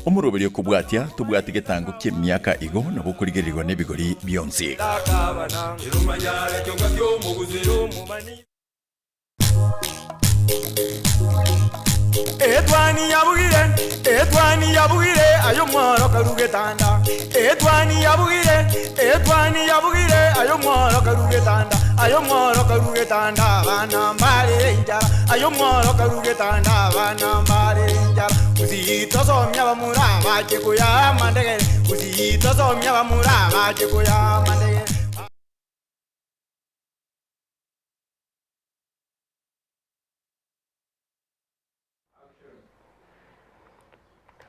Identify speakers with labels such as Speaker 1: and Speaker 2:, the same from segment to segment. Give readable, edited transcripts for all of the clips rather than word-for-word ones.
Speaker 1: Omoroberi okobwatia, tobwati getango ki'emiaka igo nabo okorigererigwa nebigori bionsi.
Speaker 2: Etwani yabugire, etwani yabugire, aye omworo karu getanda. Etwani yabugire, etwani yabugire, aye omworo karu getanda. Aye omworo karu getanda, abana mbarere enchara. Aye omworo karu getanda, abana mbarere enchara. Gusii tosomia abamura bache koyaa amandegere. Gusii tosomia abamura bache koyaa amandegere.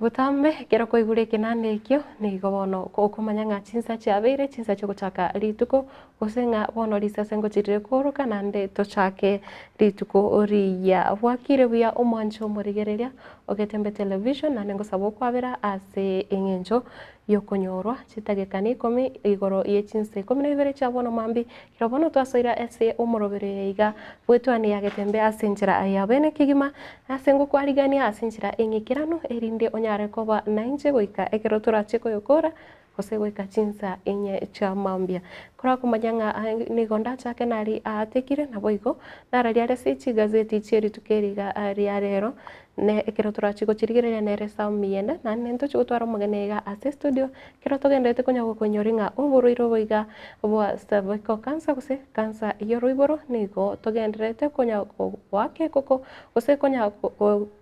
Speaker 3: Botambe ekero kwaigure ekenanda ekio, nigo bono okomanya ng'a chinsa chiabeire chinsa chiogochaka rituko, gose ng'a bono risase ngochirire kooroka naende tochake rituko riya. Bwakire buya omwanche omorigereria ogetembe television naende ngosaba okwabera ase eng'encho yokonyorwa chidageka na ikomi igoro ye chinsa ikomi na ibere chia bono mambia, ekero bono twasoire ase omoroberi oyo iga bw'etuani ya getembe ase enchera ya bene kegima, na ase ngokwarigania ase enchera eng'ikeranu, erinde onyare koba nainche goika ekero torache koyokora, gose goika chinsa inye chia mambia. Korakomanya ng'a nigo ndachake nari aatekire, naboigo nararia are ase chigazeti chie rituko eri iga ria rero, Ne ekero torachie gochirigereria nere Saumi yende, naende ntochie gotwara omogeni iga ase estudio, ekero togendererete konya gokoinyori ng'a oborwaire obo iga bwa cervical cancer gose cancer y'oroiboro nigo togendererete konya goaka ekoko gose konya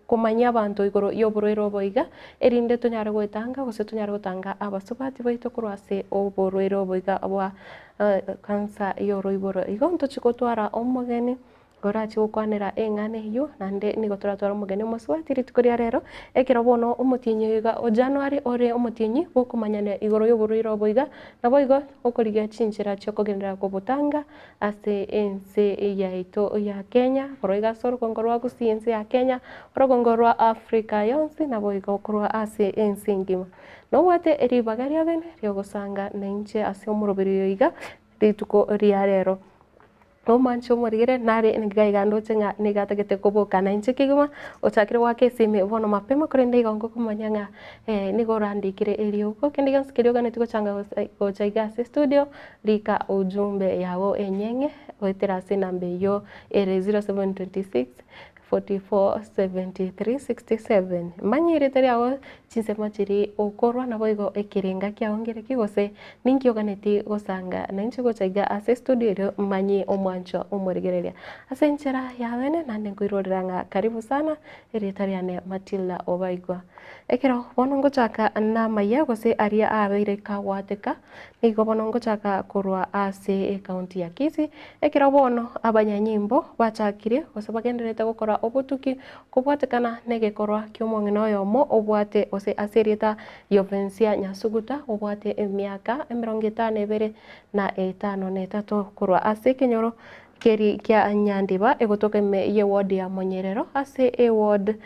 Speaker 3: komanyia abanto igoro y'oborwaire obo iga, erinde tonyare goetanga gose tonyare gotanga abasubati baito korwa ase oborwaire obo iga bwa cancer y'oroiboro. Igo ntochie gotwara omogeni. Orachie gokwanera eng'ana eyio, naende nigo toratware omogeni omosubati rituko ria rero, ekero bono omotienyi oyo iga o January ore omotienyi bw'okomanyana igoro y'oborwaire obo iga, naboigo okorigia chinchera chi'okogenderera kobotanga ase ense yaito ya Kenya, korwa iga ase orogongo rwa Gusii ense ya Kenya, orogongo rwa Africa yonsi, naboigo korwa ase ense engima. Nobwate ribaga ria bene ri'ogosanga nainche ase omoroberi oyo iga rituko ria rero. Omwanche omorigere nare niga iga ndoche ng'a nigo atagete koboka nainche kegima, ochakire goaka esimi bono mapema korende igo ngokomanya ng'a nigo orandikire eriogo kende gionsi keria oganetie gochanga gocha iga ase estudio, rika ujumbe yago enyeng'e goetera ase enamba eyio ere 0726 44 73 67. Manya erieta riago chinsemo chiria okorwa naboigo ekerenga kiao ngereki gose ninki oganetie gosanga nainche gocha iga ase estudio erio manye omwanchwa omorigereria. Ase enchera ya bene naende nkoirorera ng'a karibu sana erieta riane Matilda Obaigwa. Ekero bono ngochaka namaiya gose aria abeire kagwateka Nigo bono ngochaka korwa ase ecounty ya Kisii, ekero bono abanyanyimbo bachakire gose bagendererete gokora obotuki kobwatekana negekorwa ki'omong'ina oyomo obwate gose ase erieta Yovensia Nyasuguta obwate emiaka emerongo etano ebere na etano na etato korwa ase ekenyoro keri kia Nyandiba egotoka ime ye ward ya Monyerero ase eward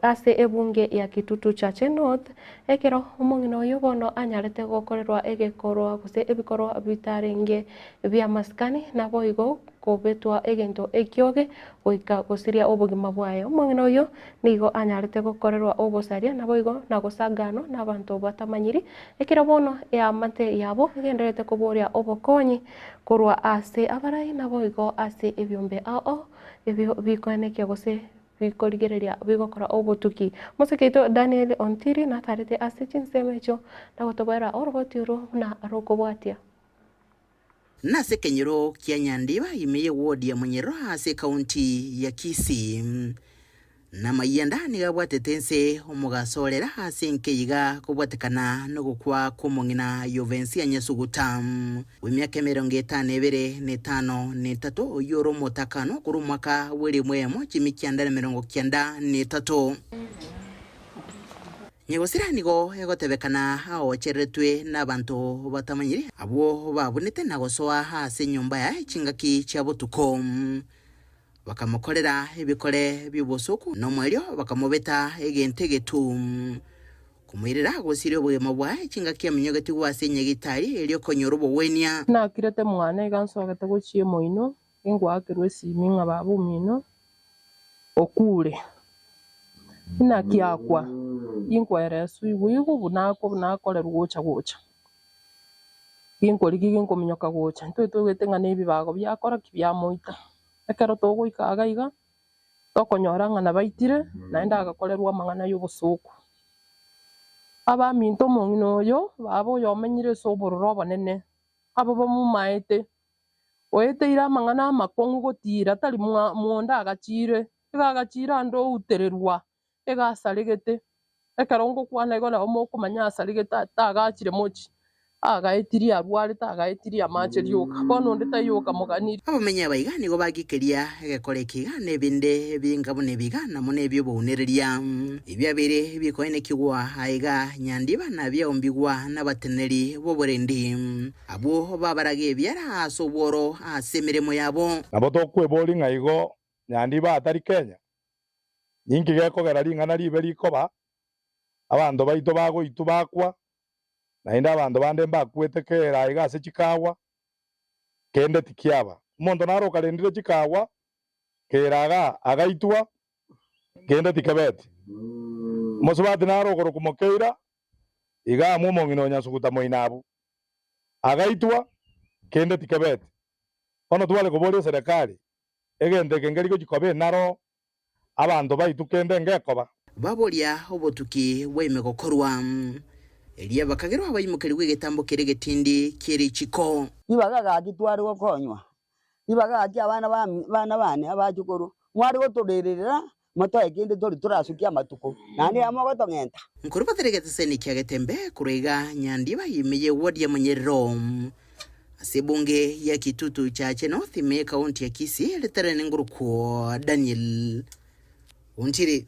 Speaker 3: ase ebunge ya Kitutu Chache North, ekero omong'ina oyio bono anyarete gokorerwa egekorwa gose ebikorwa bitarenge bi'amasikani naboigo kobetwa egento ekioge goika gosiria obogima bwaye. Omong'ina oyio nigo anyarete gokorerwa obosaria naboigo na gosaganwa nabanto batamanyiri, ekero bono eamate yabo egendererete koboria obokonyi Korwa ase abarai naboigo ase ebiombe ao ebio bikoenekia gose bikorigereria bigokora obotuki. Omosike oito Daniel Ontiri natarete ase chinsemo echio na gotoboera oroboti orwo buna rokobwatia.
Speaker 4: Nase ekenyoro kia Nyandiba ime ye ward ya Munyerero ase ekaunti ya Kisii. Namayianda nigo abwatete ense omogaso orera ase enkeiga kobwatekana nogokwa kw'omong'ina Yovensia Nyasuguta, bw'emiaka emerongo etano ebere na etano na etato, oyio ore omotakanwa korwa omwaka bw'erimu eyemo chimi kianda na emerongo kianda na etato. Nyagosira nigo egotebekana aochereretwe nabanto batamanyiri, abwo babunete na gosoa ase enyomba yaye chingaki chia botuko. Bakamokorera ebikore bi'obosooku, na omoerio bakamobeta egento egetu. Komoirera gosiria obogima bwaye chingaki aminyogetigwe ase enyagitari erio konyora obogwenia.
Speaker 5: Nakirete mwane iga nsogete gochia emoino, ingoakerwa esimi ng'a baba omino okure. Inaki akwa, ginkwereswa igwe igwe buna akwa buna akorerwa gocha gocha. Ginkorigia ginkominyoka gocha, intwe toigwete ng'a nebibago biakora ki biamoita. Ekero togoika iga iga, tokonyora ng'a nabaitire, naende agakorerwa amang'ana y'obosooku. Abaminto omong'ina oyo, baba oyo omenyire ase obororo obonene, abo bamomaete, oeteire amang'ana amakong'u gotiira tari mwonda agachiire, iga agachiire ande outererwa, iga asaregete. Ekero ngokwana igo nabo mokomanya asaregete tagachire mochie, agaetirie arwarete agaetirie amache rioka, bono onde taiyo okamoganirie.
Speaker 4: Abamenyi aba iga nigo bagikeria egekora eke iga na ebinde binga buna ebi iga na mono ebi'obounereria. Ebiabeire bikoenekigwa aiga nyandiba na biaombigwa nabateneneri b'oborendi. Abwo babaraga ebiara ase obworo ase emeremo yabo.
Speaker 6: Nabo tokweboria ng'a igo nyandiba atari Kenya? Ninki gekogera ring'ana ribe rikoba, abanto baito bagoitwa bakwa, naende abanto bande mbakwete kera aiga ase chikawa, kende tikiaba. Omonto naro okarendire chikawa kera iga agaitwa, kende tikebeti. Omosubati naro okorokwa Mokeira, iga amwe omong'ina o Nyasuguta moino abwo, agaitwa, kende tikebeti. Bono tware koboria eserekari, egento eke nkeri gochia koba enaro abanto baitwe kende ngekoba.
Speaker 4: Baboria obotuki bwa ime gokorwa. Erio bakagerwa abaimokerigwe egetambo keria egetindi kie richiko.
Speaker 7: Ribaga gaki tware gokonywa, ribaga gaki abana bana bane abachukuru, mware gotorerera motoe kende tori torasukie amatuko, naende amo gotong'enta.
Speaker 4: Nkorwa batari egeteseni kia Getembe korwa iga Nyandiba ime ye ward ya Monyerero ase ebunge ya Kitutu Chache North ime ekaunti ya Kisii ritarene ngorokwo Daniel Ontiri.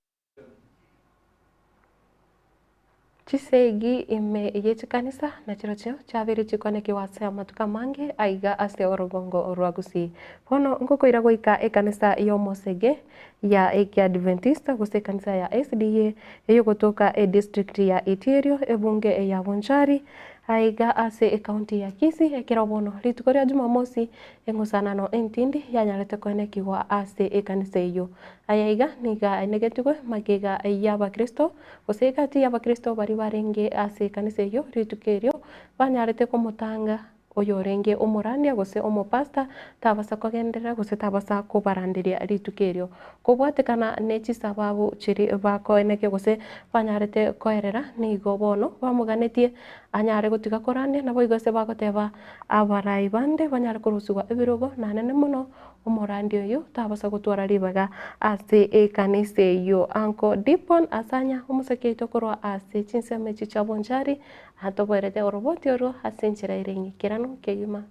Speaker 3: Chisegi ime ye chikanisa nachirochio chiabeire chikonekiwa ase amatuko amange aiga ase orogongo rwa Gusii. Bono ngokoira goika ekanisa y'omosege ya Ekiadventista gose ekanisa ya SDA eyogotoka edistrict ya Itierio ebunge ya Bonchari aiga ase ecounty ya Kisii ekero bono rituko ria Jumamosi Eng'usanano entindi yanyarete koenekigwa ase ekanisa eyio. Aya iga nigo aenegetigwe magega y'Abakristo, gose egati y'Abakristo baria barenge ase ekanisa eyio rituko erio, banyarete komotanga oyorenge omorandia gose omopasta tabasa kogenderera gose tabasa kobaranderia rituko erio. Kobwatekana ne chisababu chiria bakoenekia gose banyarete koerera, nigo bono bamoganetie anyare gotiga korandia, naboigo ase bagoteba abarai bande banyare korusigwa ebirogo, nanene mono omorandia oyio tabasa gotwara ribaga ase ekanisa eyio. Uncle Dipon Asanya, omosake oito korwa ase chinsemo echi chia Bonchari, atoboerete oroboti orwo ase enchera ere eng'ikeranu kegima.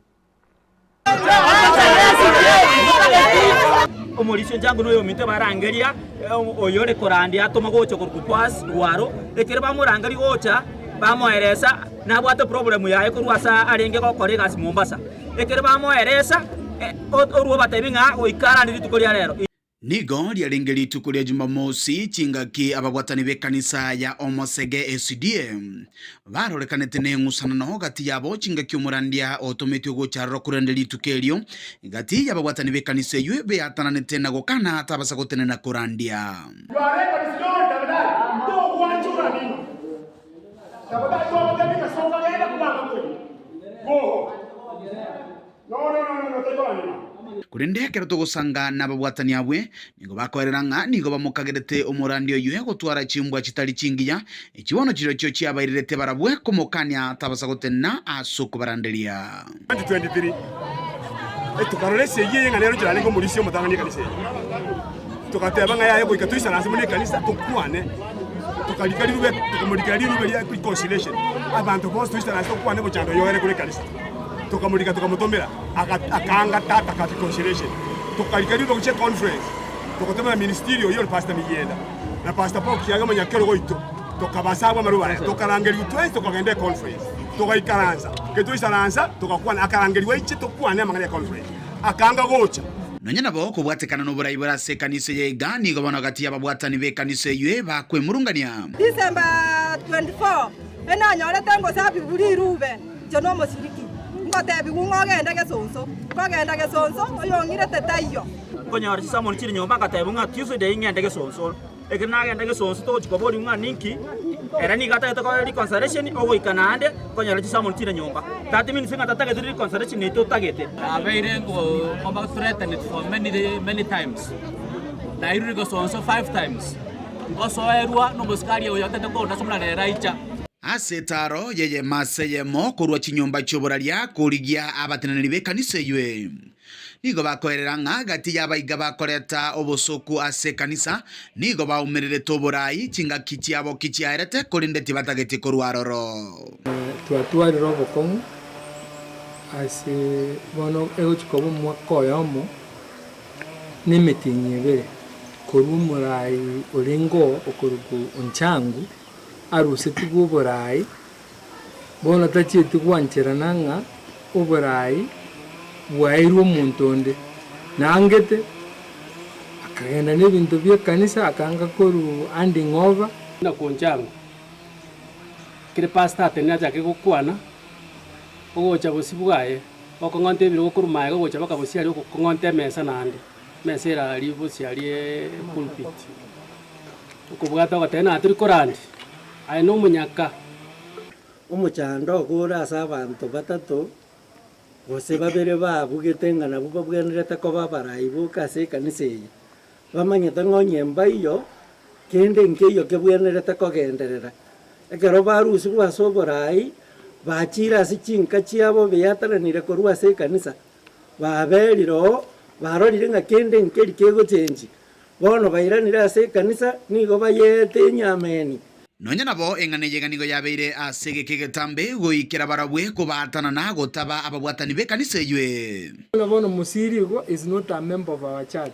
Speaker 8: Omorisia onchango na oyominto barangeria oyore korandia atoma gocha korwa Boaz rwaro, ekero bamorangeria gocha, bamoeresa nabwate problem yaye korwa ase arenge gokora egasi Mombasa. Ekero bamoeresa, orwo obatebia ng'a goika arande rituko ria rero.
Speaker 9: Nigo riarenge rituko ria Jumamosi, chingaki ababwatani b'ekanisa ya Omosege SDA barorekanete neng'usanano gati yabo chingaki omorandia otometwe gocha aroro korende rituko erio gati y'ababwatani b'ekanisa eyio beatananete na gokana tabasa gotenena korandia. Korende ekero togosanga nababwatani abwe, nigo bakoerera ng'a nigo bamokagerete omorandi oyio gotwara chimbwa chitari chingiya, echi bono chirochio chiabairerete barabwe komokania tabasa gotenena ase okobaranderia.
Speaker 10: 2023 Tokarora esegi eye ng'a nero nchera omorisia omotang'ani ekanisa eye. Togateba ng'a yaya goika toisaranse buna ekanisa tokwane, tokarika rirube tokamorikera rirube ria reconciliation, abanto bonsi toisaranse tokwane omochando oyo ore kore ekanisa. Tokamorika tokamotomera, akaanga tata ka reconciliation. Tokarika rirube gochia econference, togotomera ministerial oyio ore Pastor Miyienda na Pastor Paul Kiage omonyakerogo oito, tokabasa abwo amarube aya, tokarangerigwa twensi tokagenda econference, togaikaransa, ekero twaisaransa togakwana, akarangerigwa aiche tokwane amang'ana ya econference, akaanga gocha.
Speaker 9: Nonya nabo, kobwatekana noborai bore ase ekanisa eye iga, nigo bono gati y'ababwatani b'ekanisa eyio bakwemurungania.
Speaker 11: December 24, Enanyorete ngosabibu rirube. Inche nomoshiriki, ngotebigwa ng'a ogende gesonso, nkogenda gesonso, oyong'irete taiyo.
Speaker 8: Nkonyora chisamoni chire nyomba ngatebigwa ng'a Tuesday ng'ende gesonso. Ekero nagenda gesonso togochia koboria ng'a ninki, ere nigo atagete kore reconciliation ogoika naende konyora chisamoni chire nyomba. That means ng'a tatagete reconciliation eye totagete.
Speaker 12: Nabeire nkoba threatened for many many times. Nairure gesonso five times. Ngosoerwa nomosikari oyo otete kondasa buna rero aicha.
Speaker 9: Ase etaaro y'eyemo ase eyemo korwa chinyomba chi'oboraria korigia abateneneri b'ekanisa eywe. Nigo bakoerera ng'a gati y'abaiga bakoreta obosoku ase ekanisa, nigo baumererete oborai chingaki chiabo ki chiaerete, korende tibatageti korwa aroro.
Speaker 13: Twatwarire obokong'u ase bono egochia koba omwaka oyomo na emetienyi ebere, korwa omorai orenge oo okorokwa Onchangu arusetigwe oborai, Bono tachieti gwancherana ng'a oboraai bwaeirwe omonto onde. Naangete, akagenda nebinto bi'ekanisa, akaanga korwa handing over.
Speaker 14: Buna konchango, ekero pastor atenenire achake gokwana, ogocha bosio bwaye, okong'onta ebirogo korwa magega ogocha mpaka bosio aria okong'onta emesa naende, emesa ere aria bosio aria epulpit. Okobwata ogoteba naye tori korandia. Aye nomonyaka.
Speaker 15: Omochando ogo ore ase abanto batato, gose babere babugete ng'a nabwo babwenerete koba abarai boka ase ekanisa eye, bamanyete ng'a onye mbaiyo, kende nkeiyo kebwenerete kogenderera. Ekero barusigwe ase oborai, bachiire ase chinka chiabo beatananire korwa ase ekanisa, baberire oo, barorire ng'a kende nkeri kegochenchia. Bono bairanire ase ekanisa, nigo bayeete enyameni.
Speaker 9: Nonya nabo, eng'ana eye iga nigo yabeire ase egeka egetambe, goikera barabwe kobaatanana gotaba ababwatani b'ekanisa eywe.
Speaker 13: Buna bono Musiri igo is not a member of our church.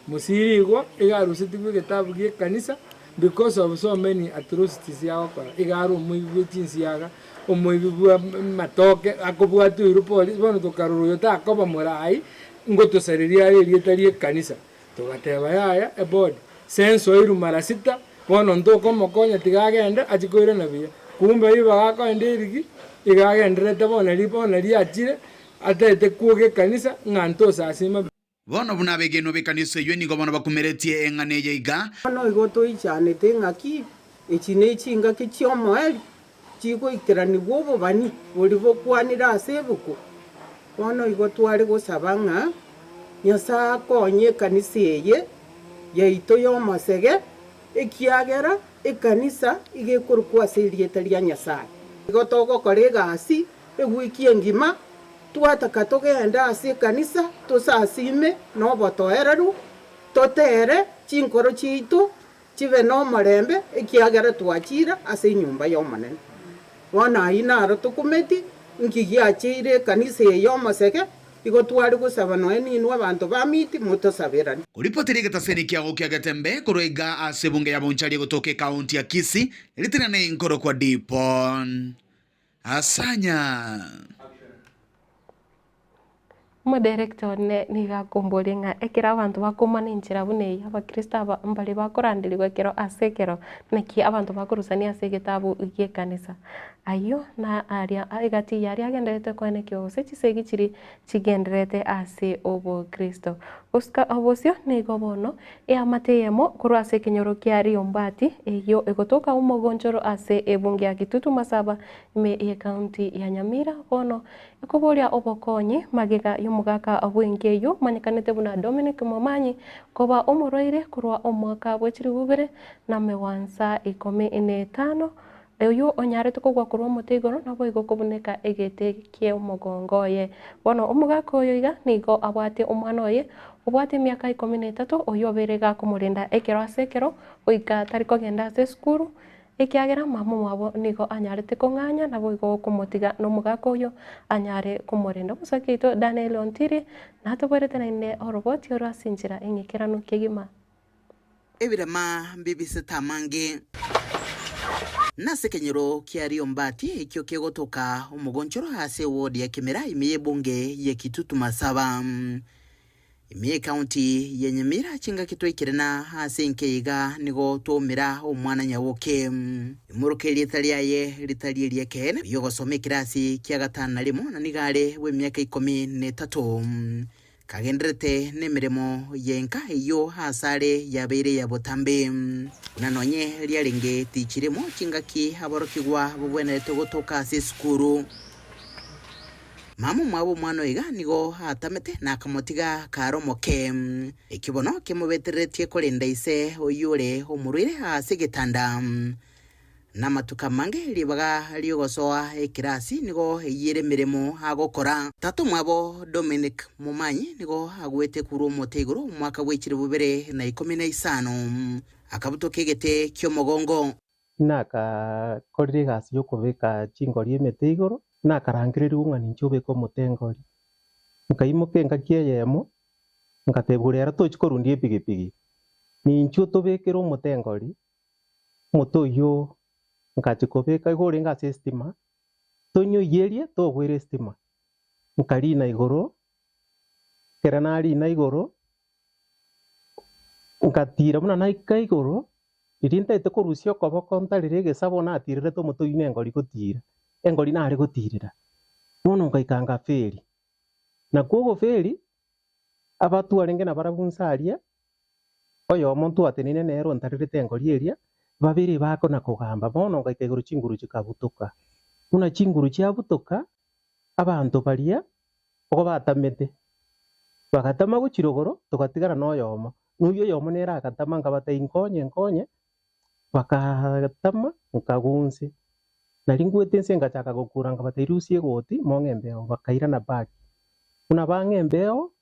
Speaker 13: Musiri igo iga arusetigwe egetabu gie ekanisa because of so many atrocities agokora. Iga are omoibi bwe chinsiaga, omoibi bwa amatoke, akobwatwa oirwe polisi, bono tokarora oyo takoba morai, ngotosareria are erieta rie ekanisa. Togateba, Yaya, ebodi, sense oirwe mara sita, bono ntokomokonya tiga agende achie koirana buya. Kumbe ribaga akoenda erigi, iga agendererete bono ri bono riachire, ataete kwoga ekanisa ng'a ntosasima.
Speaker 9: Bono buna abegenwa b'ekanisa eyio nigo bono bakumeretie eng'ana eye iga.
Speaker 16: Bono igo toichanete ng'aki echi nechingaki chi'omoerio chigoikeranigwa obobani boria bokwanire ase ebuku. Bono igo tware gosaba ng'a Nyasae akonye ekanisa eye yaito y'omosege, ekiagera ekanisa iga ekorokwa ase erieta ria Nyasae. Igo togokora egasi ewiki engima, twataka togende ase ekanisa tosasime nobotoereru, totere chinkoro chiaito Chibe nomorembe, ekiagera twachire ase enyomba y'Omonene. Bono ayio naro tokumeti, inki giacheire ekanisa eye y'omosege, igo tware gosaba nonya ninwe abanto ba Miti motosaberane.
Speaker 9: Koripotera egetaseni kiago kia Getembe korwa iga ase ebunge ya Bonchari egotoka ekaunti ya Kisii, ritirane inkorokwa Dipon Asanya.
Speaker 3: Omoderekta one nigo akomboria ng'a ekero abanto bakomana enchera buna eyio, abakristo aba mbare bakoranderigwa ekero ase ekero, naki abanto bakorusania ase egetabu gi'ekanisa. Ayio na aria egati yaria agendererete koenekia gose chisegi chiria chigendererete ase obokristo. Gosika obosio nigo bono eamate eyemo korwa ase ekenyoro kia Riombati eyio egotoka omogonchoro ase ebunge ya Kitutu Masaba ime y'ecounty ya Nyamira bono Ekoboria obokonyi magega y'omogaka bw'enka eyio omanyekanete buna Dominic Momanyi koba omorwaire korwa omwaka bwe chilifu ibere na megwansa ikomi na etano, oyio onyarete kogwa korwa omote igoro naboigo kobuneka egete ki'omogongo oye. Bono omogaka oyo iga nigo abwate omwana oye obwate emiaka ikomi na etato oyio obeire gakomorenda ekero ase ekero goika tari kogenda ase esukuru Ekiagera mama omwabo nigo anyarete kong'anya, naboigo komotiga nomogaka oyio anyare komorenda. Omosacha oito Daniel Ontiri natoboerete naende oroboti oro ase enchera eng'ikeranu kegima.
Speaker 4: Ebirema mbibisete amange. Nase ekenyoro kia Riombati ekio kegotoka omogonchoro ase eward ya Kimera ime y'ebunge ya Kitutu Masaba. Ime y'ecounty ya Nyamira chingaki twaikire na ase enka iga nigo twaumera omwana nyaboke. Imoroka erieta riaye ritari eri'ekeene, oyio ogosoma ekerasi kia gatano na rimo na nigo are bw'emiaka ikomi na etato. Kagendererete nemeremo y'enka eyio asare yabeire ya botambe. Buna nonye riarenge tichirimo chingaki aborokigwa bobwenerete gotoka ase esukuru. Mama omwabo omwana oiga nigo atamete na akamotiga kare omoke. Ekio bono kemobetereretie korenda ise oyio ore omorwaire ase egetanda. Namatuko amange ribaga ri'ogosoa ekerasi nigo eyio ere emeremo agokora. Tata omwabo Dominic Momanyi nigo agwete korwa omote igoro omwaka bwe chilifu bibere na ikomi na isano, akabutoka egete ki'omogongo.
Speaker 17: Nakakorire egasi y'okobeka chingori emete igoro, nakarangererigwa ng'a ninche obeke omote engori. Nkaimoka engaki eyemo, ngatebigwa rero tochi korundia epigipigi, ninchwe otobekere omote engori, omote oyio ngachia kobeka igo orenge ase estima, tonyoiyerie togwera estima. Nkarina igoro, ekero narina igoro, Ngatiira buna naika igoro, riria ntaete korusia okoboko ntarere egesabo natirerete omote oyio nengori gotiira, engori nare gotiirera. Bono ngaika ngaferi. Nakwo ogoferi, abatwarenge nabarabwo inse aria, oyomo ntwateneine nere ontarerete engori eria, babere bakona kogamba. Bono ngaika igoro chinguru chikabutoka. Buna chinguru chiabutoka, abanto baria Nigo batamete, bagatama gochia rogoro, togatigara noyomo. Noyio oyomo nere agatama, nkabatebia, Nkonye, nkonye, Bagatama, nkagwa inse. Nario ngwete inse ngachaka gokura, nkabatebia, Rusia egoti, mong'e embeo. Bakairana back. Buna bang'a embeo,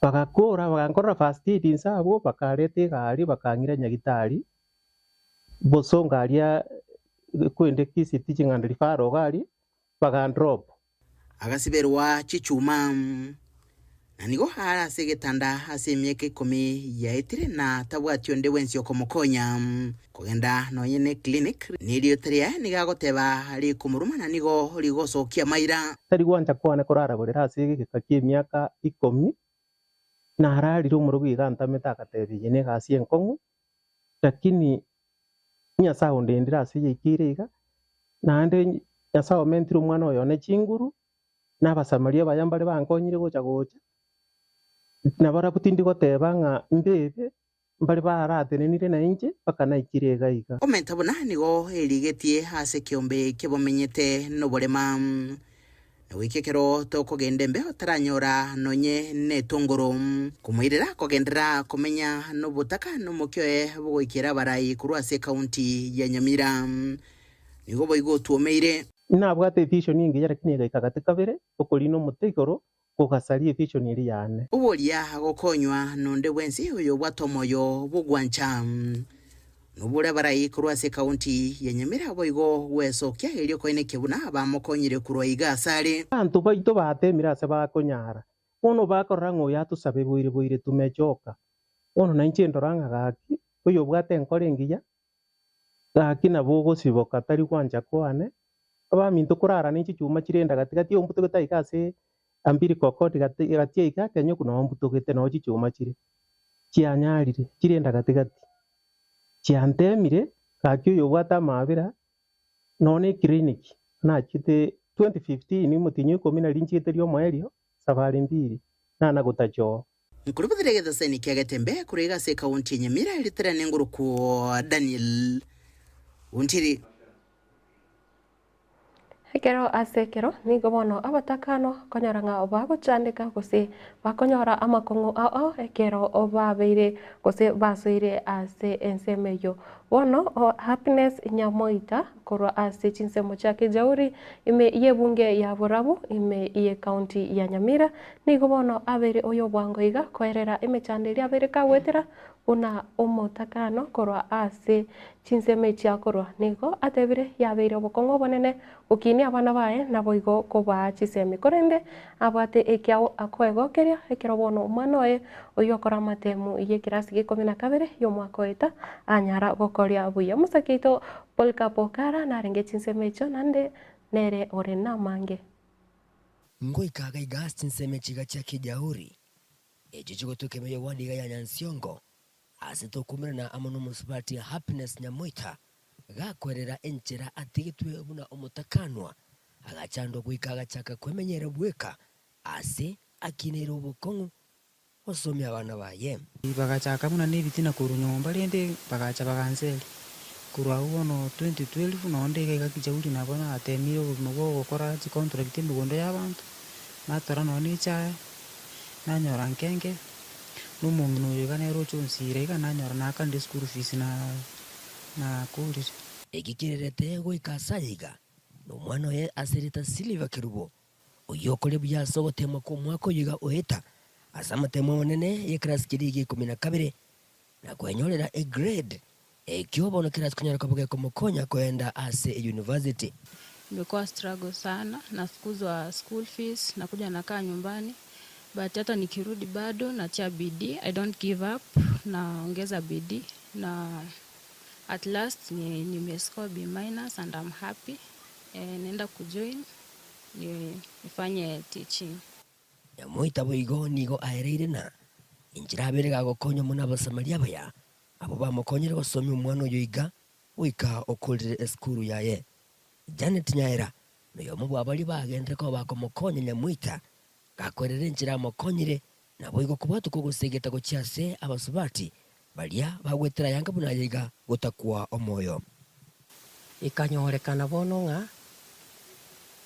Speaker 17: bagakora, bagankorera first aid inse abwo, bakareta egari, bakang'ira nyagitari, bosongo aria kwende Kisii Teaching and Referral iga aria, Bagandrop.
Speaker 4: Agasiberwa chichuma, na nigo are ase egetanda ase emiaka ikomi yaetire, na tabwati onde bwensi okomokonya. Kogenda nonye ne clinic, neriota riaye nigo agoteba rikomoruma na nigo rigosokia amaira.
Speaker 17: Tari gwancha kwane koraraborera ase egeka ki'emiaka ikomi, nararire omorogi iga antamete agatebia eye negasi enkong'u, lakini Nyasae ondendire ase yaikeire iga, naende Nyasae omentire omwana oyo one chinguru, na Abasamaria abaya mbare bankonyire gocha gocha, nabarabwo tindi goteba ng'a mbebe, mbare baratenenire nainche mpaka naikire iga iga.
Speaker 4: Komenta buna nigo erigetie ase ekeombe ki'abamenyete noborema. Na goika ekero tokogenda embeo taranyora nonye netongoro. Komoirera kogenderera komenya nobotaka nomokia oye bogoikera abarai korwa ase ekaunti ya Nyamira. Nigo boigo otwomeire.
Speaker 17: Nabwate evision engiya lakini egaika gati kabere okorina omote igoro kogasaria evision eria yane.
Speaker 4: Oboria gokonywa nonde bwensi oyobwate omoyo bw'ogwancha. Nobore abarai korwa ase ekaunti ya Nyamira boigo gwesokia erio koenekia buna bamokonyire korwa iga asare.
Speaker 17: Abanto baito batemire ase bakonyara, bono bakorora ng'a oyo atosabe boire boire tumechoka. Bono nainche ndora ng'a gaki, oyobwate enkoro engiya, gaki nabo ogosiboka tari gwancha kwane, abaminto korara ne chichuma chire enda gati gati ombutogete aiga ase umbilical cord gati gati aiga ekenyoku noo mbutogete noo chichuma chire, chianyarire chire enda gati gati. Chiantemire, gaki oyobwate amaabera, nonya ne eclinic nachete 2015 omotienyi o ikomi nari nchiete riomoerio, safari mbiri, nana gotachoo.
Speaker 4: Nkorobotire egetaseni kia Getembe korwa iga ase ekaunti ya Nyamira eritere nengoroku Daniel Ontiri.
Speaker 3: Ekero ase ekero nigo bono abatakano konyora ng'a bagochandeka gose bakonyora amakong'u ao ao ekero babeire gose basoire ase ensemo eyio. Bono Happiness Nyamoita korwa ase chinsemo chia Kijauri ime y'ebunge ya Borabu ime y'ecounty ya Nyamira nigo bono abeire oyobwango iga koerera emechando eria abeire kagoetera Buna omotakano korwa ase chinsemo echi akorwa, nigo atebire, Yabeire obokong'u obonene gokinia abana baye, naboigo kobaa chisemi. Korende abwate ekiao akoegokeria, ekero bono omwana oye oyio okora amatemu y'ekerasi gia ikomi na kabere y'omwaka oeta anyara gokoria buya. Omosake oito Polycarp Okara narenge chinsemo echio, naende nere ore namange.
Speaker 18: Ngoika iga ase chinsemo echi iga chia Kijauri, Echio chigotuka emeyogwa niga ya Nyansiongo, ase tokumerana amo nomosubati Happiness Nyamoita, gakwerera enchera atigetwe buna omotakanwa, agachandwa goika agachaka kwemenyera bweka ase akineire obokong'u gosomia abana baye.
Speaker 19: Bagachaka buna nebitina korwa nyomba rende bagacha baganseria. Korwa abwo bono 2012 nonde iga iga kijauri nabo natemire obogima bwa ogokora chicontract emegondo ya abanto, natora nonye na echae, nanyora nke nke, na omong'ina oyo iga nere ocha onsira iga nanyora naakanire eschool fees na nakorire.
Speaker 18: Eki kererete goika ase aya iga, nomwana oye ase erieta Siliva Kerubo, oyio okoria buya ase ogoteemwa kw'omwaka oyo iga oeta ase amatemo amanene y'ekerasi keria gia ikomi na kabere, na kwenyorera egrade, ekio bono kerasi konyara koba gekomokonya koenda ase eyunivasiti.
Speaker 20: Imekuwa struggle sana, nafukuzwa school fees, nakuja nakaa nyumbani but hata nikirudi bado natia bidii, I don't give up, naongeza bidii na at last ni nimescore B minus and I'm happy. Eh, naenda kujoin ni nifanye teaching.
Speaker 18: Nyamoita boigo nigo aereire na enchera abere gagokonywa mono Abasamaria abaya, abwo bamokonyire gosomia omwana oyo iga goika okorire esukuru yaye. Janet Nyaera noyomo bw'abaria bagenderere koba bakomokonya Nyamoita, gakwerera enchera amokonyire, naboigo kobwatokwa ogosegeta gochia ase abasubati baria bagwetera ayanga buna aya iga gotakwa omoyo.
Speaker 21: Ekanyorekana bono ng'a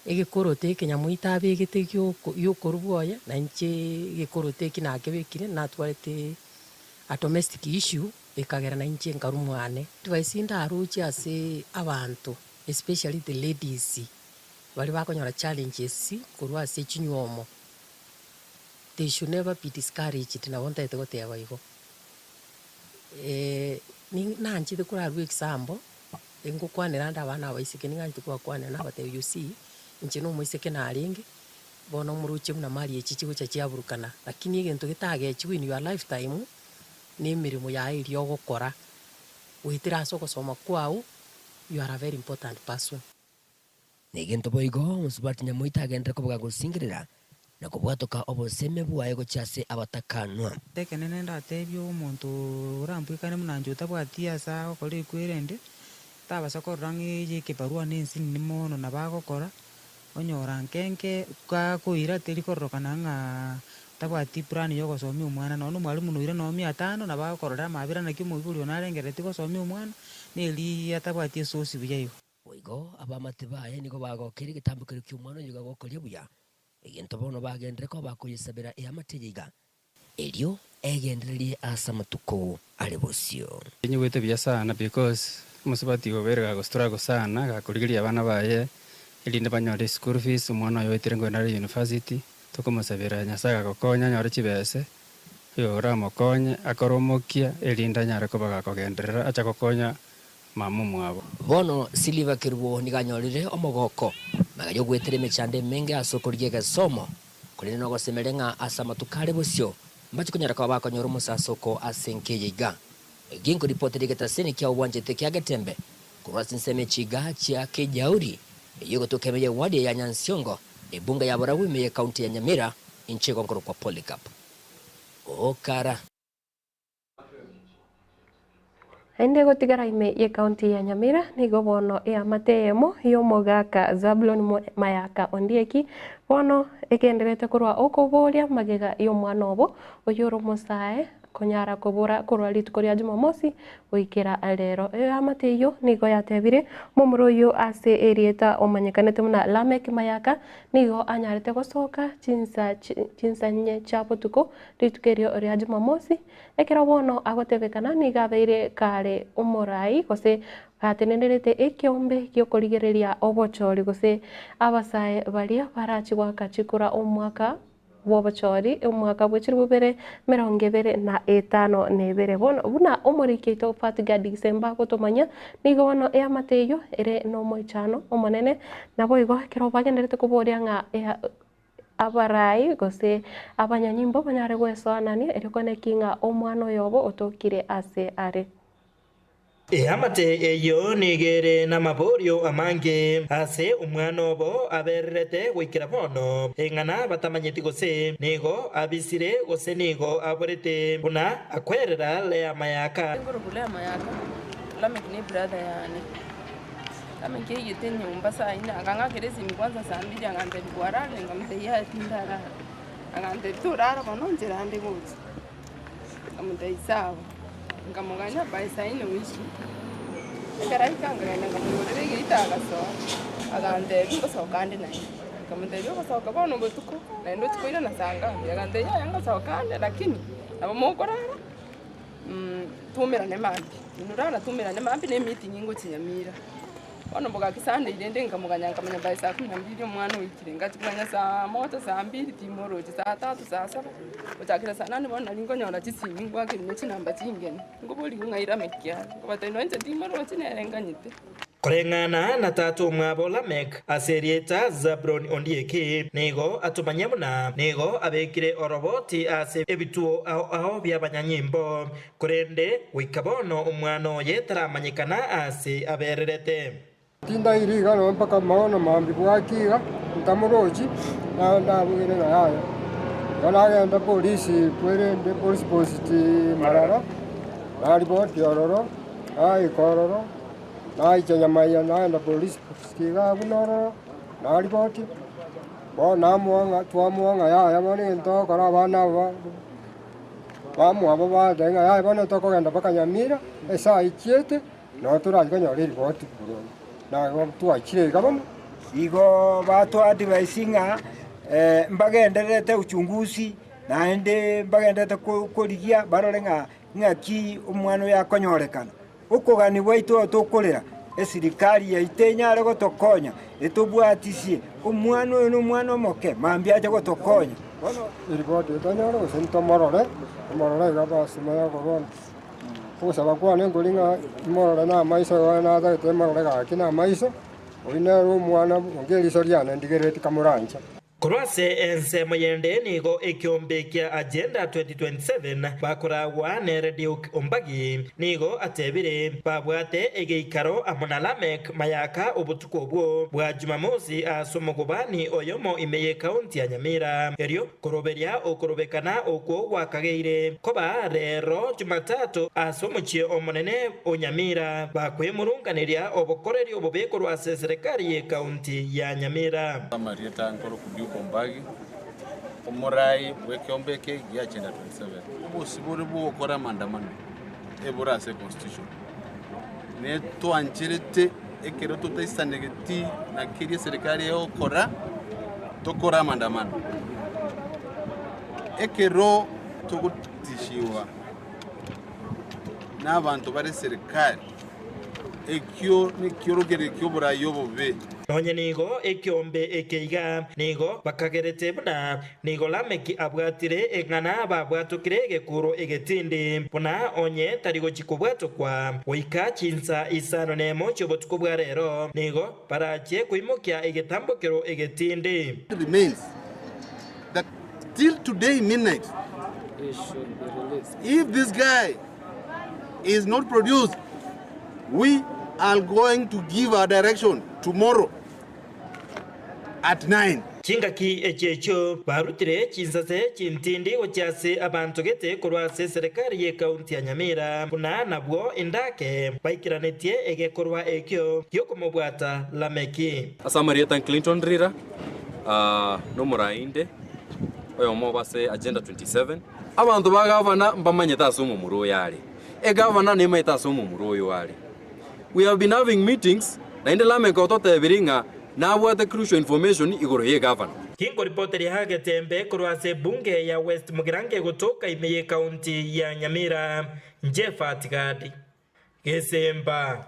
Speaker 21: egekoroto eke nyamoito abegete gi'okorubwa oye, na inche egekoroto eki nakebekire, natwarete a domestic issue, ekagera na inche nkarwa mwane. Advice ndaroche ase abanto especially the ladies baria bakonyora challenges korwa ase chinywomo, they should never be discouraged, nabo ntagete goteba igo. Nanchete korarue example, ngokwanera ande abana abaiseke ning'anchete kobakwanera nabatebia you see, inche na omoiseke narenge, bono omoroche buna mari echi chigocha chiaburukana, lakini egento getagechigwe in your lifetime, na emeremo yaye eria ogokora, goetera ase ogosoma kwao, you are a very important person.
Speaker 18: Negento boigo omosubati nyamoita agenderere koba gagosingerera na kobwatoka obosemi bwaye gochia ase abatakanwa.
Speaker 19: Ekenene ndatebie omonto orambwekane buna inche otabwati ase agokora ekwerende, tabasa korora ng'a eye ekebarua na ensinini mono nabo agokora, onyora nke nke gakoira teri kororokana ng'a tabwati plan ya ogosomia omwana, nonye na omwalimu noira nonye mia tano nabo agokororera amabera naki omoibori one arengereretie gosomia omwana, na eria atabwati esource buya igo.
Speaker 18: Boigo abaamate baye nigo bagokeire egetambokero ki'omwana oyo gagokoria buya, egento bono bagenderere koba bakoyesabera eamate eye iga, erio egendererie ase amatuko are bosio.
Speaker 22: Nyigwete buya sana because omosubati igo obeire gago struggle sana gakorigereria abana baye erinde banyore school fees, omwana oye oetire nkoenda are university, tokomosabera Nyasaye agagokonya anyore chibese, oyo oramokonye akore omokia erinde anyare koba gakogenderera acha gokonya mama omwabo.
Speaker 18: Bono Siliva Kerubo nigo anyorire omogoko magega y'ogoetera emechando emenge ase okorigia egesomo, korende nogosemeria ng'a ase amatuko are bosio mbache konyara koba bakonyora omosasoko ase enka eye iga. Ginko ripoteria egetaseni kia obwanchete kia Getembe korwa ase ensemo echiga chia Kejauri eyio egotoka ime y'ewadi ya Nyansiongo, ebunge ya Borabu ime y'ecounty ya Nyamira, inche igo nkorokwa Polycarp Okara.
Speaker 3: Naende gotigara ime y'ecounty ya Nyamira nigo bono eamate eyemo y'omogaka Zablon Mayaka Ondieki bono egendererete korwa okoboria magega y'omwana obo oyio ore omosae konyara kobora korwa rituko ria Jumamosi goikera rero. Eamate eyio nigo yatebire momura oyio ase erieta omanyekanete buna Lameck Mayaka nigo anyarete gosoka chinsa chinsa inye chia botuko rituko erio ria Jumamosi Ekero bono agotebekana nigo abeire kare omoraai, gose gatenenerete ekeombe gi'okorigereria obochori, gose abasae baria barachie goaka chikura omwaka bw'obochori, omwaka bwe chilifu ibere emerongo ebere na etano na ebere. Bono buna omoriki oito Fatiga Disemba agotomanyia, nigo bono eamate eyio ere nomoichano omonene, naboigo ekero bagendererete koboria ng'a Abarai gose abanyanyimbo banyare gwesoanania, erio koneki ng'a omwana oyobo otokire ase are.
Speaker 23: Eamate eyio nigo ere namaborio amange ase omwana obo abererete goikera bono, eng'ana batamanyeti gose nigo abisire gose nigo aborete, buna akwerera Lea Mayaka.
Speaker 24: Nkorokwa Lea Mayaka, Lameck ne brother yane. Amenche aigete enyomba saa ine, akang'akera esimi kwanza saa mbiri agantebia kwararire? Nkamotebia yaya tindarara. Agantebia, Torara bono nchera ande gocha. Nkamotebia, Sawa. Nkamoganya by saa ine goichia. Ekero aika nkagenda nkamoigorera egeita agasoa, agantebia ngosoka ande naende. Nkamotebia ogosoka bono botuko, naende ochia koirana saa ngapi? Agantebia yaya ngosoka ande lakini nabo mokorara twaumerane mambia. Inwe rara twaumerane mambia na emeeting ngochia Nyamira. Bono bogaki Sunday rende nkamoganya nkamanya by saa kumi na mbili omwana oikire, ngachia komanya saa moja saa mbili timorochi, saa tatu saa saba, gochakera saa nane bono nari nkonyora chisimi ngwakerwa chinamba chingeni, nkoborigwa ng'a irame kiare, nkobatebia nonye inche timorochi nere nganyete.
Speaker 23: Koreng'ana na tata omwabo Lamek ase erieta Zabron Ondieki, nigo atomanyia buna nigo abekire oroboti ase ebituo ao ao bi'abanyanyimbo, korende goika bono omwana oye taramanyekana aase abererete.
Speaker 1: Tindairi iga nonya mpaka maono mambia bwaki iga, ntamorochi, nabugire ng'a yaya. Igo nagenda polisi kwerende police post Marara, naripoti ororo, naika ororo, naicha Nyamaiya nagenda police post iga abwo nororo, naripoti, bono namoa ng'a twamoa ng'a yaya bono egento togokora abana aba bamwabo bateba ng'a yaya bono tokogenda mpaka Nyamira, esaa echiete. Nabo torache konyora eriboti korwa na twachire iga bono.
Speaker 2: Igo batoa advice ng'a mbagendererete uchunguzi naende mbagendererete korigia barore ng'a ng'aki omwana oyo akonyorekana. Okogania gwaito tokorera esirikari yaito enyare gotokonya etobwatisie omwana oyo na omwana omoke mambia ache gotokonya.
Speaker 1: Bono eriboti tonyore gose ntomorore, tomorore iga basi manya korwa. Ogosaba kwane nkori ng'a imorore namaiso igo natagete imorore gaki namaiso, oyio nere omwana onge eriso riane ndigerereti kamoranche.
Speaker 23: Korwa ase ensemo yende nigo ekiombe kia Agenda 2027 bakoragwa nere Duke Ombagi nigo atebire babwate egeikaro amo na Lameck Mayaka obotuko obwo bwa Jumamosi ase omogobani oyomo ime y'ekaunti ya Nyamira. Erio Koroberia okorobekana okwo gwakageire koba reero Jumatatu ase omochie omonene o Nyamira, bakwemurunganeria obokoreri obobe korwa ase eserekari y'ekaunti ya Nyamira.
Speaker 5: Amarieta nkoroku Duke Ombagi, omorai bw'ekeombe eke gia Agenda 27. Obosibore bw'ogokora amaandamano ebore ase econstitution netwancherete ekero totaisanegeti na keria eserikari egokora tokore amaandamano. Ekero togotishiwa n'abanto bare serikali, ekio nekiorokererio ki'oborai obobe.
Speaker 23: Nonye nigo ekeombe eke iga nigo bakagerete buna nigo Lameki abwatire eng'ana babwatokire egekuro egetindi, buna onye tari gochia kobwatokwa goika chinsa isano nemo chi'obotuko bwa rero, nigo Barache koimokia egetambokero egetindi.
Speaker 5: Remains that till today midnight if this guy is not produced we are going to give our direction tomorrow at 9.
Speaker 23: Chingaki echi echio barutire chinsase chintindi gochia ase abanto gete korwa ase eserekari y'ekaunti ya Nyamira, buna nabwo endake baikeranetie egekorwa ekio gi'okomobwata Lameki.
Speaker 6: Ase amarieta Clinton Rira, nomorai inde oyomo obo ase Agenda 27. Abanto ba gavana mbamanyete ase omomura oyo are. Egavana nemanyete ase omomura oyo are. We have been having meetings, naende Lameck ototebirie ng'a nabwate crucial information igoro y'egavana.
Speaker 23: Tingoripoteria agetembe korwa ase ebunge ya West Mugirango egotoka ime y'ekaunti ya Nyamira, Jephat Gadi, Gesemba.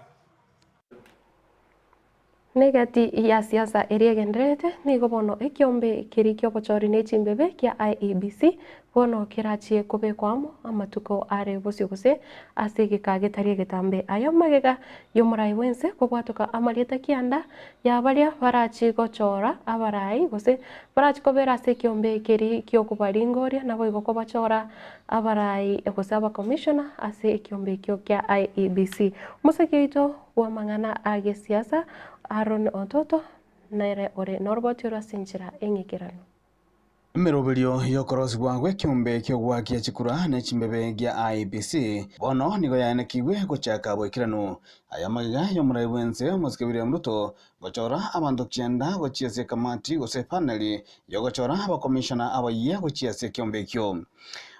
Speaker 3: Negati ya siasa eria egendererete, nigo bono ekiombe keria ki'obochori ne chimbebe kia IEBC bono kerachie kobekwa amo amatuko are bosio gose ase egeka getari egetambe. Aya magega y'omorai bw'ense kobwatoka amarieta kianda ya baria barachie gochora abarai gose barachie kobera ase ekiombe keria ki'okobaringoria naboigo kobachora abarai gose abakomishona ase ekiombe ekio kia IEBC. Omosegi oito bw'amang'ana a gesiasa, Aaron Ototo nere ore noroboti oro ase enchera eng'ikeranu.
Speaker 9: Emeroberio y'okorosibwa gw'ekeombe ki'ogoakia chikura ne chimbebe gia IEBC bono nigo yaenekigwe gochaka boikeranu. Aya amagega y'omorai bw'ense omosike William Ruto gochora abanto kianda gochia ase ekamati gose epaneli y'ogochora abakomishona abayia gochia ase ekeombe ekio.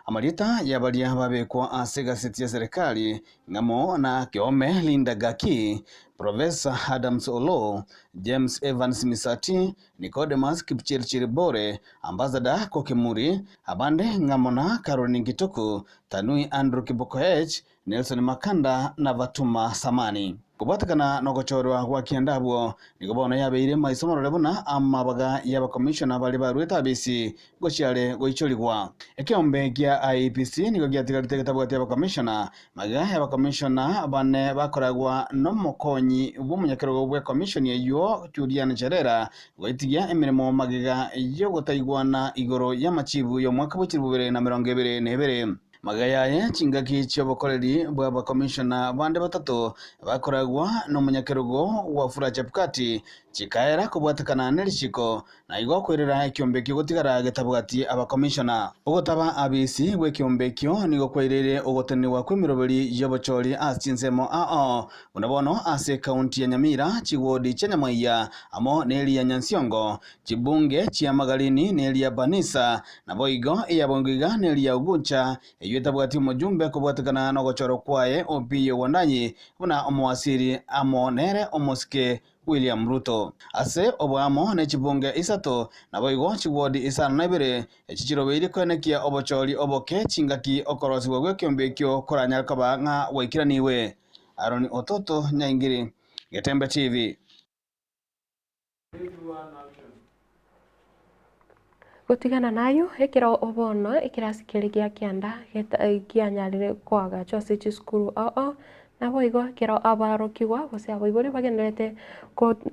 Speaker 9: Amarieta y'abaria babekwa ase egaseti ya serikali Ng'amo na Keome Linda Gaki, Professor Adams Oloo, James Evans Misati, Nicodemus Kipchirchir Bore, Ambassador Koki Muri, abande ng'amo na Caroline Kituku, Tanui Andrew Kibokoech, Nelson Makanda na Fatuma Samani. Kobwatekana nogochorwa gwa kianda abwo, nigo bono yabeire maiso marore buna amabaga y'abakomishona baria baruete abisi gochiare goichorigwa. Ekeombe gia IEBC nigo giatigarete getabwati abakomishona, magega y'abakomishona bane bakoragwa nomokonyi bw'omonyakerogo bw'ekomishoni eyio Julian Cherera goitigia emeremo magega y'ogotaigwana igoro y'amachibu y'omwaka bwe chilifu bibere na emerongo ebere na ebere. Magega yaye chingaki chi'obokoreri bw'abakomishona bande batato bakoragwa nomonyakerogo Wafula Chebukati chikaera kobwatekana nerichiko Na igo kwerera ekiombe ekio gotigara getabwati abakomishona. Ogotaba abisi gw'ekiombe ekio nigo kwaireire ogotenenigwa kw'emeroberi y'obochori ase chinsemo ao, buna bono ase ekaunti ya Nyamira, chiwodi chia Nyamaiya amo neria Nyansiongo, chibunge chia Magarini neria Banisa, naboigo eya Bongiga neria Uguncha eyio etabwati omojumbe kobwatekana nogochorwa kwaye Opiyo Wandayi buna omowasiri amo nere omosike William Ruto. Ase oboamo ne chibunge isato, naboigo chiwodi isano na ibere, echi chirobeire koenekia obochori oboke chingaki okorosigwa gw'ekeombe ekio koranyare koba ng'a gwaikeraniwe. Aaron Ototo Nyaingiri, Getembe TV.
Speaker 3: Gotigana nayio, ekero bono ekerasi keria gia kianda kianyarire koagachwa ase chisukuru ao ao, Naboigo ekero abarokigwa gose abaibori bagendererete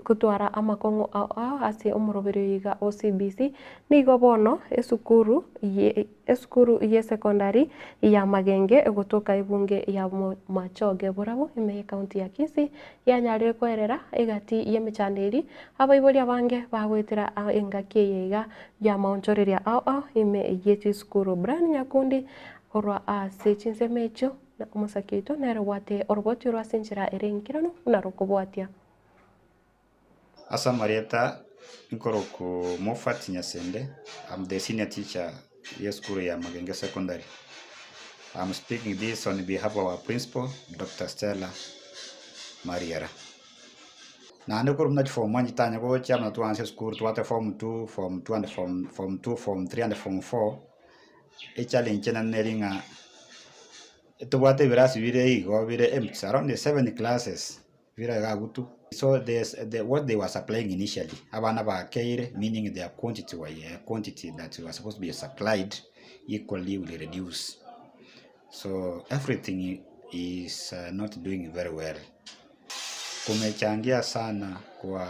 Speaker 3: gotwara amakong'u ao ao ase omoroberi oyo iga o CBC, nigo bono esukuru ye esukuru y'esekondari ya Magenge egotoka ebunge ya Machoge Borabu ime y'ecounty ya Kisii yanyarire koerera egati y'emechando eria abaibori abange bagoetera engaki eye iga y'amaonchoreria ao ao ime ye chisukuru. Brian Nyakundi korwa ase chinsemo echio. Na omosake oito nere obwate oroboti orwo ase enchera ere enkeranu buna rokobwatia.
Speaker 7: Ase amarieta nkorokwa Moffat Nyasende, I'm the senior teacher y'esukuru ya Magenge Secondary. I'm speaking this on behalf of our principal Doctor Stella Mariera. Naende korwa buna chiform one chitanya gocha buna twaansa esukuru twate form two, form two and form form two, form three and form four. Echallenge enene neri ng'a tobwate ebirasi bire igo bire empty around seven classes bire iga abwo tu. So there's the what they were supplying initially abana bakeire meaning their quantity were quantity that were supposed to be supplied equally will reduce. So everything is not doing very well. Kumechangia sana kwa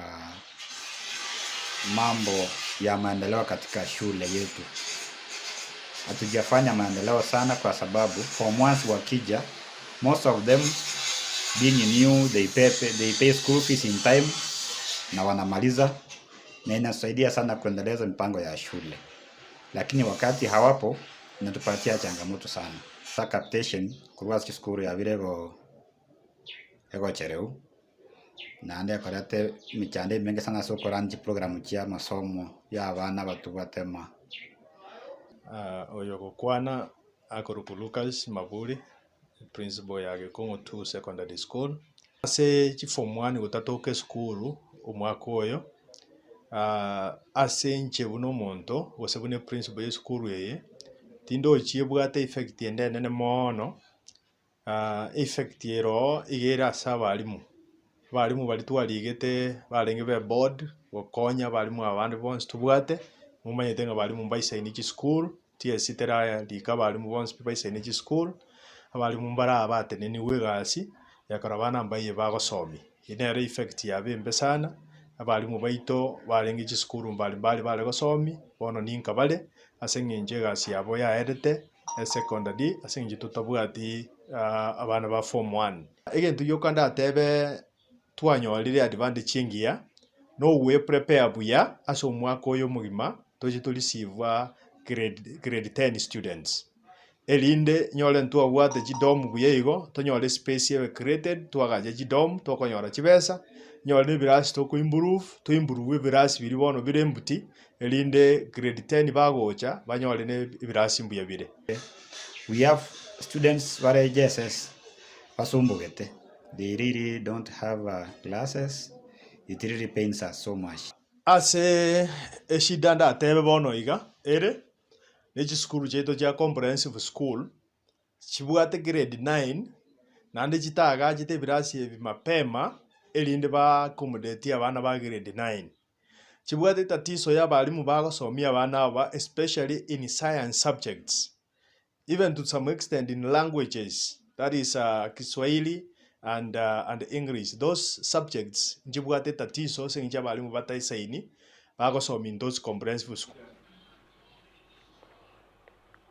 Speaker 7: mambo ya maendeleo katika shule yetu. Hatujafanya maendeleo sana kwa sababu form ones wakija most of them being new they pay, they pay school fees in time na wanamaliza na inasaidia sana kuendeleza mipango ya shule, lakini wakati hawapo inatupatia changamoto sana. Sa capitation korwa ase chisukuru yabire go egochereu naende ekoreta emechando emenge sana ase okorana chiprogram chia amasomo ya abana abatwo batema.
Speaker 8: Oyo ogokwana akorokwa Lucas Maburi, principal ya Gĩkũng'ũ 2 Secondary School. Ase chiform one gotatoka esukuru omwaka oyo, ase inche buna omonto gose buna eprinciple ya esukuru eye, tindochi ebwate effect ende enene moono, effect ere oo iga ere ase abalimu, abalimu baria twarigete barenge ba eboard gokonya abalimu aba bande bonsi tobwate, momanyete ng'a abalimu mbaisaini chisukuru, TSC terarika abalimu bonsi pi baisaine chisukuru, abalimu mbare aba bateneniwe egasi, ekero abana mbaiye bagosomia. Eyio nere effect yabo embe sana, abalimu baito barenge chisukuru mbari mbari bare gosomia, bono ninka bare, ase eng'encho egasi yabo yaerete, esecondary ase eng'encho totabwati abana ba form one. Egento gioka ndatebe twanyorire advantage engiya, nogwe prepare buya ase omwaka oyo omogima. toche to receive grade grade ten students. Erinde nyore ntwabwate chidorm buya igo, tonyore espace ebe created, twagacha chidorm tokonyora chibesa, nyore na ebirasi toko improve, to improve ebirasi biria bono bire empty, erinde grade ten bagocha banyore na ebirasi mbuya bire.
Speaker 7: We have students bare JSS basumbugete, they really don't have classes, it really pains us so much.
Speaker 8: Ase eshida ndatebe bono iga ere, ne chisukuru chiaito chia comprehensive school, chibwate grade nine, naende chitagachete ebirasi ebi mapema, erinde ba accommodate abana ba grade nine. Chibwate etatiso ya abalimu bagosomia abana aba especially in science subjects, even to some extent in languages, that is Kiswahili and and English, those subjects nchibwate etatiso ase eng'encho abalimu bataisaini bagosomia in those comprehensive schools.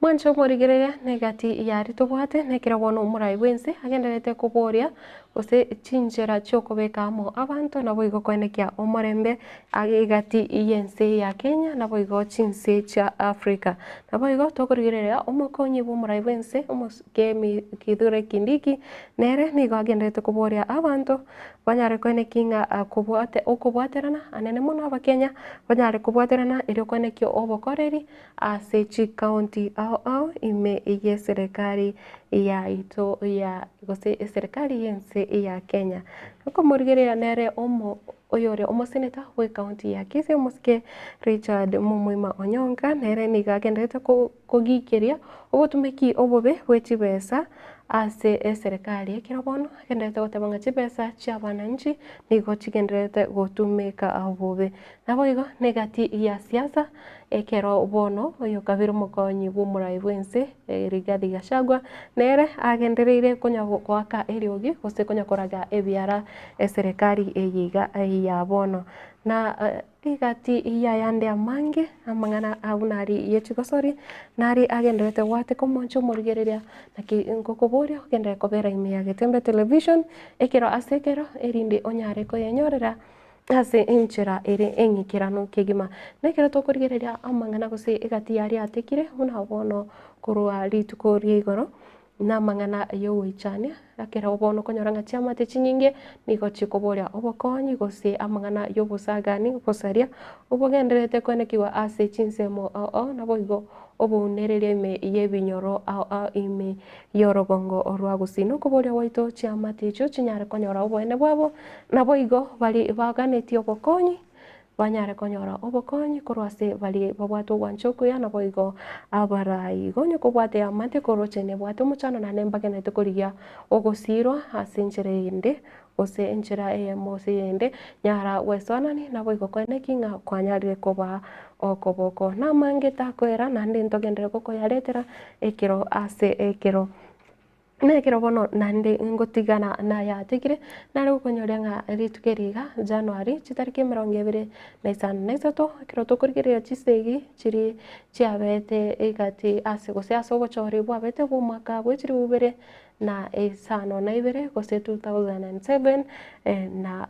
Speaker 3: Mwanche omorigereria negati yaria tobwate, nekero bono omorai bw'ense agendererete koboria gose chinchera chi'okobeka amo abanto naboigo koenekia omorembe egati y'ense ya Kenya naboigo chinse chia Africa. Naboigo tokorigereria omokonyi bw'omorai bw'ense omokemi Kithure Kindiki nere nigo agendererete koboria abanto banyare koenekia ng'a kobwate okobwaterana anene mono abakenya banyare kobwaterana erio koenekia obokoreri ase chikaunti ao ao ime y'eserekari yaito ya gose eserekari y'ense ya Kenya. Okomorigereria nere omo oyore omoseneta bw'ekaunti ya Kisii omosike Richard Momoima Onyonka nere nigo agendererete kogikeria obotumeki obobe bwe chibesa ase eserekari ekero bono agendererete goteba ng'a chibesa chia abananchi nigo chigendererete gotumeka bobe. Naboigo negati ya siasa ekero bono oyokabere omokonyi bw'omorai bw'ense Rigathi Gachagua nere agendereire konya goaka eriogi gose konya koraga ebiara eserekari eye iga ya bono. Na rigati y'ayande amange amang'ana buna aria ye chigosori nari agendererete goateka omonche omorigereria naki ngokoboria ogenderere kobera ime ya Getembe Television ekero ase ekero erinde onyare koyenyorera ase enchera ere eng'ikeranu kegima. Na ekero tokorigereria amang'ana gose egati yaria atekire buna bono korwa rituko ria igoro, na amang'ana y'ogoichania, ekero bono okonyora ng'a chiamate chinyinge nigo chikoboria obokonyi gose amang'ana y'obosagani, obosaria, obogendererete koenekigwa ase chinsemo ao ao, naboigo obounereria ime y'ebinyoro ao ao ime y'orogongo rwa gusii. Nokoboria gwaito chiamate echio chinyare konyora oboene bwabo, naboigo baria baganetie obokonyi banyare konyora obokonyi korwa ase baria babwate ogwancha okuya, naboigo abarai. Igo onye kobwate eamate korwa oche nebwate omochando naende mbagendererete korigia ogosirwa ase enchera eyende gose enchera eyemo gose eyende, nyara gwesoanani naboigo koeneki ng'a kwanyarire koba okoboko. Namange takoera naende ntogenderere gokoyaretera ekero ase ekero. Na ekero bono naende ngotigana nayatigire, nare gokonyoria ng'a rituko eri iga, January, chitariki emerongo ebere na isano na isato, ekero tokorigereria chisegi chiria chiabete egati ase gose ase obochori bwabete bw'omwaka bwe chilifu ibere na isano na ibere gose 2007 na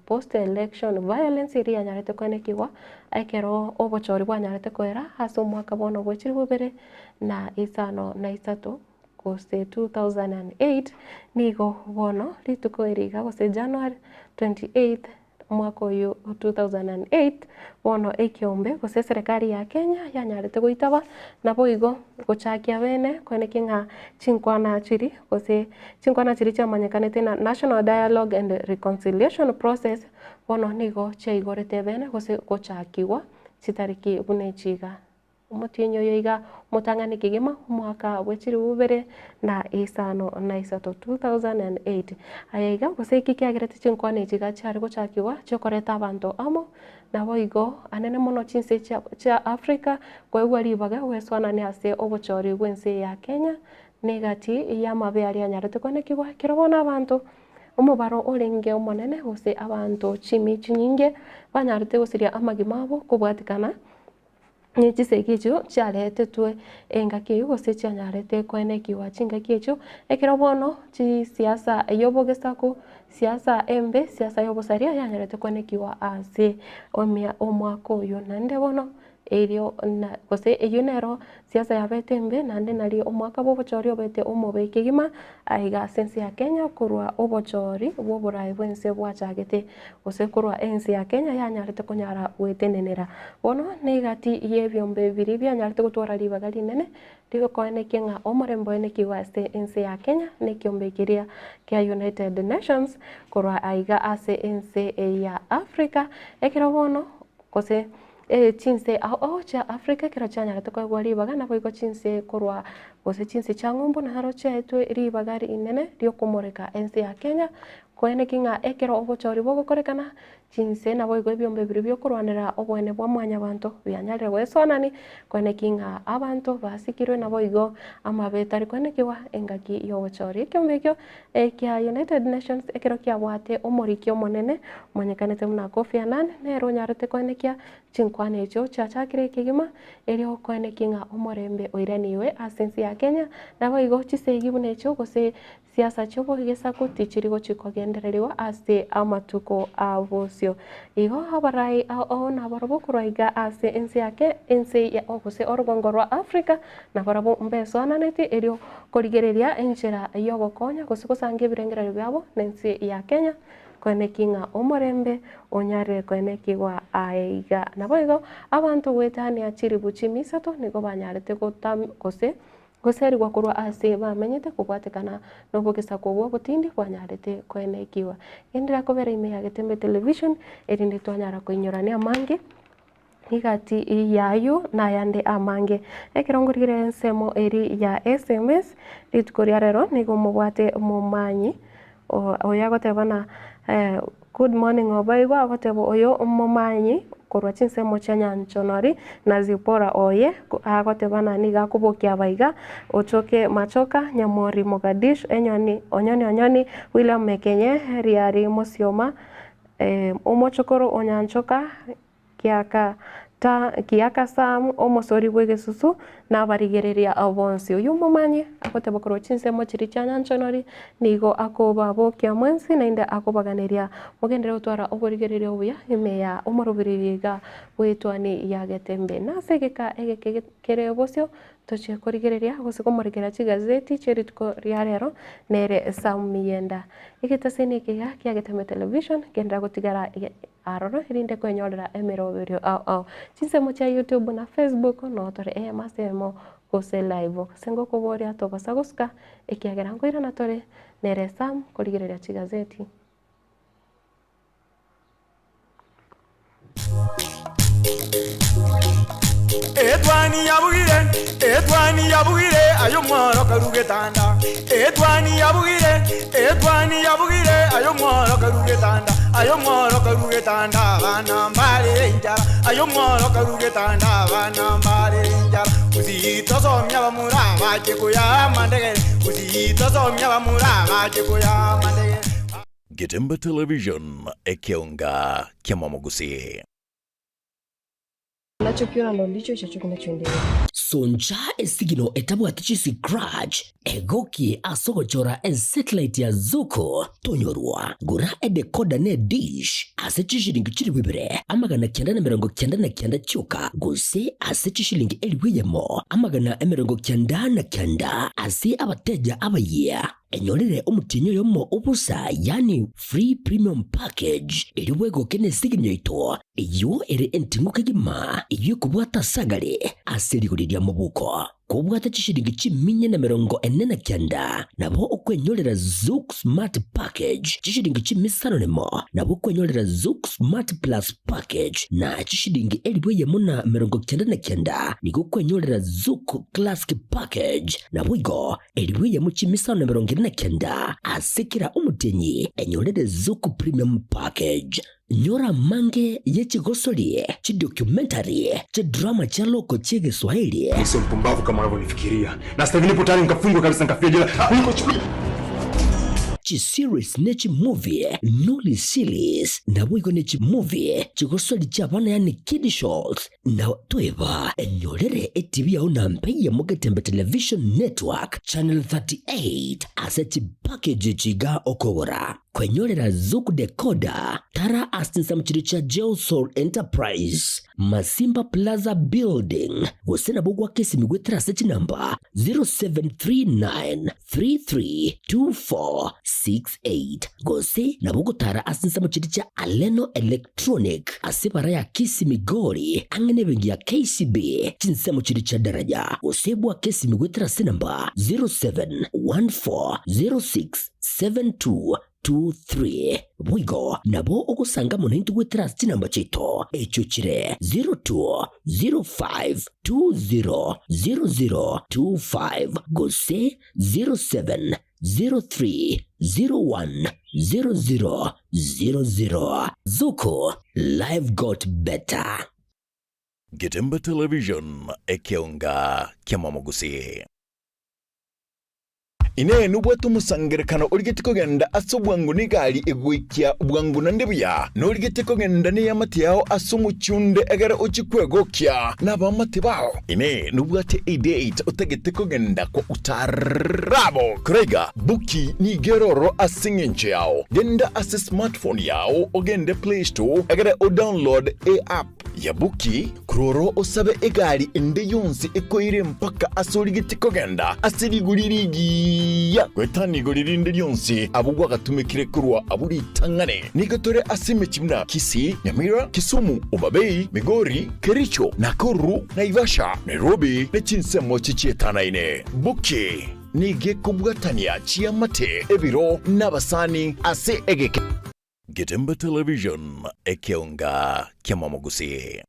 Speaker 3: post election violence eria yanyarete koenekigwa ekero obochori bwanyarete koera ase omwaka bono bwe chilifu ibere na isano na isato gose 2008 nigo bono rituko eri iga gose January 28 Omwaka oyio o 2008, bono ekeombe gose eserekari ya Kenya yanyarete goitaba, naboigo gochakia bene koenekia ng'a chinkwana chiri gose chinkwana chiria chiamanyekanete na National Dialogue and Reconciliation Process bono nigo chiaigorete bene gose gochakigwa chitariki buna echi iga. Omotienyi oyo iga omotang'ani kegima omwaka bwe chilifu ibere na isano na isato, 2008. Aya iga gose eki kiagerete chinkwana echi iga chiare gochakigwa chiokoreta abanto amo, naboigo anene mono chinse chia chia Africa koegwa ribaga gwesoanania ase obochori bw'ense ya Kenya negati y'amabe aria anyarete koenekigwa ekero bono abanto omobaro orenge omonene gose abanto chimi chinyinge banyarete gosiria amagima abo kobwatikana Ne chisegi echio chiaretetwe engaki eyio gose chianyarete koenekigwa chingaki echio, ekero bono chisiasa y'obogesaku, siasa embe, siasa y'obosaria yanyarete koenekigwa ase omia omwaka oyio. Naende bono Erio na gose eyio nero siasa yabete embe, naende nario omwaka bw'obochori obete omobe kegima aiga ase ense ya Kenya korwa obochori bw'oboraai bw'ense bwachagete gose korwa ense ya Kenya yanyarete konyara gwetenenera. Bono negati y'ebiombe biria bianyarete gotwara ribaga rinene rigokoenekia ng'a omorembe oenekigwe ase ense ya Kenya na ekiombe keria kia United Nations korwa aiga ase ense ya Africa ekero bono gose Chinse ao ao chia Africa ekero chianyarete koegwa ribaga, naboigo chinse korwa gose chinse chia ng'umbu naro chiaetwe ribaga rinene riokomoreka ense ya Kenya, koeneki ng'a ekero obochori bogokorekana, chinse naboigo ebiombe biria biokorwanera oboene bwa mwanyabanto bianyarire goesoanani, koeneki ng'a abanto basikirwe naboigo amabe tari koenekigwa engaki yobochori. Ekiombe ekio ekia United Nations ekero kiabwate omoriki omonene omanyekanete buna Kofi Annan nere onyarete koenekia chinkwana echio chiachakire kegima erio koenekia ng'a omorembe oiraniwe ase ense ya Kenya naboigo chisegi buna echio gose siasa chi'obogesaku tichiri gochi kogendererigwa ase amatuko a bosio. Igo abarai ao nabarabwo korwa iga ase ense ya ense ya gose orogongo rwa Africa nabarabwo mbesoananeti erio korigereria enchera y'ogokonya gose gosanga ebirengererio biabo nense ya Kenya koeneki ng'a omorembe onyare koenekigwa aye iga. Naboigo abanto goetania chiribu chimisato nigo banyarete gotam gose goserigwa korwa ase bamenyete kobwatekana nobogesaku obwo obotindi bwanyarete koenekigwa. Genderera kobera ime ya Getembe Television erinde twanyara koinyorania amange Rigati y'ayio nayande amange. Ekero ngorigire ensemo eri ya SMS rituko ria rero nigo mobwate omomanyi oyo agoteba na good morning obo igo agoteba oyo omomanyi korwa chinsemo chia Nyanchonori na Zipporah oye agoteba na nigo akobokia abaiga Ochoke Machoka Nyamori Mogadishu Enyoni Onyoni Onyoni William Mekenye Riari Mosioma Omochokoro o Nyanchoka Kiaka ta Kiaka Sam, omosori bw'egesusu, na abarigereria bonsi. Oyio omomanye, agoteba korwa chinsemo chiria chia Nyanchonori, nigo akobabokia mwensi naende akobaganeria mogenderere gotwara oborigereria obuya ime ya omorobiri iga bw'etuani ya Getembe. Nase egeka egeke kere bosio Tochie korigereria gose komorekera chigazeti chie rituko ria rero nere Sam Miyenda. Egetaseni eke iga kia Getembe Television genderera gotigara aroro erinde kwenyorera emeroberio ao ao. Chinsemo chia YouTube na Facebook noo tore eyemo ase eyemo gose live. Ase ngokoboria tobasa gosuka ekiagera nkoirana tore nere Sam korigereria chigazeti.
Speaker 10: Etwani yabugire, etwani yabugire, aye omworo karu getanda. Etwani yabugire, etwani yabugire, aye omworo karu getanda. Aye omworo karu getanda, abana mbare enchara. Aye omworo karu getanda, abana mbare enchara. Gusii tosomia abamura bache koyaa amandegere, Gusii tosomia abamura bache koyaa amandegere.
Speaker 11: Getembe Television, ekeonga ki'amamogusii.
Speaker 12: Unachokiona ndo ndicho ichocho kinachoendelea.
Speaker 14: Soncha esigino etabwati chiscratch, egokie ase ogochora esatellite ya Zuku tonyorwa. Gora edecoder ne edish ase chishilingi chilifu ibere, 999 chioka gose ase chishilingi 1,000, 99 ase abateja abayia. Enyorere omotienyi oyomo o bosa, yaani free premium package, erio bwegoke nesigini yaito, eyio ere enting'u kegima, eyio ekobwata ase agare ase rigori ria mobuko. Kobwate chishilingi chiminya na 49, nabo okwenyorera Zuku Smart Package, chishilingi chimisano nemo, nabo okwenyorera Zuku Smart Plus Package, na chishilingi 1,099 nigo okwenyorera Zuku Classic Package. Naboigo Elifu eyemo chimisano na 49 ase kera omotienyi enyorere Zuku Premium Package. Nyora amange ye chigosori, chidocumentary, chidrama chia loko chi'Egeswahili,
Speaker 25: Mimi sio mpumbavu kama unavyonifikiria. Na sasa hivi nipo tayari nikafungwe kabisa nikafia jela. Niko chini.
Speaker 14: Chiseries ne chimovie, Nolly Series, naboigo ne chimovie chigosori chi'abana yaani kiddie shows, Na toeba enyorere etibi yao na mpe ya Mogetembe Television Network Channel 38 ase chipackage echi iga okogora. Kwenyorera Zuku Decoder, tara ase chinsemo chiria chia Geosol Enterprise, Masimba Plaza Building, gose nabo gwaka esimi goetera ase chinamba 0739 332468 gose nabo ogotara ase ensemo chiria chia Aleno Electronic ase ebara ya Kisii Migori ang'e nebenki ya KCB chinsemo chiria chia Daraja gose bwake esimi goetera ase enamba 07140672 23. Boigo nabo ogosanga amo naintwe goetera ase chinamba chiaito, echio chire 0205200025 gose 0703010000. Zuku, life got better.
Speaker 11: Getembe Television, ekeonga ki'amamogusii.
Speaker 13: Inee! Nobwate omosangererekano origetie kogenda ase obwango negari egoikia bwango naende buya? Norigetie kogenda neamate yao ase omochie onde egere ochie kwegokia nabaamate bao? Inee! Nobwate edate otagete kogenda kwa utaarabo? Koraiga, Buki nigo ere ororo ase engencho yao. Genda ase smartphone yao ogende Play Store egere odownload eapp ya Buki, Korwa oro osabe egari ende yonsi ekoire mpaka ase origetie kogenda ase rigori rigiya goetania igori rinde rionsi abwo gwagatumekire korwa abwo ritang'ani. Nigo tore ase emechie buna Kisii, Nyamira, Kisumu, Homa Bay, Migori, Kericho, Nakuru, Naivasha, Nairobi ne chinsemo chichietanaine. Buki nigo ekobwatania chiamate, ebiro, na abasani ase egeke.
Speaker 11: Getembe Television, ekeonga ki'amamogusii.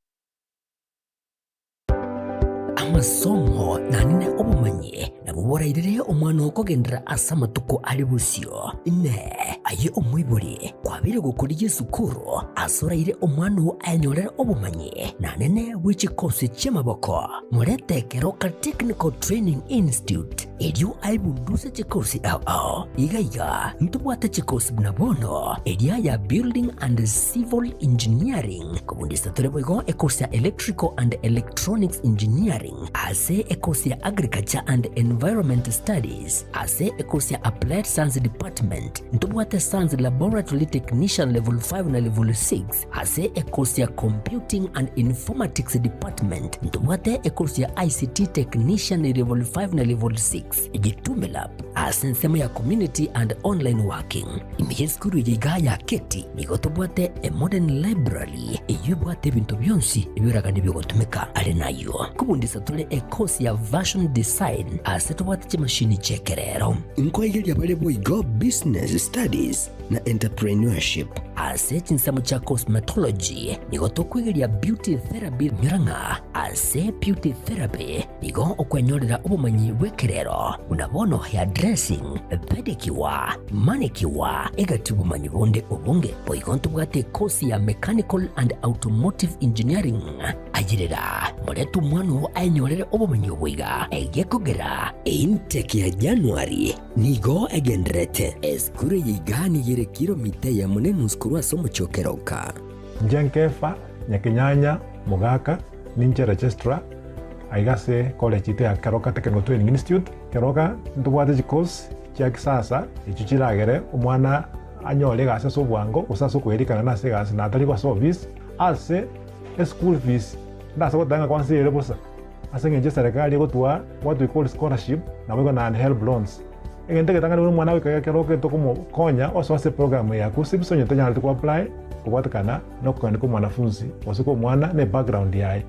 Speaker 14: Amasomo naende obomanyi nabwo borairere omwana oo kogenderera ase amatuko are bosio. Inee! Aye omoibori, kwabeire gokorigia esukuru ase oraire omwana oo ayenyorere obomanyi naende bwe chikosi chi'amaboko? Morete Keroka Technical Training Institute erio aebunduse chikosi ao ao. Iga iga ntobwate chikosi buna bono eria ya Building and Civil Engineering, kobundisa tore boigo ekosi ya Electrical and Electronics Engineering, ase ekosi ya Agriculture and Environment Studies, ase ekosi ya Applied Science Department, ntobwate Science Laboratory Technician Level 5 na Level 6, Ase ekosi ya Computing and Informatics Department ntobwate ekosi ya ICT Technician Level 5 na Level 6, Gitume Lab ase ensemo ya Community and Online Working. Ime y'esukuru eye igaa ya Keti nigo tobwate a modern library eyio ebwate ebinto bionsi ebioragani biogotumeka. Are nayio kobundisa tore ekosi ya Fashion Design ase tobwate chimashini chi'ekerero. Nkoegeria bare boigo Business Studies na Entrepreneurship. Ase chinsemo chia cosmetology nigo tokwegeria beauty therapy nyora ng'a ase beauty therapy nigo okwenyorera obomanyi bw'ekerero buna bono hair dressing, pedicure, manicure egati obomanyi bonde obonge. Boigo ntobwate ekosi ya mechanical and automotive engineering. Ayerera, morete omwana oo aenyorere obomanyi obo iga, egekogera eintake ya January Nigo egendererete. Esukuru eye iga nigo ere kilomita eyemo na enusu korwa ase omochie o Keroka.
Speaker 15: Inche Nkefa, Nyakenyanya, Mogaka, ninche registrar aiga ase college yaito ya Keroka Technical Training Institute. Keroka ntobwate chicourse chia kisasa echio chiragere omwana anyore egasi ase obwango gose ase okoerikana nase egasi na atari ase office. Ase eschool fees ndase goteba ng'a kwansa ere bosa. Ase engencho eserekari egotwaa what we call scholarship naboigo naende helb loans. Egento egetang'ani buna omwana goika ekero okogenda tokomokonya osoe ase eprogram eye ya KUCCPS onye tonyareti ko apply kobwatekana na okogenda kwa omwanafunzi gose kwa omwana na ebackground yaye.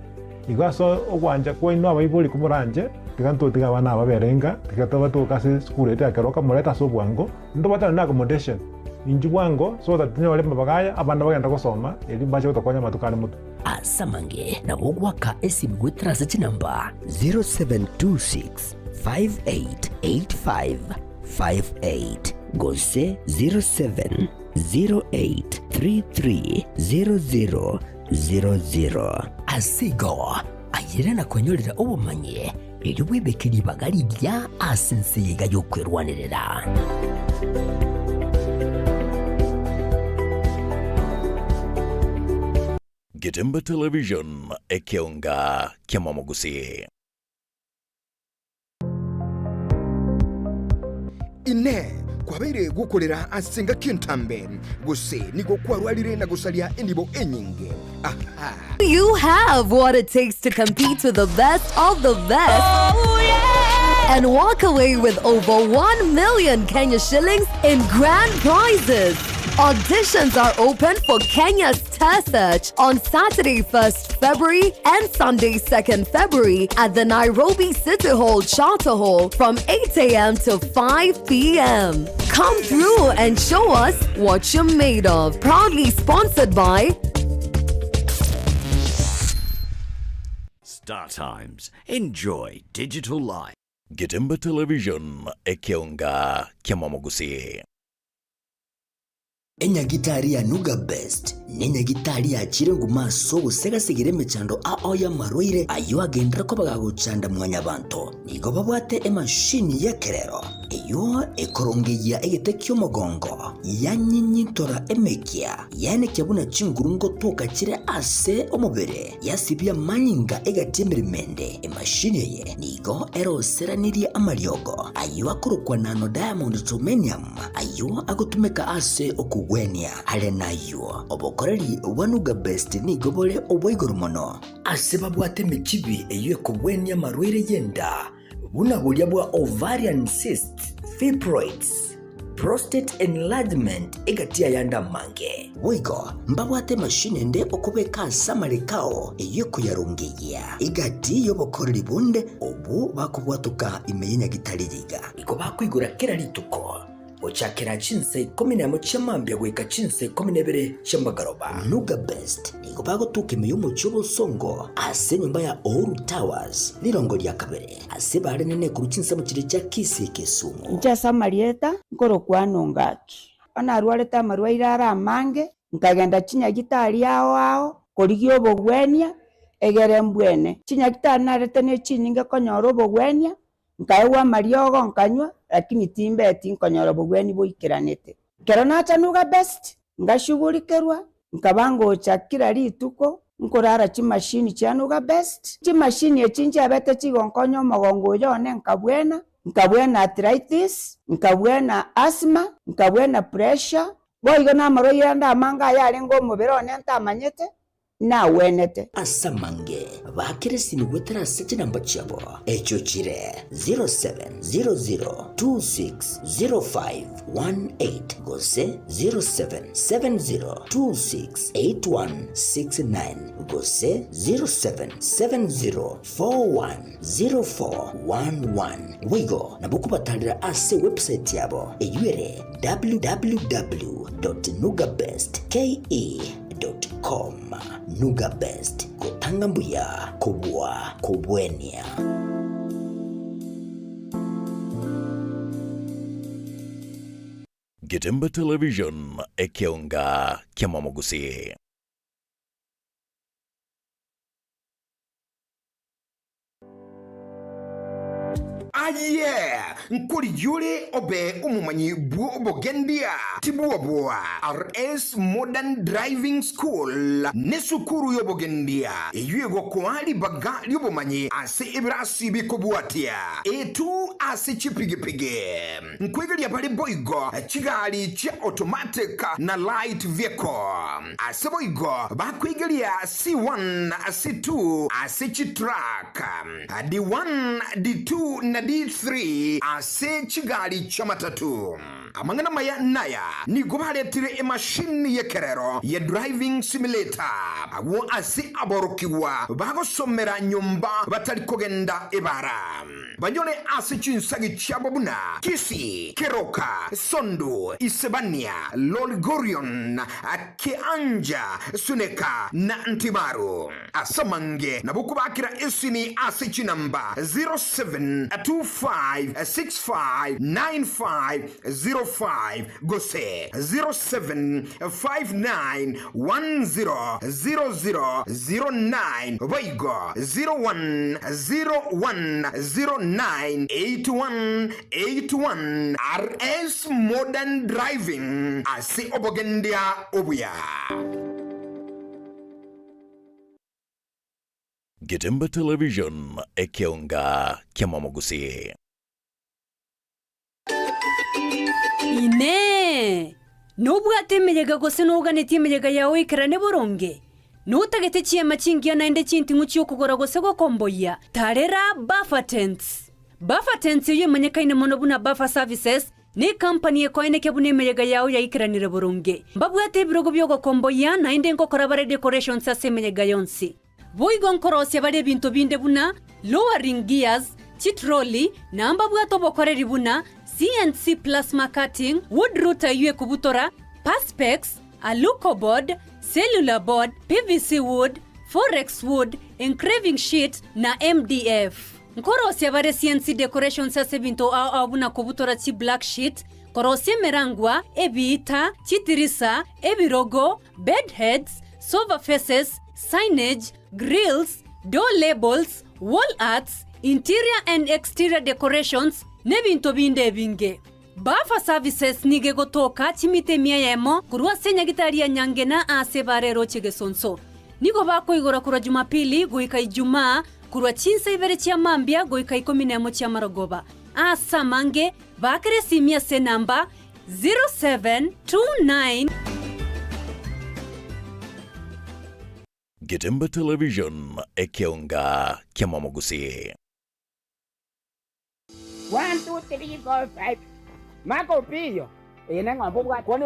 Speaker 15: Igo ase ogwancha kwaino abaibori komoranche tiga ntotige abana aba babere inga tiga tobatoke ase esukuru yaito ya Keroka morete ase obwango ntobwatane na accommodation inchuo bwango so that tonyore amabaga aya abana bagende gosoma erio mbache gotokonya amatuko are motwe.
Speaker 14: Ase amange nabo ogoaka esimi goetera ase chinamba 0726 5885 58 gose 0708 330000. Ase igo, ayere na kwenyorera obomanyi, erio bwebeke ribaga rigiya ase ense eye iga y'okwerwanerera.
Speaker 11: Getembe Television, ekeonga kiamamogusii.
Speaker 4: Inee! Kwabeire gokorera ase engaki entambe, gose nigo kwarwarire na gosaria enibo enyinge? Aha!
Speaker 16: You have what it takes to compete with the best of the best and walk away with over 1 million Kenya shillings in grand prizes. Auditions are open for Kenya's Star Search on Saturday, 1st February and Sunday, 2nd February at the Nairobi City Hall Charter Hall from 8 a.m. to 5 p.m. Come through and show us what you're made of. Proudly sponsored by
Speaker 17: Star Times. Enjoy digital life.
Speaker 11: Getembe Television, ekeonga kiamamogusii.
Speaker 14: Enyagitari ya Nuga Best nenyagitari yachire nguma ase ogosegasegera emechando ao y'amarwaire ayio agenderere koba gagochanda mwanyabanto. Nigo babwate emashini y'ekerero eyio ekorongeyia egete ki'omogongo, yanyinyintora emekia, yaenekia buna chinguru ngotoka chire ase omobere, yasibia amanyinga egati y'emeremo ende. Emashini eye nigo eroseranirie amariogo ayio akorokwa nano diamond germanium, Ayio agotumeka ase okogwenia. Are nayio, obokoreri bwa Nuga Best nigo bore obwa igoro mono. Ase babwate emechibi eyio ekogwenia amarwaire y'enda, buna boria bwa ovarian cysts, fibroids, prostate enlargement egati y'ayande amange. Boigo mbabwate emashini ende okobeka ase amareko ao eyio ekoyarongeyia egati y'obokoreri bonde obwo bakobwatoka ime y'enyagitari riga. Nigo bakoigora kera rituko, gochakera chinsa ikomi nemo chia mambia goika chinsa ikomi na ibere chia magoroba. Nuga Best nigo bagotoka ime y'omochie obosongo ase enyomba ya Uhuru Towers, rirongo ria kabere, ase barenene korwa chinsemo chiria chia Kisii Kisumu.
Speaker 20: Inche ase amarieta nkorokwa Nongaki. Bono narwarete amarwaire are amange, nkagenda chinyagitari ao ao korigia obogwenia, egere mbwene. Chinyagitari narete ne chinyinge konyora obogwenia, Nkaegwa amariogo nkanywa, lakini timbeti nkonyora obogwenia boikeranete. Ekero nacha Nuga Best, ngashugurikerwa, nkaba ngocha kera rituko nkorara chimashini chia Nuga Best. Chimashini echi nchiabete chigonkonya omogongo oyo one nkabwena, nkabwena arthritis, nkabwena asthma, nkabwena pressure, boigo namarwaire ande amange ayarenge omobere one ntamanyete, nagwenete.
Speaker 14: Ase amange baakere esimi goetera ase chinamba chiabo, echio chire 0700260518 gose 0770268169 gose 0770410411. Boigo nabo okobatarera ase ewebsite yabo eyio ere www.nugabestke. Com. Nuga Best, gotanga mbuya kobua kobwenia.
Speaker 11: Getembe Television, ekeonga kiamamogusii.
Speaker 4: Aye, nkorigia ore obe omomanyi bw'obogendia, tibwoboa. RS Modern Driving School nesukuru y'obogendia eyio egokoa ribaga ri'obomanyi ase ebirasi bikobwatia A2 ase chipigipigi. Nkoigeria bare boigo chigari chia automatic na light vehicle. Ase boigo bakoigeria C1, C2 ase chitruck, D1, D2 na D3 ase chigari chi'amatatu. Amang'ana amaya naya, nigo baretire emashini y'ekerero ye driving simulator agwo ase aborokigwa bagosomera nyomba batari kogenda ebara. Banyore ase chinsagi chiabo buna Kisii, Keroka, Sondu, Isebania, Lolgorion, Kianja, Suneka, na Ntimaru. Ase amange nabo okobakera esimi ase chinamba 0725659505 gose 0759100009 boigo 0101098181 RS Modern Driving ase obogendia obuya.
Speaker 11: Getembe Television, ekeonga ki'amamogusii.
Speaker 18: Inee! Nobwate emeyega gose noganetie emeyega yao ekerane boronge? Notagete chiema chingiya naende chinting'u chi'okogora gose gokomboyia? Tarera Buffer Tents! Buffer Tents eyio emanyekaine mono buna Buffer Services, Necompany ekoenekia buna emeyega yao yaikeranire boronge. Mbabwate ebirogo bi'ogokomboyia, naende nkokora bare decorations ase emeyega yonsi. Boigo nkorosia bare ebinto binde buna lowering gears, chitrolley, na mbabwate obokoreri buna CNC plasma cutting, wood router eyio ekobutora, perspex, alucoboard, cellular board, PVC wood, forex wood, engraving sheet, na MDF. Nkorosia bare CNC decorations ase ebinto ao ao buna kobutora chi black sheet, korosia emerangwa, ebiita, chitirisa, ebirogo, bed heads, sofa faces, signage, grills, door labels, wall arts, interior and exterior decorations, n'ebinto binde ebinge. Buffer Services nigo egotoka chimita emia eyemo korwa ase enyagitari ya Nyangena aase bare eroche Gesonso. Nigo bakoigora korwa Jumapili goika Ijumaa korwa chinsa ibere chia mambia goika ikomi nemo chi'amarogoba. Aase amange, baakera esimi ase enamba 0729.
Speaker 11: Getembe Television, ekeonga ki'amamogusii.
Speaker 19: One, two, three, four, five. Makopiyo eye neng'ombe obwate.
Speaker 5: Kwani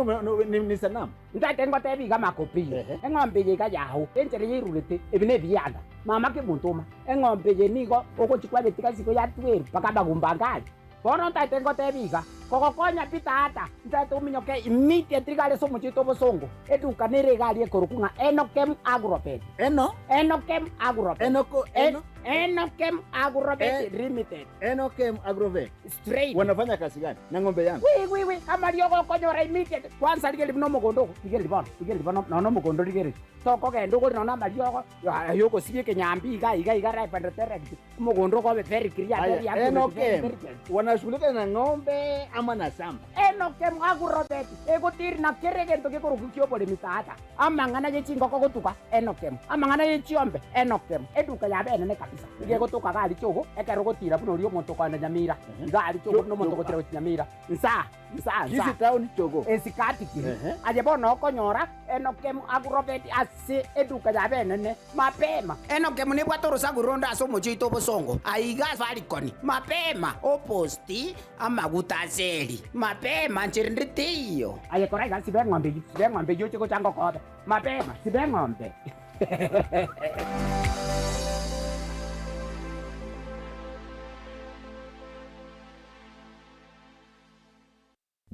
Speaker 5: ni sanamu?
Speaker 19: Ntagete ngotebie iga Makopiyo, eng'ombe eye iga yao, enchera yairurete, ebi nebianda. Mama kemontoma, eng'ombe eye nigo ogochia kwayetiga isiko yatwerwa mpaka amagumba ange aria. Bono ntagete ngotebie iga, kogokonya pi tata, ntagete ominyoke immediately iga aria ase omochie oito obosongo, eduka nere iga aria ekorokwa ng'a Enokem Agrovet.
Speaker 5: Eno?
Speaker 19: Enokem Agrovet.
Speaker 5: Enoko, eno?
Speaker 19: Enokem Agrovet Limited.
Speaker 5: Enokem Agrovet.
Speaker 19: Straight.
Speaker 5: Wanafanya kazi gani na ng'ombe yangu?
Speaker 19: Wi wi wi, amariogo okonyora immediate. Kwanza rigereria buna omogondo ogo, rigereria bono, rigereria bono nonya omogondo rigereria. Tokogenda ogore nonya amariogo aye ogosibia ekenyambi iga iga iga right and direct, omogondo ogo obe very clear, very
Speaker 5: Aya,
Speaker 19: accurate, very
Speaker 5: Enokem,
Speaker 19: very clear.
Speaker 5: wanashughulika na ng'ombe ama na shamba?
Speaker 19: Enokem Agrovet egotiri na kera egento gekorokwa ki'oboremi tata. Amang'ana ye chingoko gotuga, enokemo, amang'ana ye chiombe, enokemo. Eduka yabo enene kabisa, nigo egotoka iga aria Chogo, ekero ogotira buna oria omonto okoenda Nyamira, iga aria Chogo buna omonto ogotira gochia Nyamira, nsa, nsa, nsa.
Speaker 5: Kisii town Chogo.
Speaker 19: Esikati kiri. Aye bono okonyora enokemo Agrovet ase eduka yabo enene, mapema. Enokemo nebwate orosaku ronde ase omochie oito obosongo, aiga Safaricon, mapema, oposti, Amaguta ase eri, mapema, nchera ende teiyo. Aye kora iga, siba eng'ombe eyio, siba eng'ombe eyio oche gocha ngokobe. Mapema, siba eng'ombe.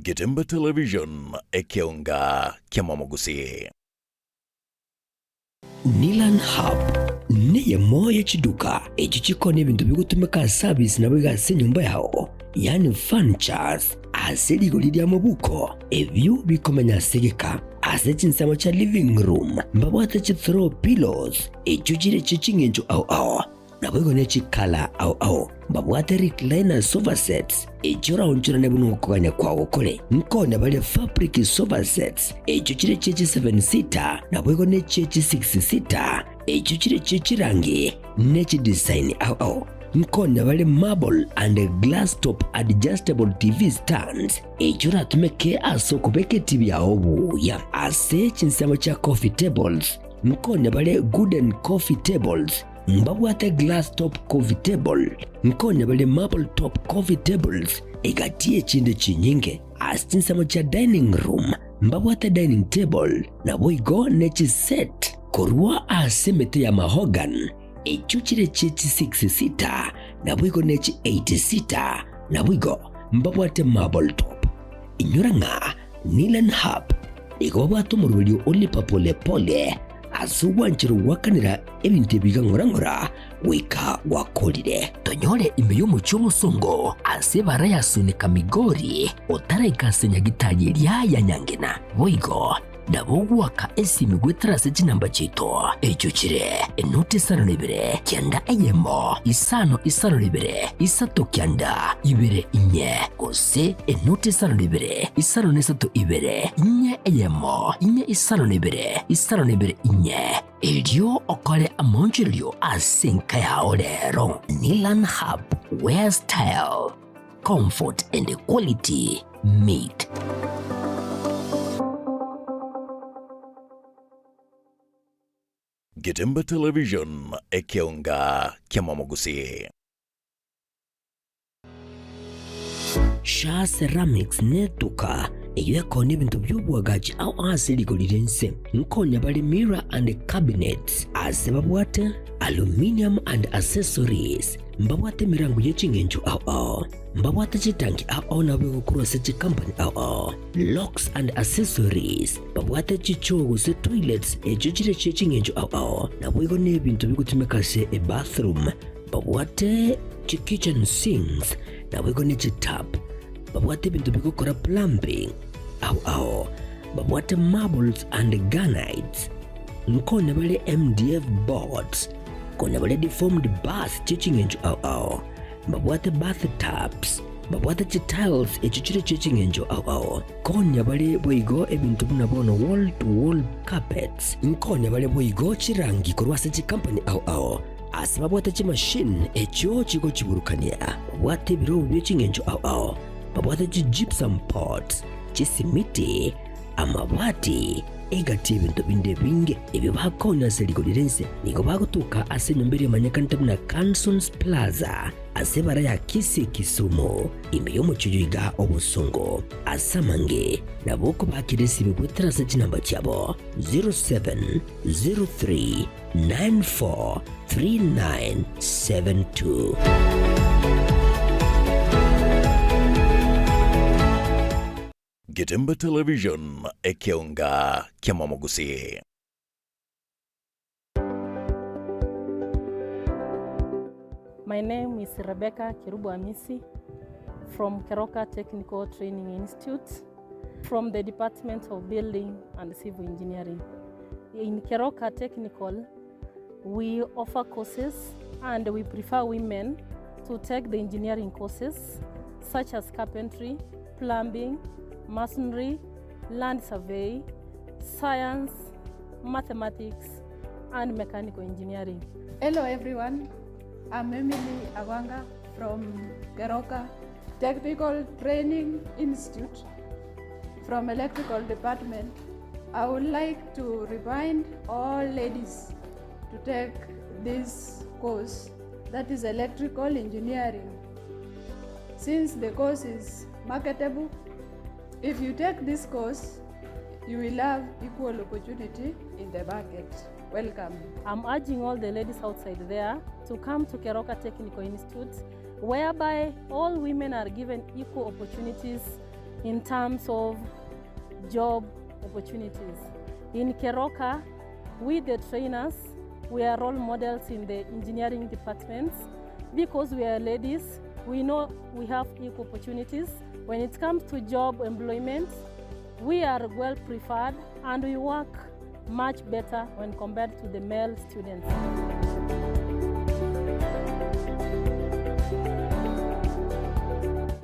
Speaker 11: Getembe Television, ekeonga ki'amamogusii.
Speaker 14: Nilan Hub neyemo ye chiduka echio chikoonia ebinto bigotumeka ase service naboigo ase enyomba yao, yaani furnitures, ase rigori ria mobuko, ebio bikomenya ase egeka. Ase chinsemo chia living room mbabwate chi throw pillows echio chire chie ching'encho ao ao. Naboigo ne chikala ao ao mbabwate recliner sofa sets, echio oraonchorane buna okogania kwao kore. Nkonya bare fabric sofa sets, echio chire chie chi seven seater, naboigo ne chie chi six seater, echio chire chie chirangi ne chidesign ao ao. Nkonya bare marble and glass top adjustable TV stands, echio oratumeke ase okobeka etibi yao buya. Ase chinsemo chia coffee tables, nkonya bare gooden coffee tables, Mbabwate glass top coffee table, nkonya bare marble top coffee tables, egati y'echinde chinyinge. Ase chinsemo chia dining room mbabwate dining table, naboigo ne chiset korwa ase emete ya mahogany, echio chire chie chi six seater, naboigo ne chi eight seater, naboigo mbabwate marble top. Inyora ng'a Nilan Hub nigo babwate omoroberio o lipa pole pole ase ogwancherwa goakanera ebinto ebi iga ng'ora ng'ora goika gwakorire. Tonyore ime y'omochie omosongo ase ebara ya Sunika Migori otaraika ase nyagitari eria ya Nyangena. Boigo nabo ogoaka esimi goetera ase chinamba chiaito echio chire enoti isano na ibere kianda eyemo isano isano na ibere isato kianda ibere inye gose enoti isano na ibere isano na isato ibere inye. 4 eyemo inye isano na ibere isano na ibere inye, erio okore amaonchorerio ase enka yao rero. Nilan Hub, where style, comfort and quality meet.
Speaker 11: Getemba Television, ekeonga kiamamogusii.
Speaker 14: Shaa Ceramics netuka eyio ekonia ebinto bi'oboagachi ao ase rigori ri'ense. Nkonya bare mirror and cabinets ase babwate aluminium and accessories, mbabwate emerango ye ching'encho ao ao, mbabwate chitanki ao ao nabo egokorwa ase chikampani ao ao, locks and accessories, babwate chichoo gose toilets echio chire chie ching'encho ao ao, naboigo nebinto bigotumeka ase ebathroom. Babwate chi-kitchen sinks, naboigo ne chi-tap. Babwate ebinto bigokora plumbing ao ao. Babwate marbles and granites. Nkonya bare MDF boards. Konya bare deformed bars chie ching'encho ao ao. Babwate bath tubs. Babwate chi-tiles echio chire chie ching'encho ao ao. Konya bare boigo ebinto buna bono wall to wall carpets. Nkonya bare boigo chirangi korwa ase chikampani ao ao. Ase babwate chimashini echio chigochiburukania, babwate ebirobu bie ching'encho ao ao, babwate chi-gypsum pots, chisimiti, amabati, egati y'ebinto binde ebinge ebio bakonya ase rigori ri'ense. Nigo bagotoka ase enyomba eria emanyekanete buna Cansons Plaza, ase ebara ya Kisii Kisumu, ime y'omochie oyo iga obosongo. Ase amange nabo okobakera esimi goetera ase chinamba chiabo 07 03 943972.
Speaker 11: Getemba Television, ekeonga kiamamogusii.
Speaker 2: My name is Rebecca Kerubo Amisi from Keroka Technical Training Institute from the Department of Building and Civil Engineering. In Keroka Technical, we offer courses and we prefer women to take the engineering courses such as carpentry, plumbing, masonry, land survey, science, mathematics, and mechanical engineering.
Speaker 21: Hello everyone, I'm Emily Awanga from Keroka Technical Training Institute from Electrical Department. I would like to remind all ladies to take this course, that is electrical engineering. Since the course is marketable, if you take this course, you will have equal opportunity in the market. Welcome.
Speaker 2: I'm urging all the ladies outside there to come to Keroka Technical Institute, whereby all women are given equal opportunities in terms of job opportunities. In Keroka, we the trainers, we are role models in the engineering departments. Because we are ladies, we know we have equal opportunities. When it comes to job employment, we are well preferred and we work much better when compared to the male students.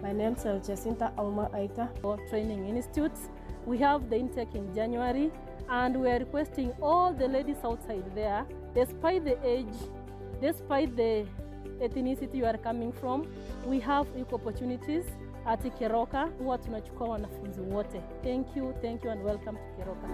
Speaker 12: My name is Jacinta Auma Aita.
Speaker 2: For training institutes, we have the intake in January and we are requesting all the ladies outside there, despite the age, despite the ethnicity you are coming from, we have equal opportunities at Keroka. Huwa tunachukua wanafunzi wote. Thank you, thank you and welcome to Keroka.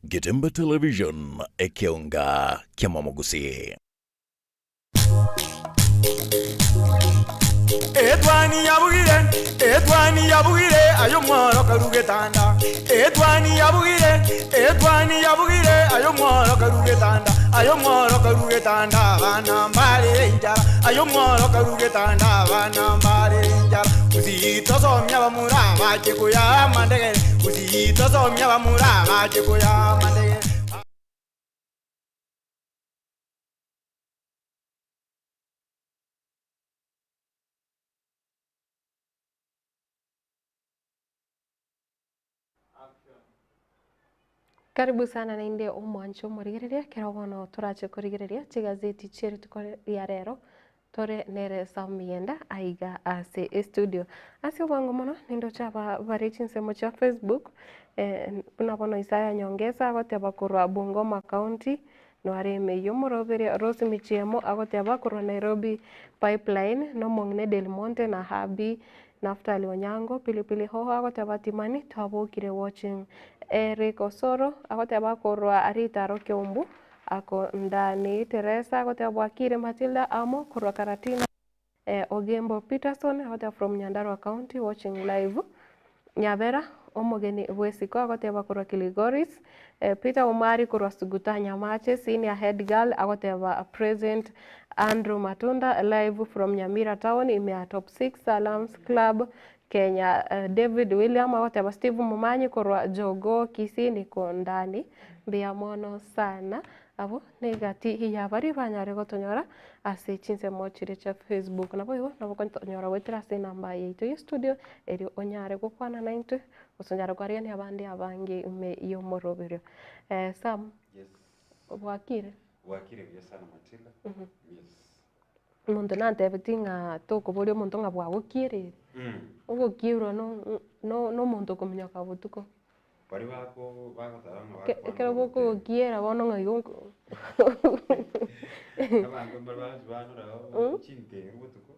Speaker 11: Getemba Television, ekeonga kiamamogusii.
Speaker 10: Etwani yabugire, etwani yabugire, ayo mworo karugetanda. Etwani yabugire, etwani yabugire, ayo mworo karugetanda. Ayo mworo karugetanda, bana mbare injara. Ayo mworo karugetanda, bana mbare injara. Usitosomya bamura bache kuya mandegere. Usitosomya bamura bache kuya mandegere.
Speaker 3: Karibu sana naende omwanche omorigereria ekero bono torache korigereria chigazeti chie rituko ria rero tore nere Sam Miyienda aiga ase estudio. Ase obwango mono nindoche aba bare chinsemo chia Facebook buna bono Isaiah Nyongesa agoteba korwa Bungoma County Noare emeyio omorobere Rose Michiemo agoteba korwa Nairobi Pipeline nomong'ina Delmonte na Habi Naftali Onyango Pilipili Hoho agoteba Timani twabokire watching Eric Osoro agoteba korwa Ritaro Kiumbu ako Ndani Teresa agoteba Bwakire Matilda amo korwa Karatina Ogembo Peterson agoteba from Nyandarua County watching live Nyabera omogeni bwesiko agoteba korwa Kilgoris Peter Omari korwa Suguta Nyamache senior head girl agoteba present Andrew Matunda live from Nyamira town ime ya top 6 Salams Club Kenya David William agoteba Steve Momanyi korwa Jogoo Kisii niko ndani mbuya mono sana Abwo negati y'abaria banyare gotonyora ase chinsemo chiria chia Facebook. Naboigo nabo okotonyora goetera ase enamba yaito ya estudio erio onyare gokwana naintwe gose onyare kwarigania abande abange ime y'omoroberio. Sam,
Speaker 7: Yes.
Speaker 3: bwakire?
Speaker 7: Bwakire buya sana Matilda. Yes.
Speaker 3: Omonto nantebetie ng'a tokoboria omonto ng'a bwagokierire, ogokierwa no- no- na omonto okominyoka botuko.
Speaker 7: Baria bako bagoteba ng'a
Speaker 3: Ke-
Speaker 7: bakwana
Speaker 3: Ekero
Speaker 7: obote.
Speaker 3: bokogokiera bono ng'a igo nko
Speaker 7: Abanto mbare bagochi banora oo chinteru botuko,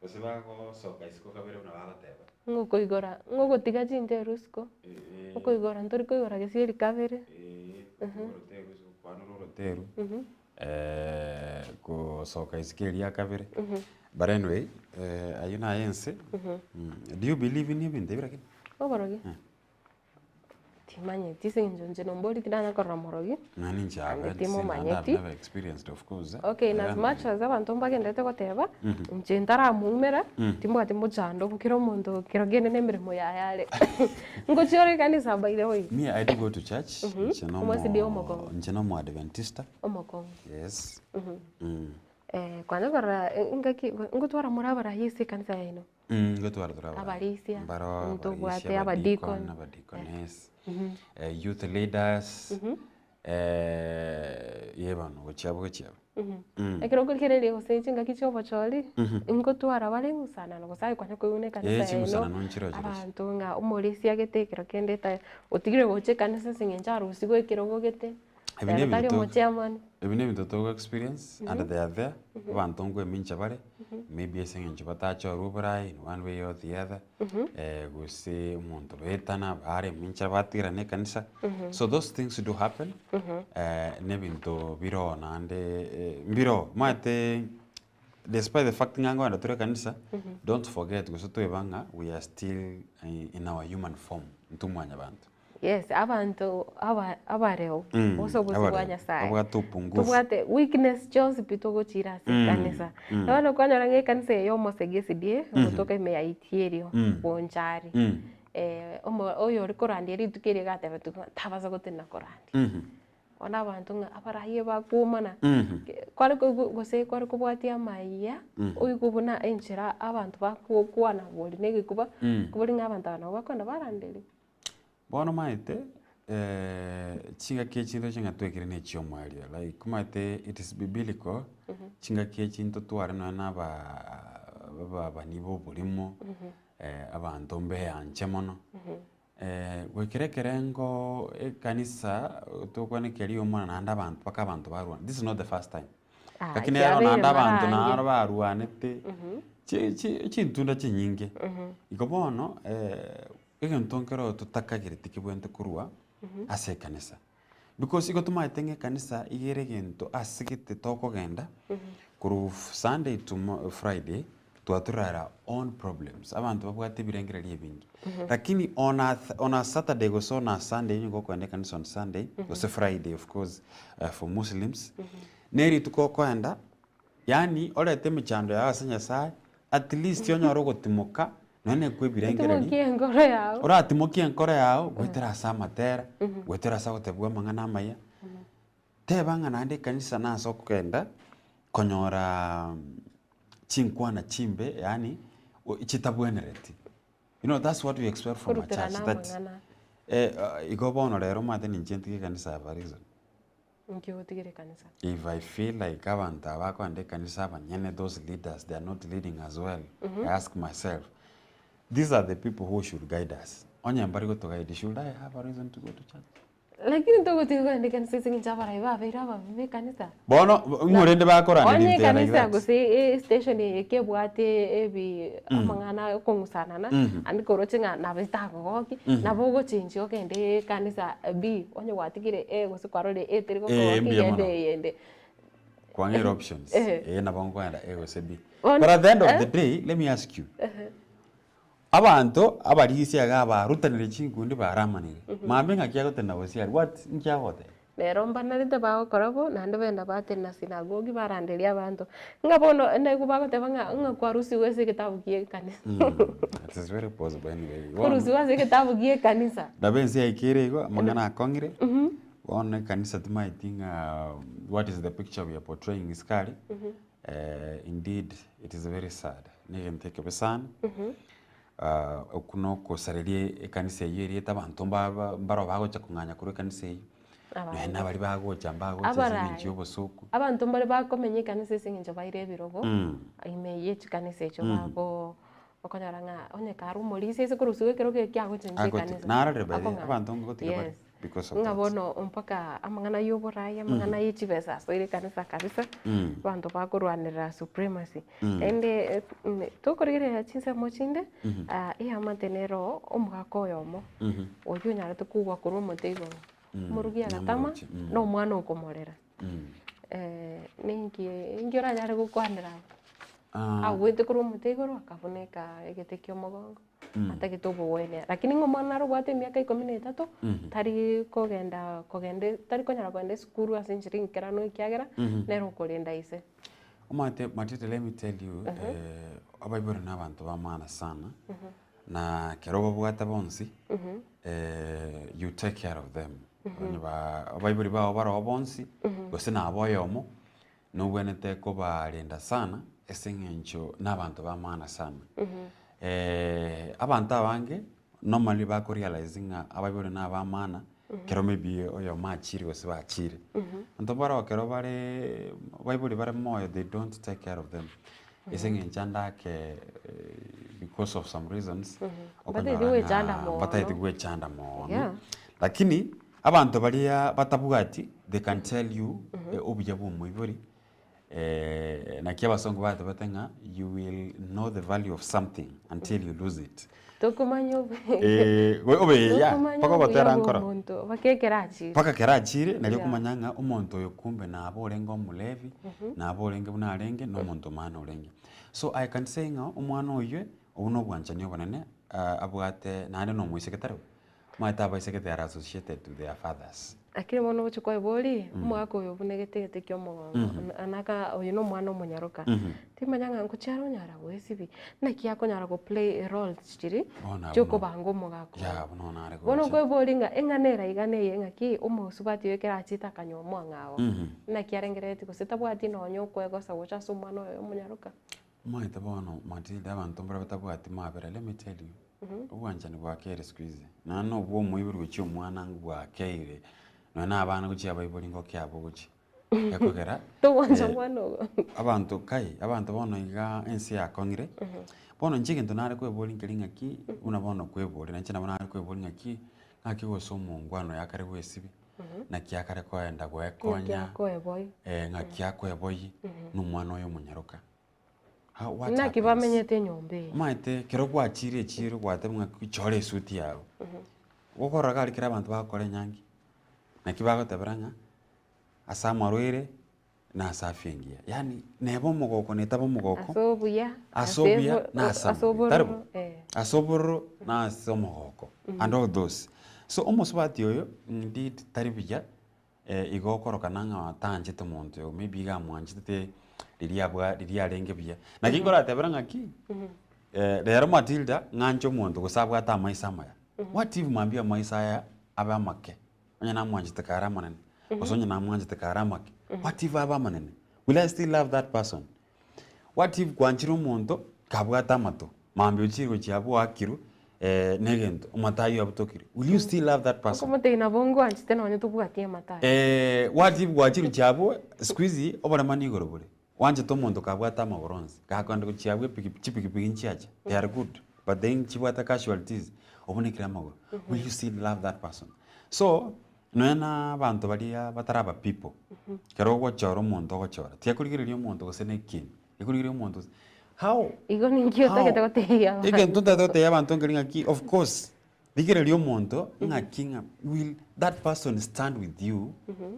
Speaker 7: gose bagosoka isiko kabere buna bagoteba.
Speaker 3: Ng'a okoigora, ng'a ogotiga chinteru isiko,
Speaker 7: Eeh.
Speaker 3: okoigora ntori koigora gesieri kabere.
Speaker 7: Eeh, gotiga oroteru isiko, kwanora oroteru, gosoka isiko eria kabere, but anyway, ayio naye ense, do you believe in ebinto ebi lakini?
Speaker 3: Oborogi? Timanyeti ase eng'encho inche nombori tindanya korora morogi,
Speaker 7: Nani inche
Speaker 3: naende
Speaker 7: have seen, naende
Speaker 3: timomanyeti.
Speaker 7: I've never experienced of course.
Speaker 3: Okay, in as much as abanto mbagenderete goteba, inche ntaramoumera, timbwati mochando kera omonto kero kende na emeremo yaye are. Ngochia ore ekanisa by the way?
Speaker 7: Me I do go to church, inche nomo
Speaker 3: Omosibia omokong'u.
Speaker 7: inche nomo Adventista.
Speaker 3: Omokong'u.
Speaker 7: Yes.
Speaker 3: Kwanya korora engaki ngotwara more abarai ase ekanisa yaino?
Speaker 7: Ngotwara tore abarai.
Speaker 3: Abarisia,
Speaker 7: Mbaro
Speaker 3: ntobwate
Speaker 7: abarisia,
Speaker 3: abadeacon.
Speaker 7: abadeacon, abadeaconess, youth leaders, ye bono gochia abwo gochia abwo.
Speaker 3: Ekero okorigereria gose chingaki chia obochori, ngotwara bare eng'usanano gose aye kwanya koigwa na ekanisa
Speaker 7: Eh,
Speaker 3: yaino,
Speaker 7: ching'usanano nchire chirochio.
Speaker 3: abanto ng'a omorisia gete ekero kende ta otigire gocha ekanisa ase eng'encho arusigwe ekerogo gete,
Speaker 7: Ebi
Speaker 3: ere tari
Speaker 7: nebinto
Speaker 3: omochairman.
Speaker 7: ebi nebinto togo experience and they are there, abanto nkoemincha bare, maybe ase eng'encho batachorwa oboraai in one way or the other, gose omonto baetana baremincha batigerana ekanisa, so those things do happen, na ebinto biroo naende mbiroo, omanyete despite the fact ng'a nkoenda tore ekanisa, don't forget gose toeba ng'a we are still in our human form, intwe mwanyabanto.
Speaker 3: Yes, abanto aba abareu gose obosio bwa
Speaker 7: Abareu,
Speaker 3: Nyasaye.
Speaker 7: babwate upungufu.
Speaker 3: Tobwate weakness chionsi pi togochiira ase ekanisa. Na bono kwanyora ng'a ekanisa eye ya omosegi SDA, ogotoka ime ya Itierio, Bonchari, omo oyore korandia rituko erio iga atebetigwe ng'a tabasa gotenena korandia. Bono abanto ng'a abarayie bakwomana, kware koigwa gose kware kobwatia amaiya, oigwe buna enchera abanto bakokwana bori na egekuba, kobori ng'a abanto aba nabo bakoenda baranderia.
Speaker 7: Bono omanyete chingaki echi ntoche ng'a twekire na echiomoerio like omanyete it is biblical chingaki echi ntotware nonye na aba ababani ba oborimo abanto mbeanche mono goikera ekerengo ekanisa tokwane keria omwana naende abanto mpaka abanto barwane this is not the first time
Speaker 3: Ah,
Speaker 7: lakini ero
Speaker 3: kiabeire
Speaker 7: naende abanto
Speaker 3: mara ange.
Speaker 7: naro barwanete chi- chi- chintunda chinyinge igo bono Egento nkero totakagereti kebwenerete korwa ase ekanisa. Because igo tomaete ng'a ekanisa iga ere egento ase gete tokogenda korwa Sunday to Friday twaturire our own problems, abanto babwate ebirengererio ebinge. Lakini on a on a Saturday gose on a Sunday onye gokoenda ekanisa on Sunday gose Friday of course for Muslims, ne rituko okoenda Yaani orete emechando yao ase Nyasae, at least onyore ogotimoka nonya na ekwebirengereria.
Speaker 3: Otimokie enkoro yao.
Speaker 7: Oratimokie enkoro yao goetera ase amatera, goetera ase ogotebigwa amang'ana amaya. Teba ng'a naende ekanisa nase okogenda konyora chinkwana chimbe yaani chitabwenereti. You know that's what we expect from a
Speaker 3: Koruterana
Speaker 7: church that
Speaker 3: amang'ana.
Speaker 1: Eh, igo bono rero omanyete ninche ntige ekanisa ya Parison.
Speaker 3: Inki ogotigera ekanisa?
Speaker 1: If I feel like abanto aba bakoenda ekanisa abanyene those leaders they are not leading us well,
Speaker 3: Mhm.
Speaker 1: I ask myself, these are the people who should guide us. Onye mbari gotoguide, should I have a reason to go to church?
Speaker 3: Lakini togotiga kogenda ekanisa ase eng'encho abarai babeire ababe be ekanisa.
Speaker 1: Bono, ng'o rende bakoranderia
Speaker 3: Onye
Speaker 1: they are like
Speaker 3: ekanisa
Speaker 1: that.
Speaker 3: gose estation eye kebwate ebi amang'ana okong'usanana, ande koroche ng'a nabo etakogokia, nabo ogochenchia ogende ekanisa B, onye gwatigire A gose kwarorire A teri
Speaker 1: Eh,
Speaker 3: gokogokia
Speaker 1: mbuya
Speaker 3: genda
Speaker 1: mono.
Speaker 3: eyende.
Speaker 1: Kwang'eire options.
Speaker 3: Eh.
Speaker 1: Eh, nabo nkoenda A gose B.
Speaker 3: Bono-
Speaker 1: But at the end of
Speaker 3: eh?
Speaker 1: the day, let me ask you.
Speaker 3: Ehe.
Speaker 1: Abanto abarisia iga abarutanire chinkundi baramanire, mambia ng'aki agotenda gose aria, what nki agoteba?
Speaker 3: Nero mbanarete bagokora bo, naende benda batenena sinagogi baranderia abanto, ng'a bono naigwa bagoteba ng'a ng'a kwarusigwe ase egetabu gie ekanisa.
Speaker 1: It is very possible anyway. Bono
Speaker 3: Korusigwa ase egetabu gie ekanisa.
Speaker 1: nabo ense yaikire igo, amang'ana akong'ire, bono ekanisa timaeti ng'a what is the picture we are portraying isiko aria, Indeed it is very sad, negento ekebe sana, okwo nokosareria ekanisa eyio eriete abanto mba mbaro bagocha kong'anya korwa ekanisa eyio, nonya na baria bagocha mbagocha ase
Speaker 3: Abarai.
Speaker 1: eng'encho ya obosoku.
Speaker 3: Abanto mbare bakomenya ekanisa ase eng'encho baire ebirogo, ime ye chikanisa echio bago okonyora ng'a onye kare omorisia ase korusiwa ekerogo ekio agochenchia
Speaker 1: Agotiga,
Speaker 3: ekanisa,
Speaker 1: narorire by the way,
Speaker 3: akong'anya.
Speaker 1: abanto ngotiga bare
Speaker 3: Yes.
Speaker 1: because of
Speaker 3: Ng'a
Speaker 1: that.
Speaker 3: bono mpaka amang'ana ya oborai, amang'ana ya chibesa asoire ekanisa kabisa, abanto bakorwanerera supremacy. Naende tokorigereria chinsemo chinde, eamate nero omogaka oyomo, oyio onyarete kogwa korwa omote igoro, omorugi agatama,
Speaker 1: namoruchi,
Speaker 3: na omwana okomorera. Ninki ninki oranyare gokwanera abwo? Agwete korwa omote igoro akabuneka egete kia omogongo, atagete obogwenia. Lakini ng'a omwana nare obwate emiaka ikomi na etato, tari kogenda kogenda tari konyara kogenda esukuru ase enchera enkeranu ekiagera, nere okorenda ise.
Speaker 1: Omanyete Matete let me tell you, abaibori na abanto ba maana sana, na ekero obabwate bonsi, you take care of them. Onye ba abaibori bao baroo bonsi, gose naba oyomo, nobwenerete kobarenda sana, ase eng'encho na abanto ba maana sana. Abanto abange, normally bako realize ng'a abaibori na abamana, ekero maybe oyomo achire gose bachire. Abanto baroo ekero bareee abaibori bare moyo they don't take care of them, ase eng'encho ande ake because of some reasons,
Speaker 3: Mbataeti
Speaker 1: okonyora
Speaker 3: gwechanda
Speaker 1: ng'a
Speaker 3: mono.
Speaker 1: mbataeti gwechanda mono.
Speaker 3: Yeah.
Speaker 1: Lakini, abanto baria batabwati, they can tell you obuya bwa omoibori, naki abasongo batebete ng'a you will know the value of something until you lose it.
Speaker 3: Tokomanya obu-
Speaker 1: Eh, obuya,
Speaker 3: tokomanya
Speaker 1: mpaka
Speaker 3: obuya
Speaker 1: ogotera
Speaker 3: bwa
Speaker 1: nkoro.
Speaker 3: omonto, mpaka ekero achire.
Speaker 1: Mpaka ekero achire, nario
Speaker 3: Yeah.
Speaker 1: okomanya ng'a omonto oyo kumbe nabo orenge omolevi, nabo orenge buna arenge, na omonto maana orenge. So I can say ng'a omwana oywe, obwo na obwanchani obonene, abwate naende na omoiseke tari bo? Omanyete abaiseke they are associated to their fathers.
Speaker 3: Lakini bono ogochia koeboria, omogaka oyo obunegete egete kia omogongo, anaka oyo na omwana omonyaroka, timanya ng'a ngochia are onyara goesibia, naki akonyara go play roles chiria
Speaker 1: Bono abwo
Speaker 3: chia okobanga omogaka oyo.
Speaker 1: Yeah, bono bono are
Speaker 3: Bono
Speaker 1: gocha.
Speaker 3: nkoeboria ng'a eng'ana ere iga neye ng'aki omosubati oyo ekero achete akanywa omong'ao, naki arengereretie gose tabwati nonye okwegosa gocha ase omwana oyo omonyaroka.
Speaker 1: Omanyete bono Matilda abanto mbare batabwati mabera let me tell you, obwanchani bwakeire siku hizi, nonya na obwa omoibori gochia omwana bwakeire, nonya na abana gochia abaibori ngokia abwo gochia, gekogera
Speaker 3: Togwancha omwana ogo.
Speaker 1: abanto kai, abanto bono iga ense yakong'ire, bono inche egento nare kweboria nkeri ng'aki, buna bono kweboria, nainche nabo nare kweboria ng'aki, ng'aki gose omongwana oyo akare goesibia, naki akare koenda
Speaker 3: Ng'aki
Speaker 1: goekonya,
Speaker 3: akoeboi.
Speaker 1: ng'aki akoeboi, na omwana oyo omonyaroka. How what
Speaker 3: Naki
Speaker 1: happens?
Speaker 3: bamenyete enyomba eye.
Speaker 1: Omanyete ekero gwachire echiro gwateba ng'a chora esuti yago, gokorora iga aria kera abanto bagokora enyangi, naki bagotebera ng'a ase amarwaire na ase afya engiya, yaani neba omogoko netaba omogoko,
Speaker 3: Ase obuya,
Speaker 1: ase obuya
Speaker 3: ebo-
Speaker 1: na ase
Speaker 3: ase
Speaker 1: amabe, tari bo?
Speaker 3: obororo, eh.
Speaker 1: Ase obororo na ase omogoko, and all those. So omosubati oyo indeed tari buya. Igo okorokana ng'a tanchete omonto oyo, maybe iga amwanchete riria abwa riria arenge buya. Naki nkoratebera ng'aki, rero Matilda ng'anche omonto gose abwate amaiso amaya, what if mambia amaiso aya abe amake, onye namwanchete kare amanene, gose onye namwanchete kare amake, what if abe amanene, will I still love that person? What if gwanchire omonto kabwate amato, mambia ochire gochia abwo oakirwe, na egento, omatayo abutokire, will you still love that person?
Speaker 3: Okomotebia nabo ngwanchete nonye tobwati amatayo.
Speaker 1: What if gwachire chiabwo, siku hizi oborema nigoro bore, Gwanchete omonto kabwate amagoro onsi, gakogenda gochiabua epiki chipikipiki nchiacha, they are good, but then chibwate casualties, obunekire amagoro, will you still love that person? So, nonya na abanto baria bataraba people, ekero ogochora omonto ogochora, tiakorigereria omonto gose na ekieni, ekorigereria omonto gose how
Speaker 3: Igo ninki
Speaker 1: how
Speaker 3: otagete gotebia abanto?
Speaker 1: egento ntagete gotebia abanto nkeri ng'aki of course, Rigereria omonto ng'aki ng'a will that person stand with you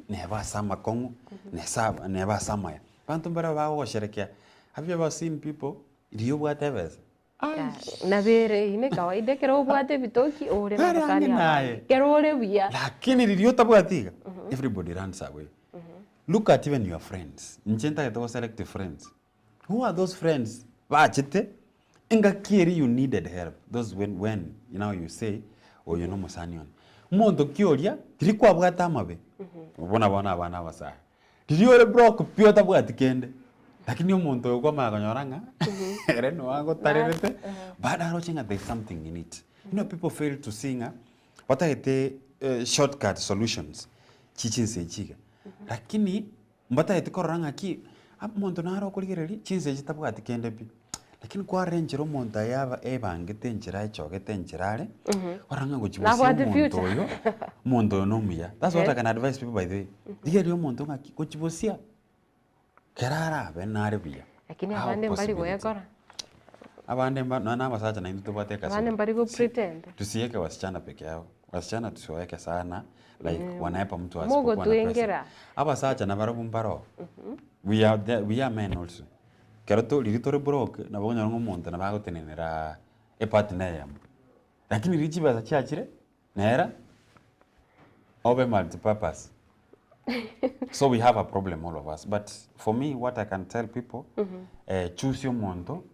Speaker 1: neba ase amakong'u nesa neba ase amaya. Abanto mbare bagogosherekea, have you ever seen people riria obwate ebesa? Aish!
Speaker 3: Nabere eyio ne kawaida ekero obwate ebitoki ore na
Speaker 1: Bare
Speaker 3: abasani
Speaker 1: ang'e
Speaker 3: abange,
Speaker 1: naye.
Speaker 3: ekero ore buya.
Speaker 1: Lakini riria otabwati iga, everybody runs away. Look at even your friends, inche ntagete go select friends, Who are those friends bachete engaki eria you needed help those when when now you say oyo na omosani one. Omonto ki oria riria kwabwate amabe buna bono abana abasae riria ore broke pi otabwati kende lakini omonto oyo kwamanya konyora ng'a ere nigo agotarerete bado aroche ng'a there is something in it. You know people fail to see ng'a batagete shortcut solutions chi chinsa echi iga lakini Mbatageti korora ng'aki omonto nare okorigereria chinsa echi tabwati kende pi, lakini kwarora enchera omonto aye aba ebangete enchera echogete enchera are, kwarora ng'a gochia gosio
Speaker 3: Nabwate
Speaker 1: omonto
Speaker 3: future.
Speaker 1: oyo, omonto oyo nomuya. That's what I can advise people by the way, rigereria omonto ng'aki gochia bosia, kera arabe nare buya,
Speaker 3: Lakini
Speaker 1: have
Speaker 3: abande mbari
Speaker 1: possibility.
Speaker 3: goekora.
Speaker 1: Abande mba nonya na abasacha naintwe tobwate
Speaker 3: Abande
Speaker 1: ekasoro.
Speaker 3: mbari go pretend.
Speaker 1: Tusieke wasichana peke yao, wasichana tusiwaeke sana like wanaepa mtu asipokuwa na pesa.
Speaker 3: Mogotwengera.
Speaker 1: Abasacha nabarabwo mbaro, we are the we are men also. Ekero to riria tore broke nabo okonyora ng'a omonto nabo agoteneneraa epartner eyemo, lakini riria chibesa chiachire, nere obe multipurpose. So we have a problem all of us but for me what I can tell people, choose omonto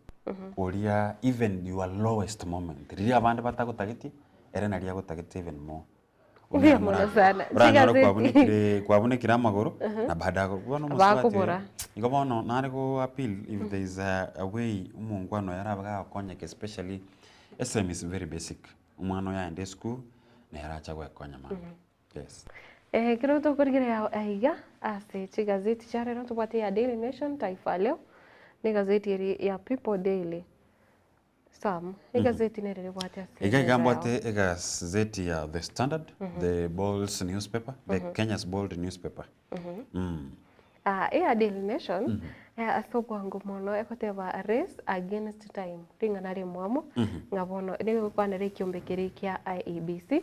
Speaker 1: oria even your lowest moment, riria abande batagotageti, ere naria agotagete even more.
Speaker 3: Mbuya mono sana.
Speaker 1: Oranyore
Speaker 3: Chigazeti.
Speaker 1: kwabunekire kwabunekire amagoro na baada ya bono omosubati oyo
Speaker 3: Bakobora.
Speaker 1: igo bono nare go appeal if there is a a way omongwana oyo arabe gagokonyeka especially esemi is very basic, omwana oyo aende esukuru nere acha goekonya mambia, yes.
Speaker 3: Ekero tokorigereria aiga ase chigazeti chia rero ntobwate ya Daily Nation, Taifa Leo, na egazeti eria ya People Daily. Sam, egazeti nere rebwate ase
Speaker 1: Iga iga
Speaker 3: emeza yao.
Speaker 1: mbwate egazeti ya The Standard, the Bold's newspaper, the Kenya's Bold newspaper.
Speaker 3: Ah, eya Daily Nation, ase obwango mono egoteba race against time, ring'ana rimwamu, ng'a bono nigo egokwanera ekiombe keria kia IEBC,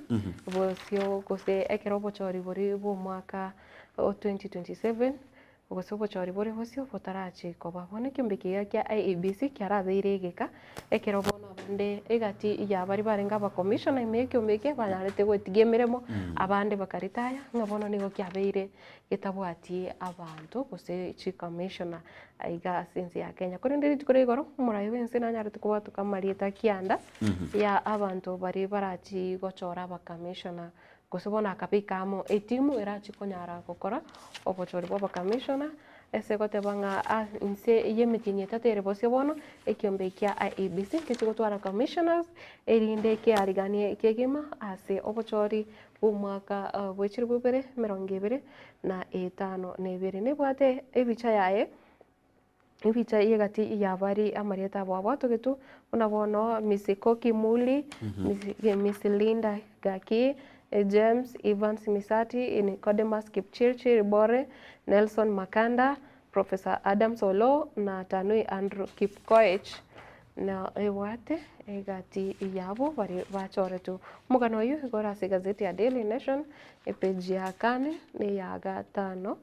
Speaker 3: bosio gose ekero obochori boria bwa omwaka o 2027, Gose obochori bore bosio botarachi koba. Bono ekiombe kiga kia IEBC kiarabeire egeka, ekero bono abande egati ya baria barenge abacommissioner ime y'ekiombe eke banyarete gotiga emeremo, abande bakaretire, ng'a bono nigo kiabeire getabwati abanto gose chicommissioner aiga ase ense ya Kenya. Korende rituko ria igoro, omorai bw'ense nanyarete kobwatoka amarieta kianda ya abanto baria barachi gochora abacommissioner Gose bono akabeka amo etimu erachie konyara gokora obochori bw'abakamishona, ase goteba ng'a inse y'emetienyi etato ere bosio bono, ekiombe kia IEBC ngechi gotwara commissioners, erinde keariganie kegima ase obochori bw'omwaka bwe chilifu ibere emerongo ebere na etano na ebere. Nebwate ebicha yaye. Ebicha y'egati y'abari amarieta abo abwatogetwe, buna bono Miss Koki Muli, Miss Linda Gaki, James Evans Misati, Nicodemus Kipchirchir Bore, Nelson Makanda, Professor Adams Oloo na Tanui Andrew Kipkoech na ebwate egati yabo baria bachoretwe. Omogano oyio igo ore ase egazeti ya Daily Nation, epage ya kane na eya gatano.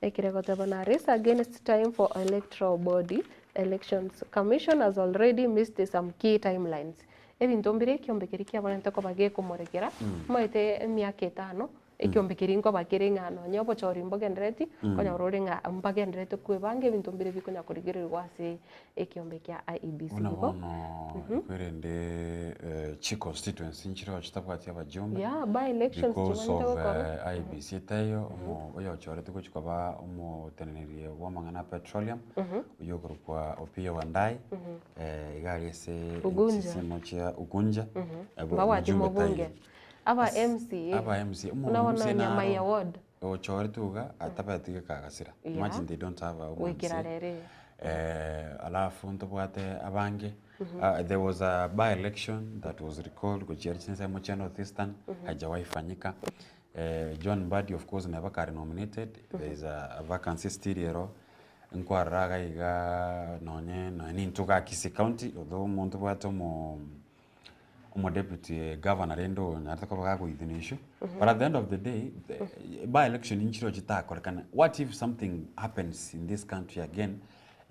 Speaker 3: Ekere goteba na race against time for electoral body elections commission has already missed some key timelines. Ebinto mbire ekiombe keria kiabonerete koba gekomorekera, omaete emiaka etano Ekiombe keria nkoba kere ng'a nonye obochori mbogendereti, konyora ore ng'a mbagenderete kwebanga ebinto mbire bikonya korigererigwa ase ekiombe kia IEBC
Speaker 1: Buna
Speaker 3: igo.
Speaker 1: bono kwerende chi constituency nchireo chitabwati abajumbe
Speaker 3: Yeah, by elections
Speaker 1: because
Speaker 3: chibwenerete
Speaker 1: of
Speaker 3: gokorwa.
Speaker 1: IEBC etaiyo omo oyochoretwe gochi koba omoteneneri bwa amang'ana a petroleum oywo okorokwa Opiyo Wandayi iga aria ase
Speaker 3: Ugunja.
Speaker 1: chisemo chia Ugunja
Speaker 3: Mbabwati
Speaker 1: omojumbe
Speaker 3: mobunge.
Speaker 1: taiyo.
Speaker 3: Aba MCA.
Speaker 1: Aba MCA,
Speaker 3: Buna
Speaker 1: omo
Speaker 3: bono
Speaker 1: MCA
Speaker 3: Nyamai
Speaker 1: naro
Speaker 3: Award.
Speaker 1: ochoretwe iga atabeti gekagasira.
Speaker 3: Yeah.
Speaker 1: Imagine they don't have a
Speaker 3: Goikera
Speaker 1: MCA.
Speaker 3: rero iga.
Speaker 1: Alafu ntobwate abange there was a by election that was recalled gochia chinsemo chia North Eastern haijawahi fanyika. John Mbadi of course neba kare nominated there is a vacancy still ero nkwarora iga iga nonye nonye nintwe igaa Kisii County although omonto obwate omo omo deputy governor rende onyarete koba gakoidhinishwa but at the end of the day by election nchire chitakorekana. What if something happens in this country again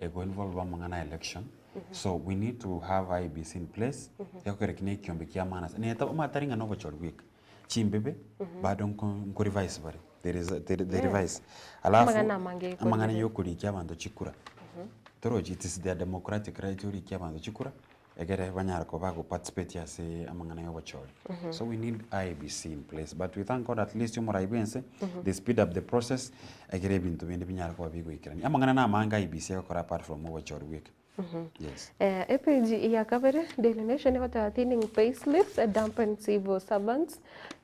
Speaker 1: ego involve amang'ana ya election so we need to have IEBC in place gekogera eki na ekiombe kia maana sana. Neta omanyete tari ng'a na obochori bweka chimbibe bado nko nko revise bare there is they they revise alafu
Speaker 3: Amang'ana amange
Speaker 1: amang'ana
Speaker 3: ekorire.
Speaker 1: ya okorikia abanto chikura torochi it is their democratic right orikie abanto chikura Ekere banyare koba bago participate ase amang'ana ya obochori. So we need IEBC in place but we thank God at least omorai bwa ense they speed up the process ekere ebinto binde binyare koba bigoikerania. Amang'ana na amange IEBC egokora apart from obochori bweka. Yes.
Speaker 3: Epage ya kabere, Daily Nation egoteba thinning payslips dampen civil servants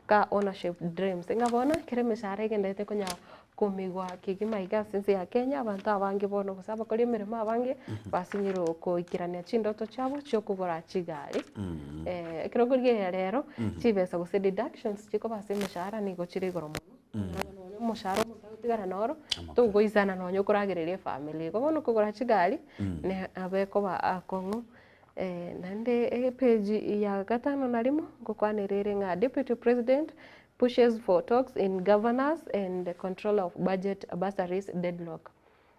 Speaker 3: car ownership dreams. Ng'a bono ekero emeshahara egenderete konya Komigwa kegima iga ase ense ya Kenya, abanto abange bono gose abakori emeremo abange basinyirwe goikerania chindoto chiabo chi'okogora chigari. Ekero okorigereria rero, chibesa gose deductions chikoba ase emeshahara nigo chire igoro mono. Nonya omoshahara omonto agotigara noro, togoisana nonya okoragereria efamiri. Igo bono kogora chigari, ne nabo ekoba akong'u. Naende epage ya gatano na rimo, ngokwanera ere ng'a Deputy President Pushes for talks in governors and controller of budget bursaries deadlock.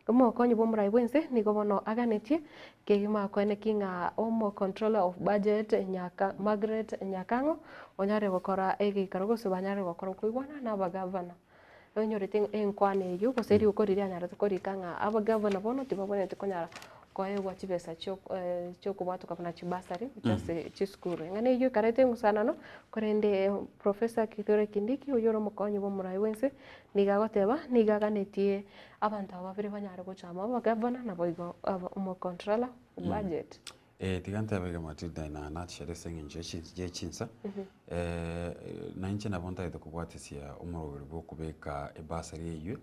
Speaker 3: Omokonyi bw'omorai bw'ense nigo bono aganetie kegima akoeneki ng'a omo controller of budget Nyaka Margaret Nyakang'o onyare gokora egeikaro gose banyare gokora okoigwana na abagavana. Nonyorete enkwana eyio gose riko riria anyarete korika ng'a abagavana bono tibabwenereti konyara koegwa chibesa chio chiokobwatoka buna chibasari gochia ase chisukuru. Eng'ana eyio ekareta engusanano korende Professor Kithure Kindiki oyio ore omokonyi bw'omorai bw'ense nigo agoteba nigo aganetie abanto aba babere banyare gocha amo abagavana naboigo omocontroller o budget.
Speaker 1: Eh, tiga ntebe iga Matilda in a nutshell ase eng'encho ya chinsa ya chinsa, na inche nabo ntagete kobwatesia omoroberi bwa okobeka ebasari eywe,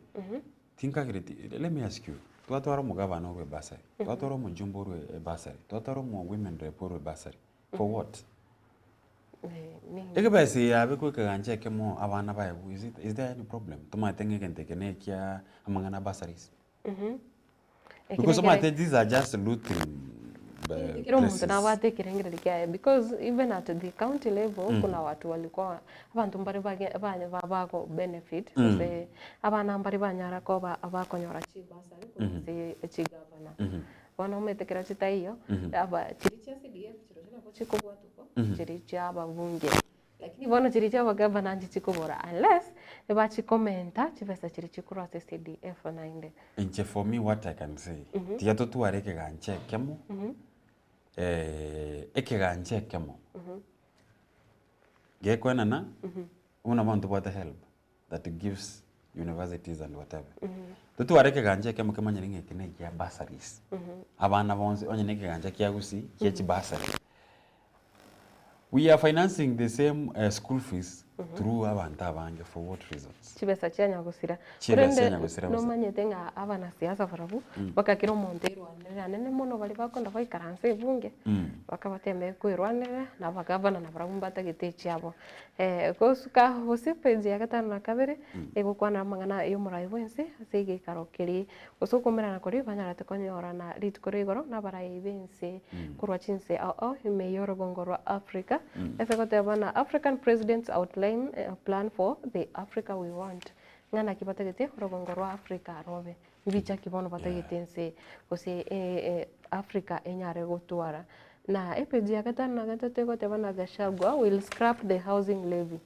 Speaker 1: tinkagereti let me ask you, twatwara omogabana orwe ebasari, twatwara omojumbe orwe ebasari, twatwara omo women rep orwe ebasari, for what? Ekebesa eye yabekwa ekegancha ekemo abana baegwe is it is there any problem? Tomaete ng'a egento eke na ekia amang'ana a bursaries. Because omanyete these are just looting
Speaker 3: Kera omonto
Speaker 1: places.
Speaker 3: nabwate ekerengererio kiaye because even at the county level kuna watu walikuwa abanto mbare bage banye bago benefit gose abana mbare banyara koba abakonyora chibasari korwa ase chigavana. Bono omanyete kero chitaiyo aba chiria chia CDF chirochio nabo chikobwatokwa chiria chia ababunge. Lakini bono chiria chia abagavana nchi chikobora unless ebachikomenta chibesa chiria chikorwa ase CDF naende.
Speaker 1: Inche for me what I can say, tiga totware ekegancha ekemo, ekegancha ekemo gekoenana buna bono tobwate helb that gives universities and whatever. Totware ekegancha ekemo kemanyire ng'a eke nekia bursaries, abana bonsi onye na ekegancha kia gusii kia chibasari. We are financing the same school fees through abanto abange for what reasons?
Speaker 3: Chibesa chia nyagosira.
Speaker 1: Chibesa chia
Speaker 3: Korende
Speaker 1: nyagosira bosa.
Speaker 3: nomanyete ng'a abanasiasa barabwo baka kera omonto erwanerere anene mono baria bakonda goikaransa ebunge bakabatema koerwanerera na abagavana nabarabwo mbatagete echiabo. Gosuka gose page ya gatano na kabere egokwana amang'ana ya omorai bwense ase egeikaro keria Gose okoumerana koria banyarete konyorana rituko ria igoro nabarai b'ense korwa chinse ao ao ime y'orogongo rwa Africa, ase goteba na African Presidents Outline a Plan for the Africa We Want, ng'a naki batagete orogongo rwa Africa robe, mbicha ki bono batagete ense gose Africa enyare gotwara. Na epage ya gatano na gatato egoteba na Gachagua will scrap the housing levy.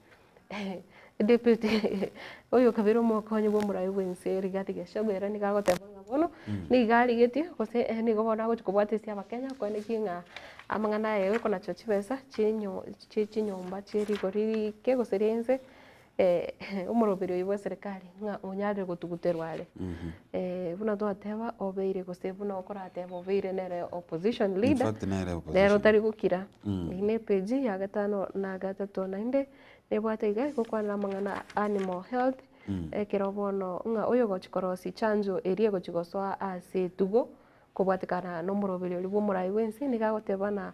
Speaker 3: Deputy oyo kabere omokonyi bwa omorai bwa ense Rigathi Gachagua ere nigo agoteba ng'a bono nigo arigetie gose ere nigo bono agochi kobwata ase abakenya koenekia ng'a amang'ana aya yokonachwa chibesa chinyo chie chinyomba chie rigori rike gose ria inse omoroberi oyio bwa eserekari ng'a onyarire gotuguterwa are. Buna twateba obeire gose buna okorateba obeire nere opposition
Speaker 1: In
Speaker 3: leader,
Speaker 1: fact nere
Speaker 3: nere
Speaker 1: opposition.
Speaker 3: otari gokira. Eyio ne epage ya gatano na gatato naende nebwate iga egokwanera amang'ana a animal health, ekero bono ng'a oyogochi korosia chanjo eria egochi gosoa ase etugo, kobwatekana na omoroberi oria bwa omorai bwa ense nigo agoteba ng'a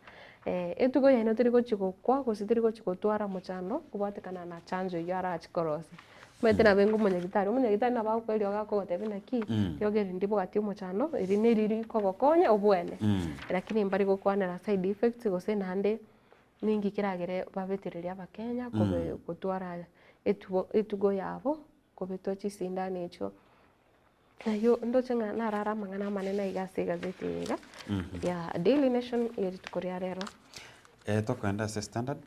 Speaker 3: etugo yaino teri gochi gokwa gose teri gochi gotwara omochando kobwatekana na chanjo eywo arachi korosia. Omanyete nabo inga omonyagitari, omonyagitari nabo agokoa eriogo akogotebia naki, riogo eri ndibwati omochando, eri neri rikogokonya obwene. Lakini mbari gokwanera side effects gose naende ninki keragere babetereria abakenya kobe gotwara etugo etugo yabo kobetwa chisindano echio. Ayio ndoche ng'a narare amang'ana amanene aiga ase egazeti eye iga ya Daily Nation ya rituko ria rero.
Speaker 1: Eh, tokoenda ase Standard,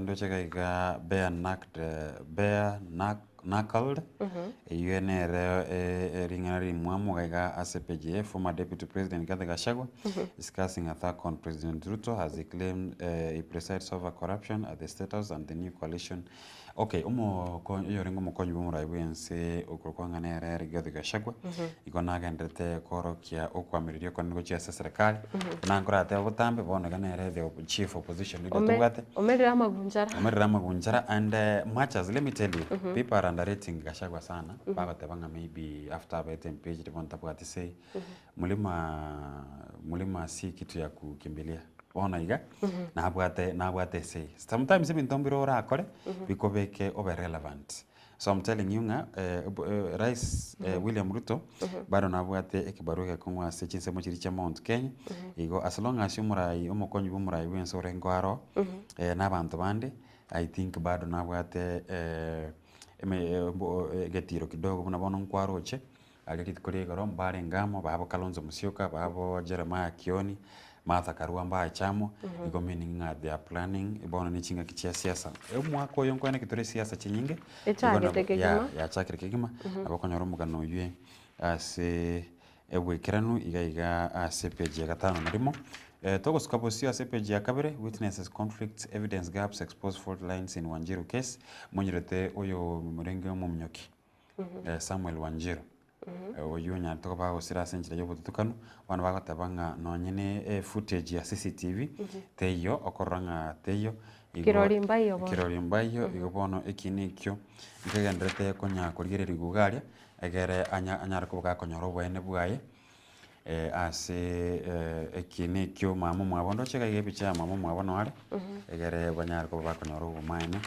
Speaker 1: ndoche iga iga bare knucked, bare knuckled, eyio nere ring'ana rimwamu iga iga ase page eye, former deputy president Rigathi Gachagua discussing attack on President Ruto as he claimed he presides over corruption at the state house and the new coalition Okay, omokonyi oyorenge omokonyi bw'omorai bw'ense okorokwa ng'a nere Rigathi Gachagua, igo nagenderete koorokia okoamereria okonene gochia ase eserekari, buna nkoratebe botambe bono iga nere the chief opposition leader
Speaker 3: Ome-
Speaker 1: tobwate.
Speaker 3: Omerire amagunchara.
Speaker 1: Omerire amagunchara and much as let me tell you, people are underrating Gachagua sana, bagoteba ng'a maybe after abete impeached bono tabwati say, Mlima mlima si kitu ya kukimbilia bono iga nabwate nabwate esegi sometimes ebinto mbire orakore bikobeke obe relevant so I'm telling you ng'a rais William Ruto bado nabwate ekebarua egekong'u ase chinsemo chiria chia Mount Kenya igo as long as omorai omokonyi bwa omorai bwa ense orenge aro na abanto bande I think bado nabwate eme egetiro kidogo buna bono nkwaroche. Aria rituko ria igoro mbarenge amo, babo Kalonzo Musyoka, babo Jeremiah Kioni, Martha Karua mbache amo, igo meaning ng'a they are planning bono ne chingaki chia siasa. Omwaka oyo nkoene ki tore siasa chinyinge, igo
Speaker 3: Echagete
Speaker 1: nabo
Speaker 3: kegima.
Speaker 1: yeah yachakire kegima, nabo okonyora omogano oywe ase ebwekeranu iga iga ase epage ya gatano na rimo. Togosuka bosio ase epage ya kabere, witnesses conflicts, evidence gaps expose fault lines in Wanjiru case, monyerete oyo orenge omominyoki. Samuel Wanjiru, oyio onyarete koba agosira ase enchera y'obotutukanu, bono bagoteba ng'a nonye ne efootage ya CCTV teiyo, okorora ng'a teiyo, igo
Speaker 3: Kirori mbaiyo bono.
Speaker 1: kirori mbaiyo, igo bono eki na ekio nkegenderete konya korigereria iga aria, egere anya anyare koba gakonyora oboene bwaye ase eki na ekio mama omwabo ndoche iga iga epicha ya mama omwabo noo are, egere banyare koba bakonyora obomaene,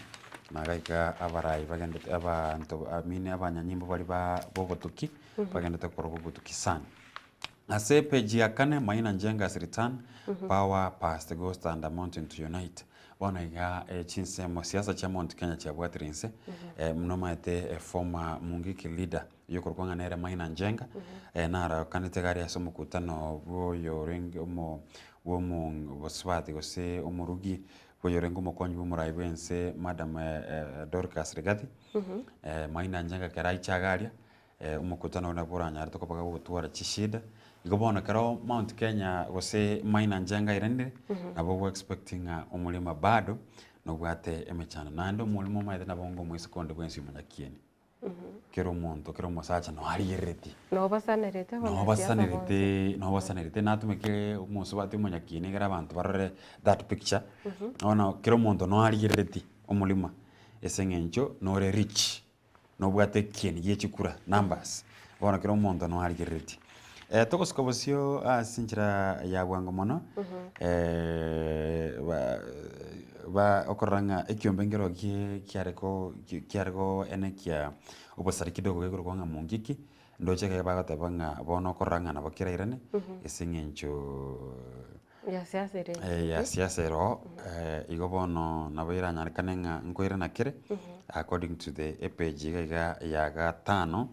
Speaker 1: na iga iga abarai bagendete abanto I mean abanyanyimbo baria ba bobotuki, bagendete korwa obotuki sana. Ase epage ya kane, Maina Njenga's return, power past ghost and amounting to unite. Bono iga chinsemo siasa chia Mount Kenya chiabwatire inse, nomanyete former Mungiki leader. Oyokorokwa ng'a nere Maina Njenga, narokanete iga aria ase omokutano bw'oyorenge omo bw'omosubati gose omorugi bw'oyorenge omokonyi bw'omorai bw'ense Madam Dorcas Rigathi, Maina Njenga ekero aiche iga aria, omokutano oria nabwo oranyarete koba gogotwara chishida, igo bono ekero Mount Kenya gose Maina Njenga airanire, nabo ogo expect ng'a omorimo bado nobwate emechando, naende omorimo omanyete nabo onga omoiseke onde bwensi omonyakieni. Kera omonto, kera omosacha noo arigereretie.
Speaker 3: Nobasanerete
Speaker 1: Noo
Speaker 3: abanasiasa
Speaker 1: basanerete,
Speaker 3: bonsi.
Speaker 1: noo basanerete natumeke omosubati omonyakieni ekero abanto barore that picture, bono kera omonto noo arigereretie omorimo ase eng'encho nore rich, nobwate ekieni gie chikura, numbers, bono kera omonto noo arigereretie. Togosuka bosio ase enchera ya bwango mono, ba ba okorora ng'a ekiombe nkero gie kiare ko kiare koenekia obosari kidogo gekorokwa ng'a mungiki, ndoche ekero bagoteba ng'a bono okorora ng'a nabo kerairane, ase eng'encho
Speaker 3: Ya siasa ere
Speaker 1: ya siasa ere oo, igo bono nabo eranyarekane ng'a nkoirana kere, according to the epage iga iga ya gatano.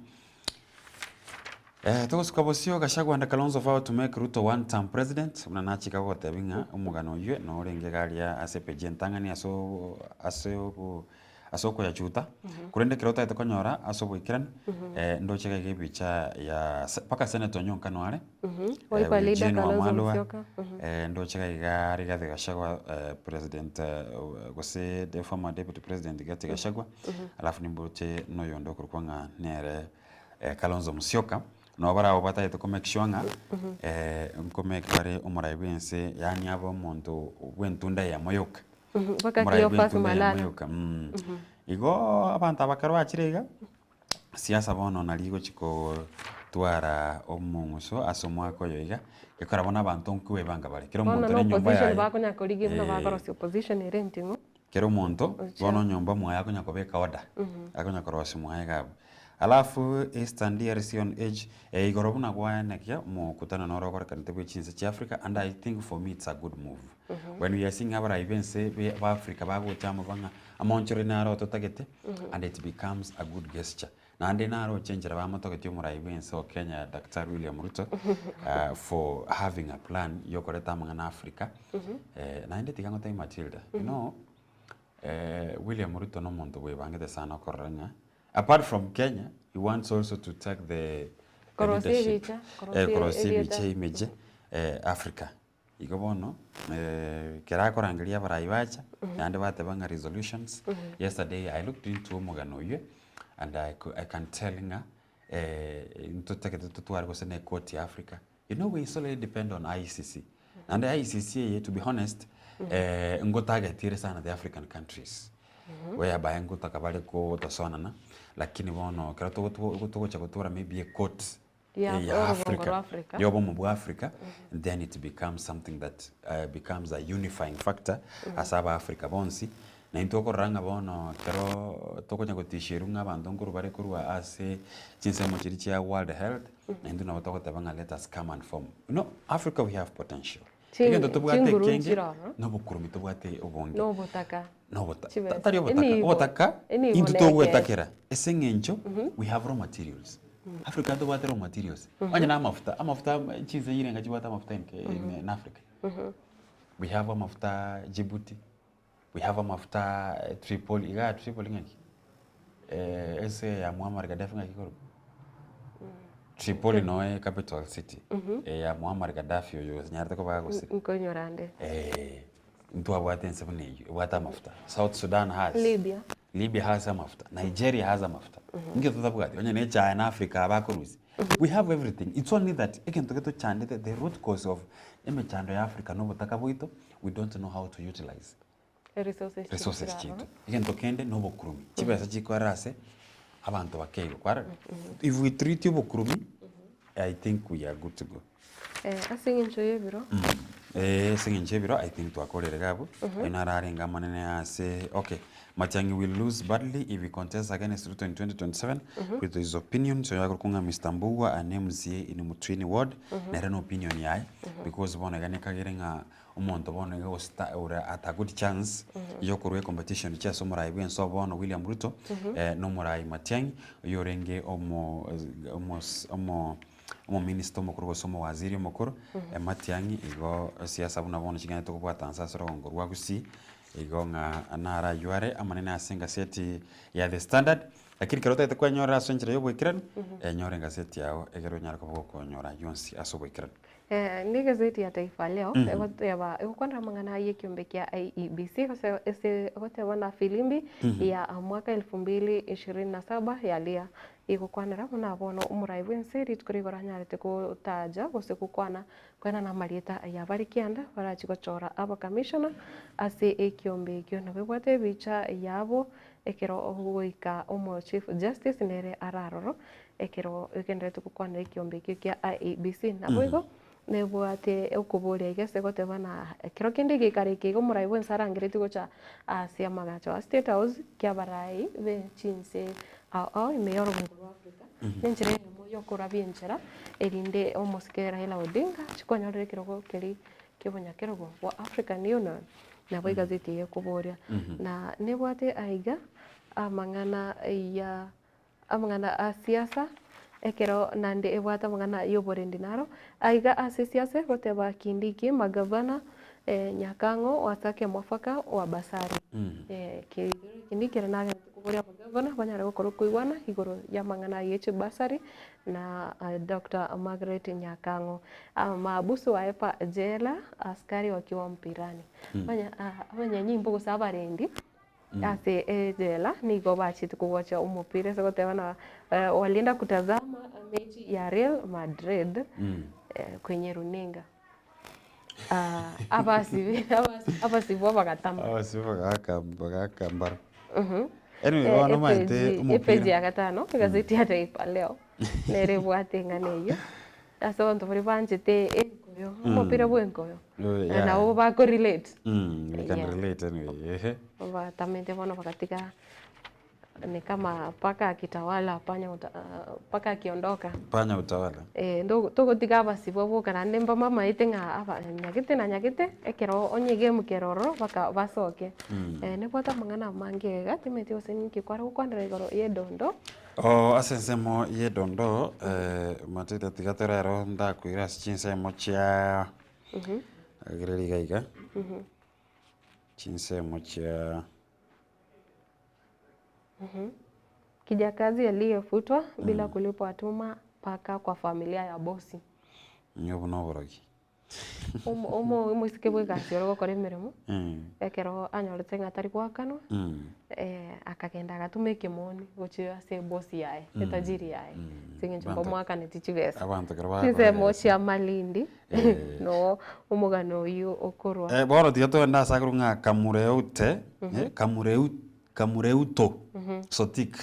Speaker 1: Togosuka bosio Gachagua and Kalonzo vow to make Ruto one term president, buna nachika gogotebia ng'a omogano oyio norenge iga aria ase epage entang'ani ase ase obo Ase okoyachuta, korende ekero otagete konyora ase oboikeranu, ndoche iga iga ebicha ya mpaka senator Onyonka noare,
Speaker 3: Wiper leader
Speaker 1: Eugene
Speaker 3: Kalonzo
Speaker 1: Wamalwa,
Speaker 3: Musyoka.
Speaker 1: Ndoche iga iga Rigathi Gachagua president gose the former deputy president Rigathi Gachagua, alafu nimboche na oyonde okorokwa ng'a nere Kalonzo Musyoka, nabo barabwo batagete ko make sure ng'a nko make bare omorai bwa ense yaani abe omonto bw'entunda eyemo yoka.
Speaker 3: Mpaka
Speaker 1: Omorai
Speaker 3: Cleophas
Speaker 1: bw'entunda eyemo
Speaker 3: Malala.
Speaker 1: yoka Igo abanto aba ekero bachire iga, siasa bono nari egochi kotwara omong'uso ase omwaka oyo iga, gekogera bono abanto nkoebanga bare, kera
Speaker 3: Bono
Speaker 1: omonto
Speaker 3: na
Speaker 1: na enyomba
Speaker 3: opposition
Speaker 1: yaye.
Speaker 3: bakonya korigia buna bakorosia opposition ere enting'u.
Speaker 1: Kera omonto
Speaker 3: Ocha.
Speaker 1: bono nyomba mwaye akonya kobeka order, akonya korosia mwaye iga abwo. Alafu Eastern DRC on edge, igoro buna gwaenekia omokutano noro okorekanete bwe chinse chia Africa and I think for me it's a good move. When we are seeing abarai ba ense be ba Africa bagocha amo bang'a amaonchoreri naro totagete and it becomes a good gesture. Naende naroche enchera bamotogetie omorai bwa ense o Kenya Daktari William Ruto for having a plan yokoreta amang'ana Africa. Naende tiga ngotebie Matilda, you know William Ruto na omonto bwebangete sana okorora ng'a apart from Kenya he wants also to take the the
Speaker 3: Korosia
Speaker 1: leadership
Speaker 3: ebicha, korosia
Speaker 1: korosia
Speaker 3: erieta.
Speaker 1: ebicha image Africa. Igo bono ekero akorangeria abarai bacha, naende bateba ng'a resolutions, yesterday I looked into omogano oyio and I I can tell ng'a ntotagete totware gose na ekoti ya Africa, you know we solely depend on ICC, naende ICC eye to be honest ngotarget ere sana the African countries, whereby ngotaka bare kotosonana, lakini bono ekero togocha gotwara maybe ecourt
Speaker 3: Ya
Speaker 1: ya
Speaker 3: orogongo
Speaker 1: Africa,
Speaker 3: rwa Africa.
Speaker 1: ya obomo bwa Africa, then it becomes something that becomes a unifying factor ase aba Africa bonsi, na intwe okorora ng'a bono ekero tokonya gotisherwa ng'a abanto nkorwa bare korwa ase chinsemo chiria chia World Health, na intwe nabo togoteba ng'a let us come and form. You know, Africa we have potential. Egento tobwate
Speaker 3: Chinguru
Speaker 1: ekenge,
Speaker 3: nchire ororo.
Speaker 1: na obokurumi tobwate obonge.
Speaker 3: Na obotaka.
Speaker 1: Na obota-
Speaker 3: Chibesa.
Speaker 1: tari obotaka,
Speaker 3: Enibo.
Speaker 1: obotaka
Speaker 3: Enibo
Speaker 1: intwe
Speaker 3: na
Speaker 1: togwetakera ase eng'encho we have raw materials. Africa ntobwate raw materials. Onye na amafuta, amafuta chinse chirenga chibwate amafuta in in Africa. We have amafuta Djibouti, we have amafuta Tripoli, igaa Tripoli ng'aki? Ase ya Muammar Gaddafi ng'aki korwa? Tripoli noe capital city ya Muammar Gaddafi oyo onyarete koba agosira.
Speaker 3: Nkonyora ande.
Speaker 1: Ntwabwate ense buna eyio ebwate amafuta. South Sudan has.
Speaker 3: Libya.
Speaker 1: Libya has amafuta, Nigeria has amafuta. Inki totabwati? Onye na echae na Africa aba akorusia. We have everything. It's only that egento getochandete the root cause of emechando ya Africa na obotaka bwaito, we don't know how to utilize
Speaker 3: Resources
Speaker 1: resources
Speaker 3: chiaito.
Speaker 1: chiaito. Egento kende na obokurumi. Chibesa chikoera ase abanto bakeigwa. Kwarora? If we treat obokurumi, I think we are good to go.
Speaker 3: Ase eng'encho y'ebiro.
Speaker 1: Ase eng'encho y'ebiro, I think twakorire iga abwo. Ayio naro arenge amanene ase okay. Matiang'i will lose badly if he contests against Ruto in 2027 with his opinion. So yakorokwa ng'a Mister Mbugua an MCA in Mutwini ward, nere na opinion yaye because bono iga nekagere ng'a omonto bono iga gosta ore at a good chance yokorwa ecompetition chia ase omorai bwense obo bono William Ruto na omorai Matiang'i oyio orenge omo omos omo omominister omokoro gose omowaziri omokoro Matiang'i igo siasa buna bono chigenderete kobwata nse ase orogongo rwa Gusii igo ng'a naro aywo are amanene ase engaseti ya The Standard. Lakini ekero otagete kwenyorera ase enchera ya oboikeranu, enyore engaseti yao egere onyare koba gokonyora aywo onsi ase oboikeranu.
Speaker 3: Ne egazeti ya Taifa Leo egoteba egokwanera amang'ana ayio ekiombe kia IEBC gose ase egoteba na filimbi ya mwaka elfu mbili ishirini na saba yalia igokwanera buna bono omorai bwense rituko rigoro anyarete gotaja gose gokwana koenana amarieta ya bare kianda barachi gochora abakamishona ase ekiombe ekio nabo ebwate ebicha yabo ekero goika omo chief justice nere araroro Ekero egendererete gokwanera ekiombe ekio kia IEBC, naboigo nebwate okoboria iga ase goteba na ekero kende egeikaro eke iga omorai bwensi arangeretie gocha ase amagacho a State House kia abarai be chinse ao ao ime ya orogongo rwa Africa, na enchera eyemo yokorabia enchera erinde omosike Raila Odinga achie konyorera ekerogo keria kia obonyakerogo bwa African Union, nabo egazeti eye ekoboria. Na nebwate aiga amang'ana ya Amang'ana a siasa, ekero naende ebwate amang'ana y'oborendi naro, aiga ase siasa egoteba Kindiki, magavana, Nyakang'o, Wasake Mwafaka, wa Basari. Eki Kegepindi kere nagete koboria abagavana banyare gokora okoigwana igoro y'amang'ana ayio echibasari na Doctor Margaret Nyakang'o. Mahabusu waepa jela askari wakiwa mpirani. Abanya abanyanyimbo gose abarendi ase ejela nigo bachete kogocha omopira ase goteba na walienda kutazama mechi ya Real Madrid kwenye runinga. Abasibi abasibwa bagatama.
Speaker 1: Abasibi bagaka bagaka mbaro. Anyway, bono omanyete
Speaker 3: Epeji
Speaker 1: omopira.
Speaker 3: epeji ya gatano egazeti ya Taifa Leo nere ebwate eng'ana eyio ase abanto baria banchete enkoyo omopira bwa enkoyo
Speaker 1: Oh, yeah.
Speaker 3: nabo bako relate.
Speaker 1: We can
Speaker 3: Yeah.
Speaker 1: relate anyway. Ehe.
Speaker 3: Batamete bono bagatiga ni kama paka akitawala panya uta, paka akiondoka
Speaker 1: Panya utawala.
Speaker 3: Eh, ndo togotiga abasibwa boka naende mbamamaete ng'a aba nyagete na nyagete ekero onye egame kere ororo baka basoke. Eh, nebwate amang'ana amange iga timanyeti gose ninki kware gokwanera igoro ya edondo.
Speaker 1: Oo ase ensemo ya edondo matete tiga tore ero ndakoira ase chinsemo chia rigereria iga iga, chinsemo chia.
Speaker 3: Kijakazi aliyefutwa bila kulipwa atuma paka kwa familia ya bosi.
Speaker 1: Onye obo noborogi.
Speaker 3: Omo omo omoiseke bwa egasi ore gokora emeremo, ekero anyorete ng'a tari goakanwa, akagenda agatuma ekemoni gochia ase ebosi yaye, etajiri yaye, ase eng'encho
Speaker 1: Abanto-
Speaker 3: mbamoakaneti chibesa.
Speaker 1: Abanto ekero bagokora
Speaker 3: Chinsemo
Speaker 1: egasi.
Speaker 3: chia Malindi, no omogano oywo okorwa.
Speaker 1: Bono tiga togende ase akorwa ng'a Kamureute, Kamureu Kamureuto Sotik.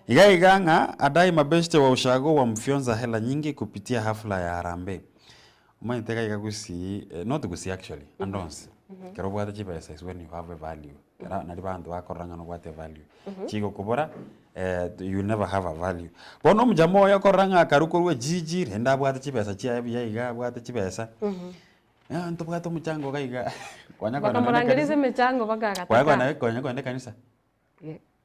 Speaker 1: Iga iga ng'a adai mabeshte wa ushago wamfyonza hela nyingi kupitia hafla ya harambee. Omanyete iga iga gusii, not gusii actually, ande onsi. Ekero obwate chibesa is when you have a value. Ekero nari abanto bakorora ng'a nobwate evalue. Chigokobora you will never have a value. Bono omojama oyo okorora ng'a akarwa korwa ejiji rende abwate chibesa chiaye buya iga, abwate chibesa. Ntobwate omochango iga iga, konya kogenda naende
Speaker 3: Bakamorangeria ase
Speaker 1: ekanisa.
Speaker 3: emechango mpaka
Speaker 1: Konya
Speaker 3: agataka.
Speaker 1: kogenda konya kogenda ekanisa.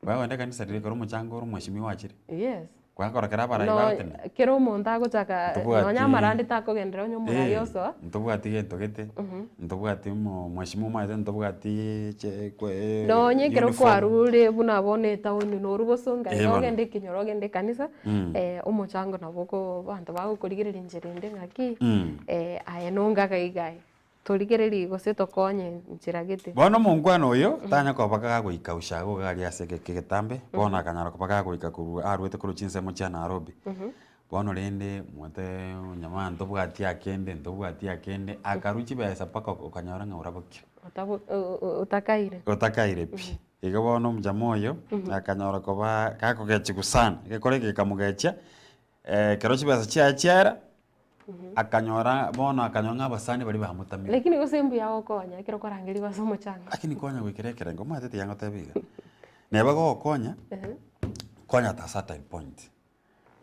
Speaker 1: Konya kogenda ekanisa riria ekero omochango ore omweshimiwa achire.
Speaker 3: Yes.
Speaker 1: Konya korora kera abarai
Speaker 3: No
Speaker 1: bagotenena.
Speaker 3: kera omonto agochaka
Speaker 1: Ntobwati
Speaker 3: nonya amarandi takogenderera onye omorai osoa.
Speaker 1: Ntobwati gento gete, ntobwati omo omweshimiwa omanyete ntobwati che kwe
Speaker 3: Nonye ekero
Speaker 1: uniform.
Speaker 3: kwarure buna bono etaoni norwe bosonga
Speaker 1: Eh
Speaker 3: iga
Speaker 1: bono.
Speaker 3: ogende ekenyoro ogende ekanisa, omochango nabo oko abanto bagokorigereria enchera ende ng'aki, aye nongaga iga aye, torigererie gose tokonye nchera gete.
Speaker 1: Bono omonkwana oyo tanya koba kagoika ushago iga aria ase egeka egetambe, bono akanyara koba kagoika korwa arwete korwa chinsemo chia Nairobi. Bono rende omanyete onyamaa ntobwati akende ntobwati akende, akarwa chibesa mpaka okanyora ng'a orabokire.
Speaker 3: Otabo otakaire.
Speaker 1: Otakaire pi. Igo bono omojama oyo, akanyora koba gakogechigwa sana, egekora eke gekamogechia, ekero chibesa chiaye chiaera, akanyora bono akanyora ng'a abasani baria bamotamire.
Speaker 3: Lakini gose mbuya gokonya ekero kwarangerigwa ase omochango.
Speaker 1: Lakini konya goikera ekerengo, omanyete tiga ngotebie iga, neba gogokonya, konya at a certain point.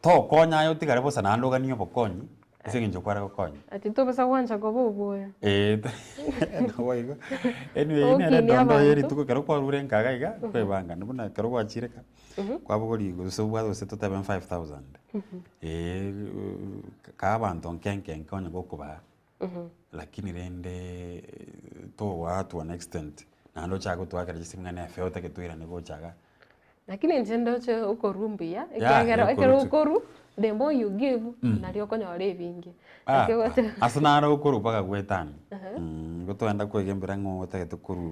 Speaker 1: Tokonya aye otigare bosa naende oganie obokonyi, ase eng'encho kware gokonya.
Speaker 3: Ati tobasa gwancha koba obwoyo.
Speaker 1: Eeh naboigo. Anyway eyio nere
Speaker 3: Ogokinia
Speaker 1: endondo
Speaker 3: abanto.
Speaker 1: ye rituko ekero kwarure nka iga iga, kwebanga buna ekero gwachire ka, kwabogoria gose obwate gose totebe 5000, eeh kaa abanto nke nke nke onye gokobaa, lakini rende togoa to an extent naende ochake gotoakera chisimi ng'a nefe otagete toirane gocha igaa.
Speaker 3: Lakini inche ndoche okorwa mbuya,
Speaker 1: Yeah,
Speaker 3: ekiagera ekero
Speaker 1: okorwa tu.
Speaker 3: okorwa, the more you give, nario okonyora ebinge.
Speaker 1: Ah,
Speaker 3: Naki ogote-
Speaker 1: ase naro okorwa mpaka gwetania. Igo twagenda kwegembera ng'a otagete korwa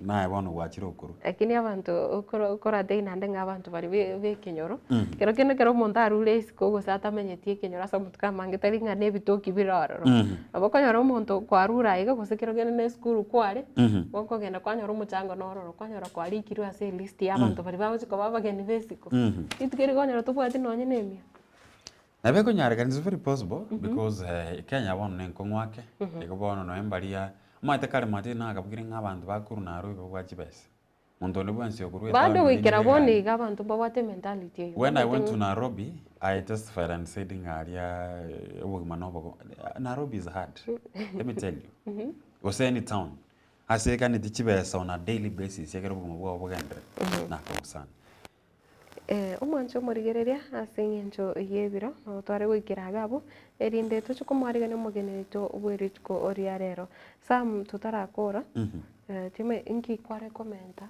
Speaker 1: naye bono gwachire okorwa.
Speaker 3: Lakini abanto okoro okoratake naende ng'a abanto baria be be ekenyoro, kero kende ekero omonto arure isiko gose atamenyeti ekenyoro ase amatuko amange tari ng'a na ebitoki bire ororo. Nabo okonyora omonto kwarure aiga gose kero kende na esukuru kware, gokogenda kwanyora omochango nororo. Kwanyora kwarikirwe ase elist ya abanto baria bagochia koba abageni b'esiko. Rituko eri kwanyora tobwati nonye na emia.
Speaker 1: Nabo ekonyarekana it's very possible because Kenya bono na enkong'u ake, igo bono nonya mbaria, omanyete kare mwatebire nagabugire ng'a abanto bakorwa Nairobi babwate chibesa. Monto onde bwensi okorwa
Speaker 3: Bado
Speaker 1: etaoni
Speaker 3: goikera
Speaker 1: rinde
Speaker 3: bono
Speaker 1: egari.
Speaker 3: iga abanto mbabwate ementality eywo.
Speaker 1: When I went
Speaker 3: Bamanyete
Speaker 1: to
Speaker 3: ng'a
Speaker 1: Nairobi, I testified and said ng'a aria obogima nobogo, Nairobi is hard, let me tell you. Gose any town, Ase eganeti chibesa on a daily basis ekero obogima bwao bogenderere nakong'u sana.
Speaker 3: Omwanche omorigereria ase eng'encho y'ebiro, nabo tware goikera iga abwo, erinde toche komoarigania omogeni oito bwe rituko ria rero. Sam totarakora, Eh, time inki kware komenta?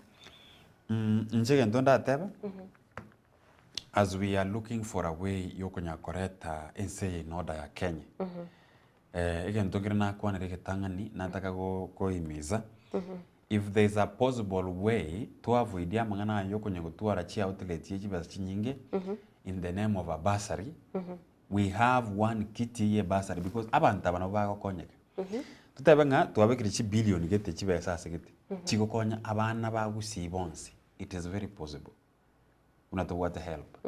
Speaker 1: Inche egento ndatebe, as we are looking for a way yokonya koreta ense eye in order ya Kenya, egento nkere nakwanire egetang'ani nataka go kohimiza, if there is a possible way to avoid amang'ana aya yokonya gotwara chi outlet ye chibesa chinyinge in the name of a bursary, we have one kitty ye bursary because abanto aba nabo bagokonyeka. Totebe ng'a twabekire chibillion gete chibesa ase gete, chigokonya abana ba Gusii bonsi, it is very possible buna tobwate help.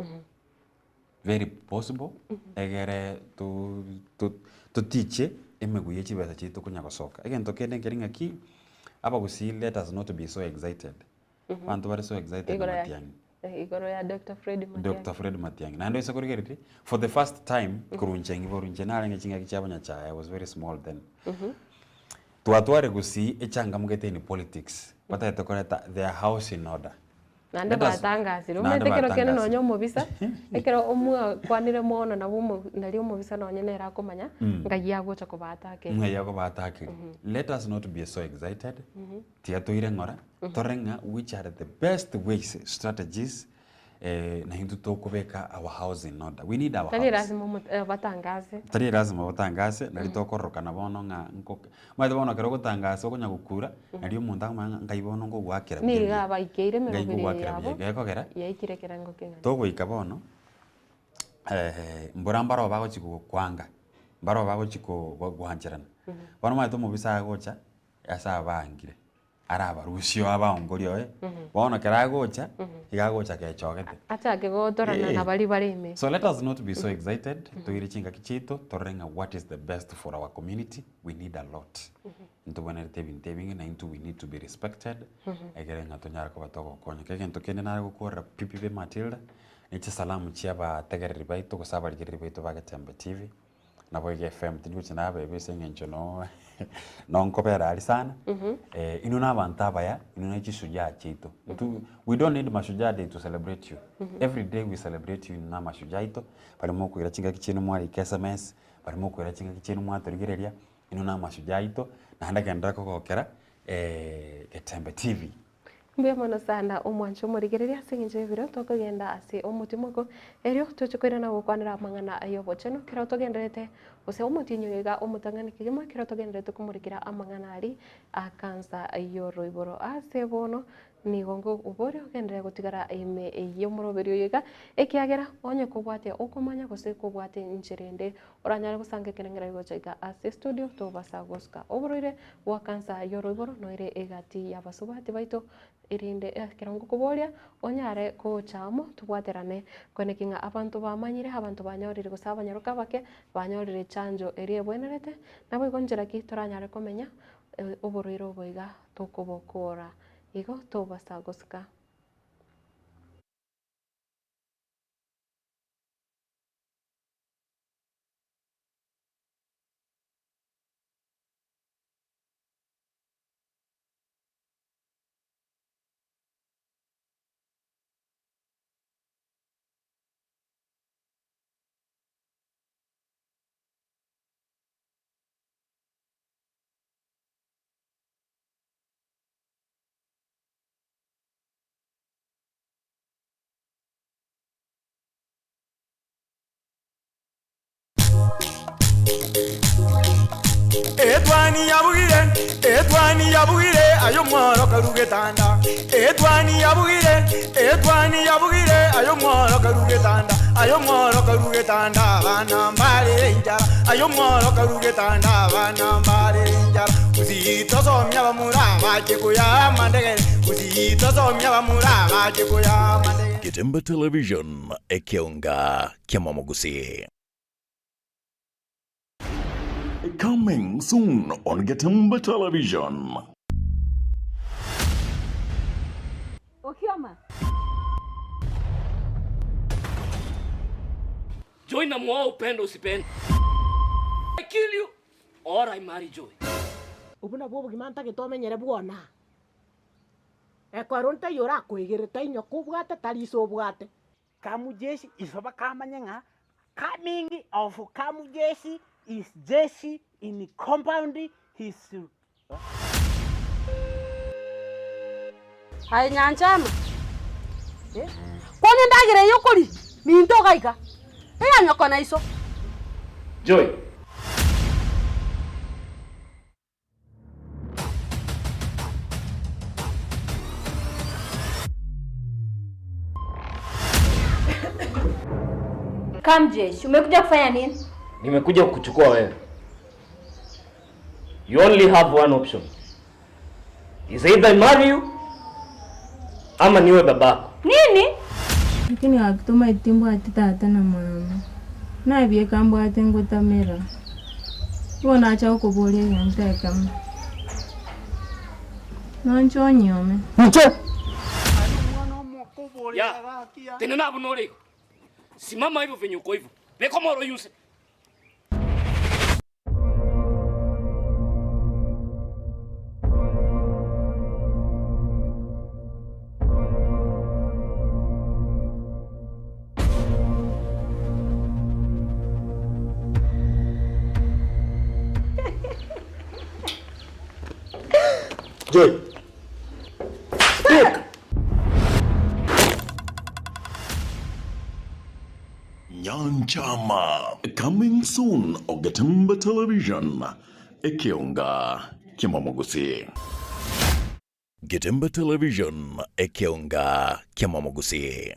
Speaker 1: Very possible egere to to totiche emegwe ye chibesa chiria tokonya gosoka. Egento kende nkeri ng'aki, abagusii let us not be so excited. Abanto bare so excited na
Speaker 3: Igoro ya
Speaker 1: Matiang'i.
Speaker 3: igoro ya Doctor Fred Matiang'i.
Speaker 1: Doctor Fred Matiang'i. Naende oise korigereria, for the first time, korwa inche ngiborwa inche narenge chingaki chia abanyachae, I was very small then. Twatware gusii echangamgete in politics, batagete koreta their house in order.
Speaker 3: Naende
Speaker 1: Let us-
Speaker 3: batangasire,
Speaker 1: Naende
Speaker 3: omanyete ekero kende
Speaker 1: batangasire.
Speaker 3: nonye omobisa, ekero omwakwanire mono nabo omo nari omobisa nonye nere akomanya, ng'ai agocha kobaatakeria.
Speaker 1: Ng'ai akobaatakeria. Let us not be so excited, tiga toire ng'ora, torore ng'a which are the best ways, strategies, na intwe tokobeka our house in order. We need our
Speaker 3: Tari
Speaker 1: house.
Speaker 3: lazima omo batangaze.
Speaker 1: Tari lazima batangase, nari tokororokana bono ng'a nko omanyete bono ekero ogotangasa okonya gokura, nari omonto akomanya ng'a nkai bono nkogoakera buya
Speaker 3: Nigo
Speaker 1: buya.
Speaker 3: abaikeire
Speaker 1: Ngai
Speaker 3: emeroberi eye
Speaker 1: nkogoakera
Speaker 3: yabo,
Speaker 1: buya gekogera,
Speaker 3: yaikire ekerengo keng'ana.
Speaker 1: togoika bono, mbora mbaro bagochi gokwanga, mbaro bagochi ko goancherana. Bono omanyete omobisa agocha, ase abangire. arabarusie oo abaongorie oye, bono ekero agocha, iga agocha kechogete.
Speaker 3: Achake gotorana
Speaker 1: Eh.
Speaker 3: na baria bare ime.
Speaker 1: So let us not be so excited, toire chingaki chiaito, torore ng'a what is the best for our community, we need a lot. Ntobwenerete ebinto ebinge na intwe we need to be respected, egere ng'a tonyare koba togokonyeka. Egento kende nare gokorera pi pi pi Matilda, ne chisalamu chia abategereri baito gose abarigereri baito ba Getembe TV, Naboigo FM tindi gochia nabebe ase eng'encho noo noo nkobera aria sana, inwe na abanto abaya, inwe ne chishujaa chiaito. Intwe we don't need mashujaa day to celebrate you, every day we celebrate you inwe na amashujaa aito, baria mokoira chingaki chiaino mwarika sms, baria mokoira chingaki chiaino mwatorigereria, inwe na amashujaa aito, naende genderera kogokera Getembe TV.
Speaker 3: Mbuya mono sana omwanche omorigereria ase engencho y'ebiro tokogenda ase omotimoko, erio toche koirana gokwanera amang'ana ay'obochenu ekero togendererete gose omotienyi oyo iga omotang'ani kegima ekero togendererete komorikera amang'ana aria a kansa y'oroiboro. Ase bono nigo ngoboria ogenderere gotigara ime y'omoroberi oyo iga, ekiagera onye kobwate okomanya gose kobwate enchera ende Oranyare gosanga ekerengererio gocha iga ase estudio tobasa gosuka oborwaire bwa kansa y'oroiboro noire egati y'abasubati baito erinde ekero ngokoboria onyare gocha amo tobwaterane kweneki ng'a abanto bamanyire abanto banyorire gose abanyaroka abake banyorire chanjo eria ebwenerete naboigo nchera ki toranyare komenya oborwaire obo iga tokobokora igo tobasa gosuka.
Speaker 10: Etwani yabugire, etwani yabugire, aye omworo karu getanda. Etwani yabugire, etwani yabugire, aye omworo karu getanda. Aye omworo karu getanda, abana mbarere enchara. Aye omworo karu getanda, abana mbarere enchara. Gusii tosomia abamura abache koyaa amandegere. Gusii tosomia abamura abache koyaa amandegere.
Speaker 11: Getembe Television, ekeonga ki'amamogusii. Coming soon on Getembe Television.
Speaker 18: Okioma.
Speaker 6: Joy namuoa upende usipende. I kill you or I marry Joy.
Speaker 22: Obwo nabwo obogima ntagete omenyere bwona. Ekero ntaiyo orakoegere tainyoko obwate tari iso obwate.
Speaker 23: Kamujeshi iso bakamanya ng'a coming of Kamujeshi is jeshi in compound his.
Speaker 2: Aye Nyanchama, eh, kwana endagera eye okoria, minto iga iga, eya nyoko na iso.
Speaker 6: Joy.
Speaker 8: Kamjesh, umekuja kufanya nini?
Speaker 6: Nimekuja kukuchukua wewe. You only have one option. Is either I marry you ama niwe babako.
Speaker 8: Nini?
Speaker 9: Lakini gaki timbwati tata na mama. Nabieka mbwate ngotamera. Igo nacha gokoboria egento ekemo. Nonche onyuome.
Speaker 6: Nche. Ya. Tena nabo norego. Simama hivyo venye uko hivyo. Beko moro yuse.
Speaker 5: Joy. Speak.
Speaker 11: Nyanchama coming soon Ogetemba Television Ekionga Kimamogusi. Getemba Television Ekionga Kimamogusi.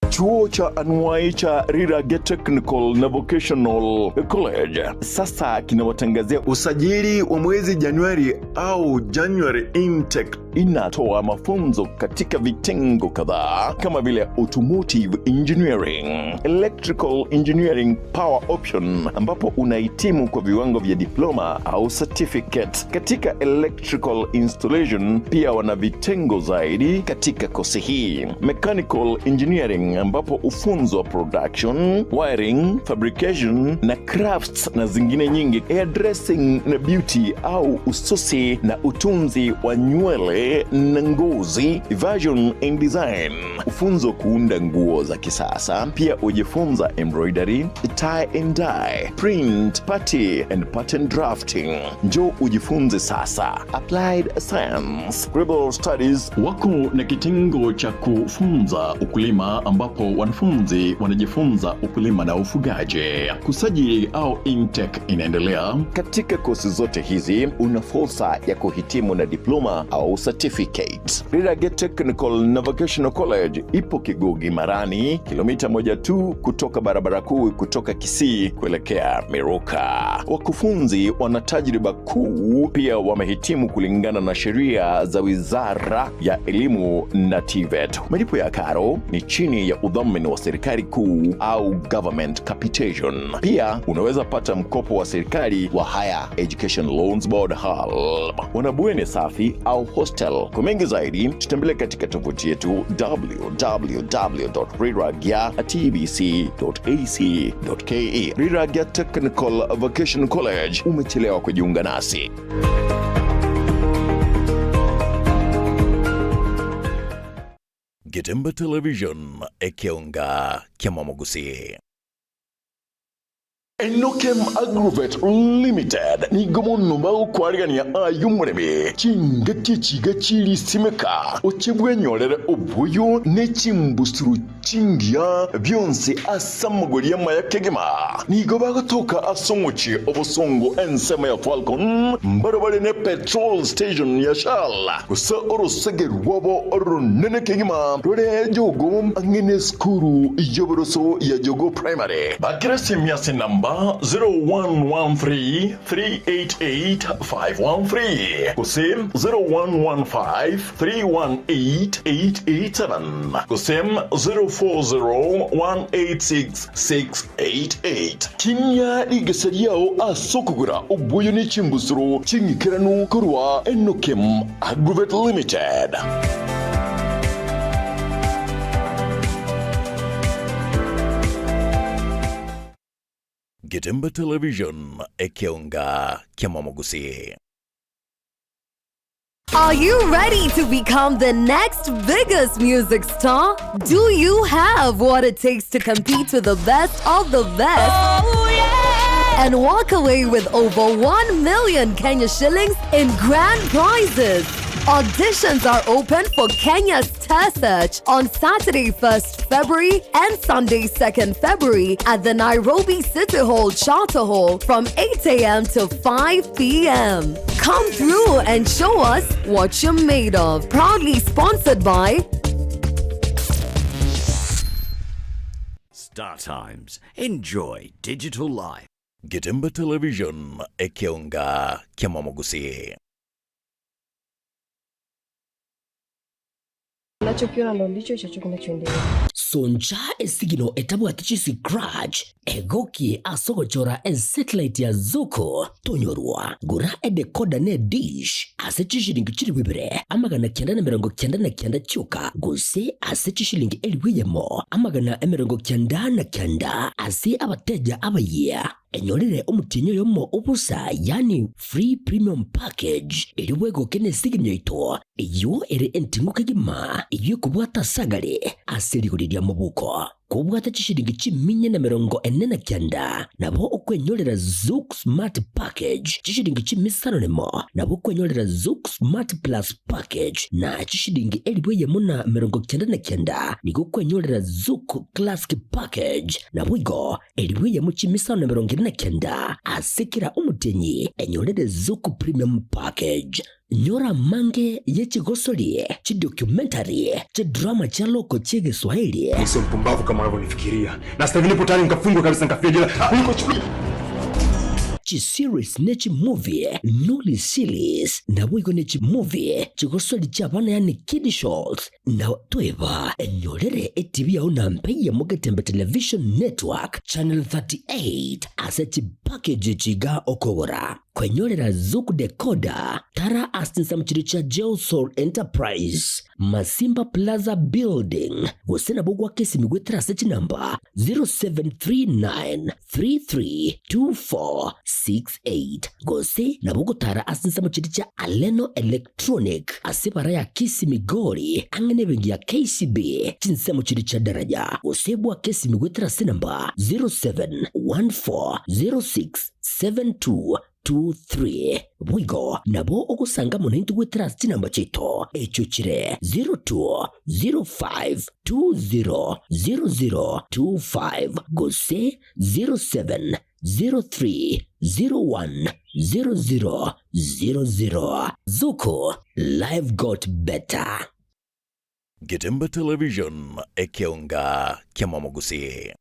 Speaker 13: Chuo cha anuai cha Rirage Technical na Vocational College sasa kinawatangazia usajili wa mwezi Januari au January intake. Inatoa mafunzo katika vitengo kadhaa kama vile automotive engineering, electrical engineering power option, ambapo unahitimu kwa viwango vya diploma au certificate katika electrical installation. Pia wana vitengo zaidi katika kosi hii, mechanical engineering, ambapo ufunzwa production, wiring, fabrication na crafts na zingine nyingi, hairdressing na beauty au ususi na utunzi wa nywele na ngozi, fashion and design, ufunzo kuunda nguo za kisasa. Pia ujifunza embroidery, tie and dye, print, party and pattern drafting. Njoo ujifunze sasa. Applied Science, Global Studies
Speaker 11: wako na kitengo cha kufunza ukulima ambapo wanafunzi wanajifunza ukulima na ufugaji. Kusajili au intake inaendelea.
Speaker 13: Katika kosi zote hizi una fursa ya kuhitimu na diploma au certificate. Rirage Technical na Vocational College ipo Kigugi Marani, kilomita moja tu kutoka barabara kuu kutoka Kisii kuelekea Miruka. Wakufunzi wana tajriba kuu, pia wamehitimu kulingana na sheria za Wizara ya Elimu na TVET. Malipo ya karo ni chini ya udhamini wa serikali kuu au government capitation. Pia unaweza pata mkopo wa serikali wa Higher Education Loans Board HELB. Wana bweni safi au hostel. Kwa mengi zaidi, tutembelee katika tovuti yetu www.riragya.tbc.ac.ke. Riragya Technical Vocational College, umechelewa kujiunga nasi.
Speaker 11: Getemba Television Ekionga Kiamamogusi.
Speaker 13: Enokem Agrovet Limited nigo mono bagokwarigania ayo omoremi chingaki chiga chirisimeka ochibwenyorere obuyu ne chimbusuru chingiya bionsi ase amagori amaya kegima nigo bagotoka ase omochi obosongo ensemo ya Falcon mbarabare ne petrol station ya Shell gose orosege rwabo orunene kegima rore jogo ang'ene skuru yoboroso ya Jogo Primary
Speaker 11: Bakira simu yase namba 0113 388 513 kusem 0115 318 887 kusem 040 186 688
Speaker 13: Kinya igeseriao asokogura obuyo n'echimbusuro ching'ikeranu korwa Enokem Agrovet Limited.
Speaker 11: Getemba Television Ekionga Kiamamogusi.
Speaker 16: Are you ready to become the next biggest music star? Do you have what it takes to compete with the best of the best? And walk away with over 1 million Kenya shillings in grand prizes? Auditions are open for Kenya's Star Search on Saturday, 1st February and Sunday, 2nd February at the Nairobi City Hall Charter Hall from 8 a.m. to 5 p.m. Come through and show us what you're made of. Proudly sponsored by
Speaker 15: Star Times. Enjoy digital life.
Speaker 13: Getembe Television, ekeonga kiamamogusii.
Speaker 12: Unachokiona ndo ndicho hicho kinachoendelea.
Speaker 14: Soncha esigino etabwati chiscratch egokie ase ogochora esatellite ya Zuku tonyorwa. Gora edecoder ne edish ase chishilingi chilifu ibere 999 chioka gose ase chishilingi 1000 999 ase abateja abayia. Enyorere omotienyi oyomo obosa yaani free premium package erio bwegoke nesigini yaito eyio ere enting'u kegima eyio ekobwata asagare ase rigori ria mobuko. Kobwate chishilingi chiminya na 49 nabo okwenyorera Zuku Smart Package chishilingi chimisano nemo nabo okwenyorera Zuku Smart Plus Package na chishilingi 1099 nigo okwenyorera Zuku Classic Package naboigo Elibu chimisano na 49 ase kera omotienyi enyorere Zuku Premium Package. Nyora amange ye chigosori, chidocumentary, chidrama chia loko chi'egeswahili.
Speaker 17: Mimi sio mpumbavu kama unavyonifikiria. Na sasa hivi nipo tayari nikafungwe kabisa nikafia jela. Kuliko chukua.
Speaker 14: Chiseries ne chimovie, Noli Series, naboigo ne chimovie chigosori chi'abana yaani kiddie shows. Na toeba enyorere etibi yao na mpeiye Mugetembe Television Network Channel 38 ase chipackage chiga okogora. Kwenyorera Zuku Decoder tara ase chinsemo chiria chia Geosol Enterprise, Masimba Plaza Building, gose nabo gwaka esimi goetera ase chinamba 0739 332468 gose nabo gotara ase ensemo chiria chia Aleno Electronic ase ebara ya Kisii Migori ang'e nebenki ya KCB chinsemo chiria chia Daraja gose bwake esimi goetera ase enamba 0714067223 Boigo nabo ogosanga amo naintwe goetera ase chinamba chiaito echio chire 0205200025 gose 0703010000. Zuku, life got better.
Speaker 13: Getembe Television, ekeonga kiamamogusii.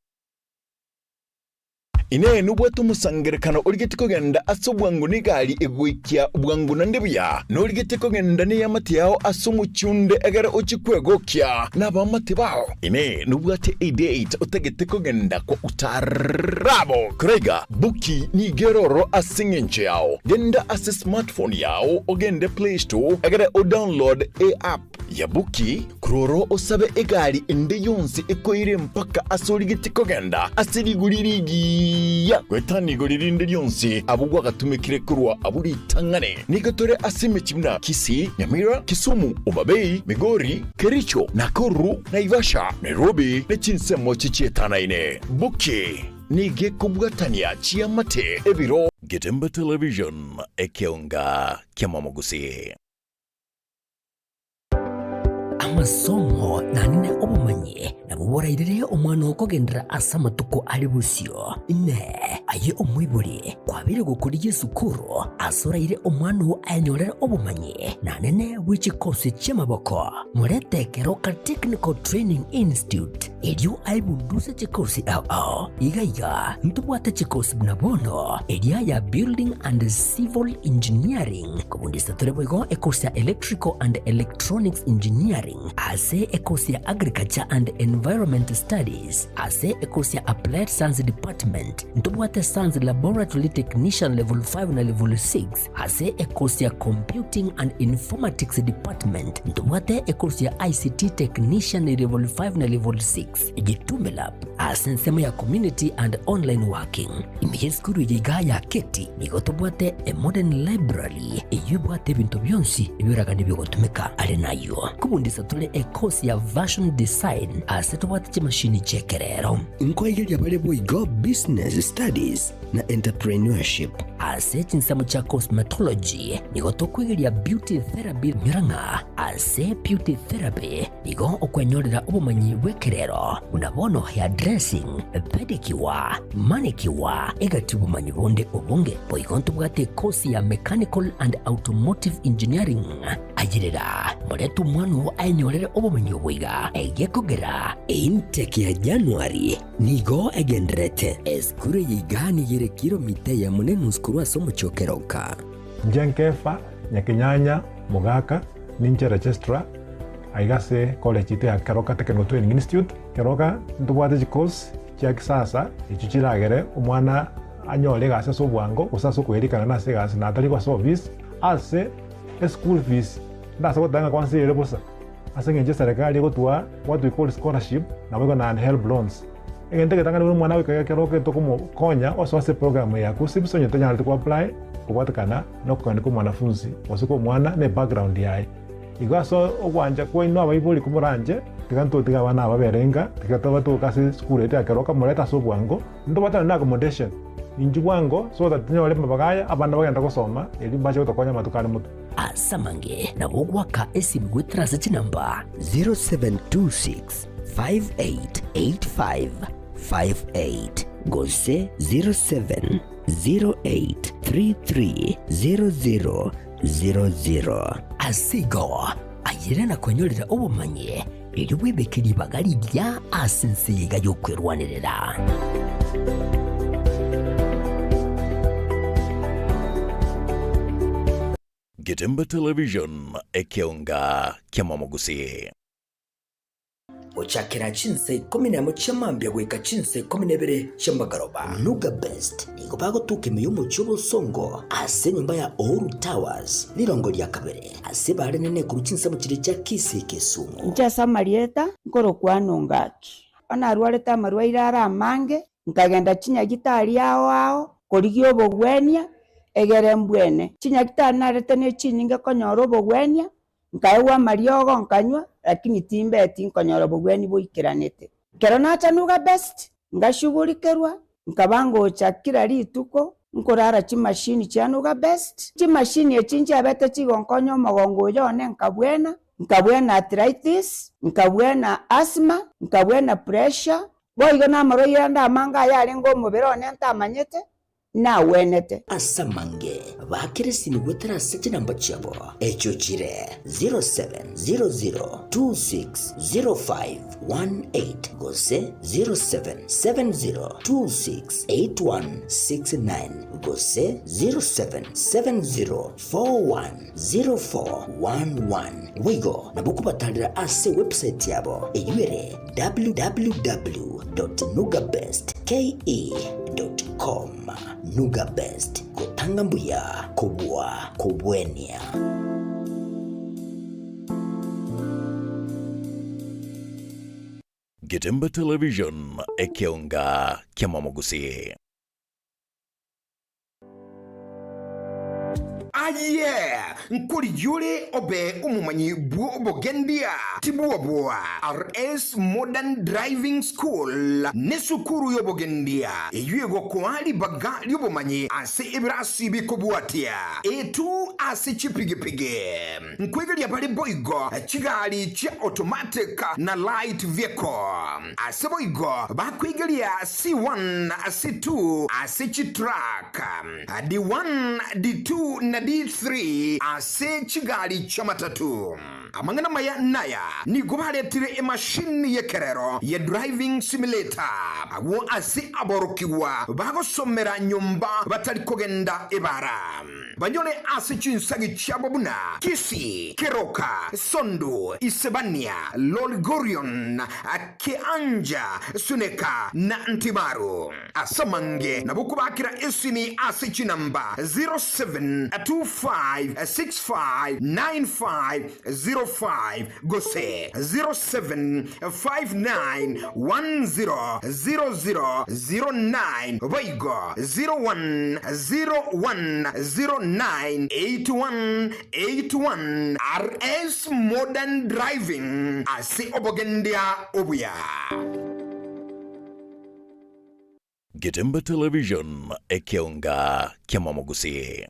Speaker 13: Inee! Nobwate omosangererekano origetie kogenda ase obwango negari egoikia bwango naende buya? Norigetie kogenda neamate yao ase omochie onde egere ochie kwegokia nabaamate bao? Inee! Nobwate edate otagete kogenda kwa utaarabo? Koraiga, Buki nigo ere ororo ase engencho yao. Genda ase smartphone yao ogende Play Store egere odownload eapp ya Buki, Kororo osabe egari ende yonsi ekoire mpaka ase origetie kogenda ase rigori rigiya goetania igori rinde rionsi abwo gwagatumekire korwa abwo ritang'ani. Nigo tore ase emechie buna Kisii, Nyamira, Kisumu, Homa Bay, Migori, Kericho, Nakuru, Naivasha, Nairobi ne chinsemo chichietanaine. Boki nigo ekobwatania chiamate, ebiro, Getembe Television, ekeonga ki'amamogusii.
Speaker 14: Amasomo naende obomanyi nabwo borairere omwana oo kogenderera ase amatuko are bosio. Inee! Aye omoibori, kwabeire gokorigia esukuru ase oraire omwana oo ayenyorere obomanyi naende bwe chikosi chi'amaboko? Morete Keroka Technical Training Institute erio aebunduse chikosi ao ao. Iga iga ntobwate chikosi buna bono eria ya Building and Civil Engineering, Kobundisa tore boigo ekosi ya Electrical and Electronics Engineering ase ekosi ya Agriculture and Environment Studies ase ekosi ya Applied Science Department ntobwate Science Laboratory Technician Level 5 na Level 6 ase ekosi ya Computing and Informatics Department ntobwate ekosi ya ICT Technician Level 5 na Level 6 Gitume Lab ase ensemo ya Community and Online Working. Ime y'esukuru eye iga ya Keti nigo tobwate a modern library eyio ebwate ebinto bionsi ebioraganie biogotumeka. Are nayio kobundisa tore. tore ekosi ya Fashion Design ase tobwate chimashini chi'ekerero.
Speaker 4: Nkoigeria bare boigo Business Studies na Entrepreneurship.
Speaker 14: Ase chinsemo chia Cosmetology nigo tokoigeria Beauty Therapy nyora ng'a ase Beauty Therapy nigo okwenyorera obomanyi bw'ekerero buna bono hair dressing, pedicure, manicure egati obomanyi bonde obonge. Boigo ntobwate ekosi ya Mechanical and Automotive Engineering. Ayerera, morete omwana oo aenyorere obomenyo obo iga, egekogera.
Speaker 4: Intake ya January nigo egendererete. Esukuru eye iga nigo ere kilomita eyemo na enusu korwa ase omochie o Keroka.
Speaker 19: Inche Nkefa, Nyakenyanya, Mogaka, ninche registrar aiga ase college yaito ya Keroka Technical Training Institute. Keroka ntobwate chicourse chia kisasa echio chiragere omwana anyore egasi ase obwango gose ase okoerikana nase egasi na atari ase office ase Eschool fees ndase goteba ng'a kwansa ere bosa ase eng'encho eserekari egotwaa what we call scholarship naboigo naende helb loans. Egento egetang'ani buna omwana goika ekero okogenda tokomokonya osoe ase eprogram ya KUCCPS onye tanyareti ko apply kobwatekana na okogenda kwa omwanafunzi gose kwa omwana na ebackground yaye. Igo ase ogwancha kwaino abaibori komoranche tiga ntotige abana aba babere inka tiga tobatoke ase esukuru yaito ya keroka morete ase obwango ntobwatane na accommodation. Inchuo bwango, so that tinyore amabaga aya, abana bagende gosoma, erio mbache gotokonya amatuko are motwe.
Speaker 14: Ase amange nabo ogoaka esimi goetera ase chinamba.
Speaker 4: 0726 5885 58 gose 07 08 33 00 00.
Speaker 14: Ase igo, ayere na kwenyorera obomanyi, erio bwebeke ribaga rigiya ase ense eye iga y'okwerwanerera.
Speaker 13: Getembe Television, ekeonga ki'amamogusii.
Speaker 14: Gochakera chinsa ikomi nemo chia mambia goika chinsa ikomi na ibere chi'amagoroba. Nuga Best nigo bagotuka ime y'omochie obosongo ase enyomba ya Uhuru Towers, rirongo ria kabere, ase bare nene korwa chinsemo chiria chia Kisii Kisumu.
Speaker 20: Inche ase amarieta nkorokwana Ongaki. Onye narwarete amarwaire are amange, nkagenda chinyagitari ao ao korigia obogwenia, egere mbwene. Chinyagitari narete ne chinyinge konyora obogwenia, Nkaegwa amariogo nkanywa, lakini timbeti nkonyora obogwenia boikeranete. Ekero nacha Nuga Best, ngashugurikerwa, nkaba ngocha kera rituko nkorara chimashini chia Nuga Best. Chimashini echi nchiabete chigonkonya omogongo oyo one nkabwena, nkabwena arthritis, nkabwena asthma, nkabwena pressure, boigo namarwaire ande amange ayarenge omobere one ntamanyete, nagwenete.
Speaker 14: Ase amange bakire esimi goetera ase chinamba chiabo, echio chire 0700260518 gose 0770268169 gose 0770410411. Boigo nabo okobatarera ase ewebsite yabo eyio ere www.nugabestke.com. Nuga Best, gotanga mbuya kobua kobwenia.
Speaker 13: Getembe Television, ekeonga ki'amamogusii.
Speaker 24: Aye, nkorigia ore obe omomanyi bw'obogendia, tibwoboa. RS Modern Driving School nesukuru y'obogendia eyio egokoa ribaga ri'obomanyi ase ebirasi bikobwatia A2 ase chipigipigi. Nkwegeria bare boigo chigari chia automatic na light vehicle. Ase boigo bakwegeria C1, C2 ase chitruck. D1, D2 na D3 ase chigari chi'amatatu. Amang'ana amaya naya, nigo baretire emashini y'ekerero ye driving simulator agwo ase aborokigwa bagosomera nyomba batari kogenda ebara. Banyore ase chinsagi chiabo buna Kisii, Keroka, Sondu, Isebania, Lolgorion, Kianja, Suneka na Ntimaru. Ase amange nabo kobakera esimi ase chinamba 0725659505. 05 gose 0759100009 boigo 0101098181 RS Modern Driving ase obogendia obuya.
Speaker 11: Getembe Television, ekeonga ki'amamogusii.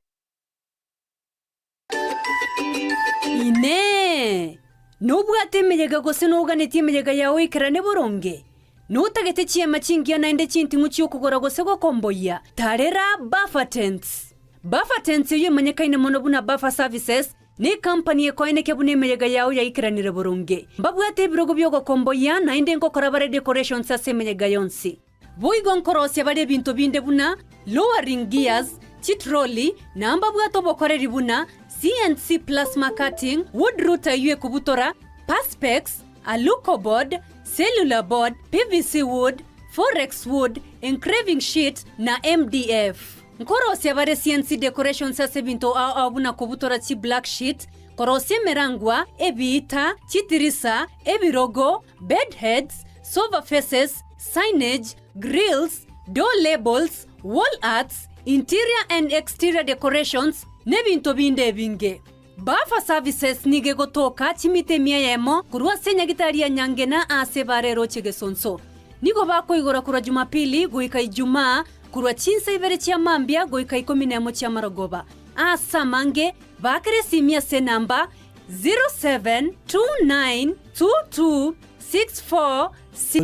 Speaker 18: Inee! Nobwate emeyega gose noganetie emeyega yao eikerane boronge? Notagete chiema chingiya naende chinting'u chi'okogora gose gokomboyia? Tarera Buffer Tents! Buffer Tents eyio emanyekaine mono buna Buffer Services, Necompany ekoenekia buna emeyega yao yaikeranire boronge. Mbabwate ebirogo bi'ogokomboyia, naende nkokora bare decorations ase emeyega yonsi. Boigo nkorosia bare ebinto binde buna lowering gears, chitrolley, na mbabwate obokoreri buna CNC plasma cutting, wood router eyio ekobutora, perspex, alucoboard, cellular board, PVC wood, forex wood, engraving sheet, na MDF. Nkorosia bare CNC decorations ase ebinto ao ao buna kobutora chi black sheet, korosia emerangwa, ebiita, chitirisa, ebirogo, bed heads, sofa faces, signage, grills, door labels, wall arts, interior and exterior decorations, n'ebinto binde ebinge. Buffer Services nigo egotoka chimita emia eyemo korwa ase enyagitari ya Nyangena aase bare eroche Gesonso. Nigo bakoigora korwa Jumapili goika Ijumaa korwa chinsa ibere chia mambia goika ikomi nemo chi'amarogoba. Aase amange, baakera esimi ase enamba 07292264.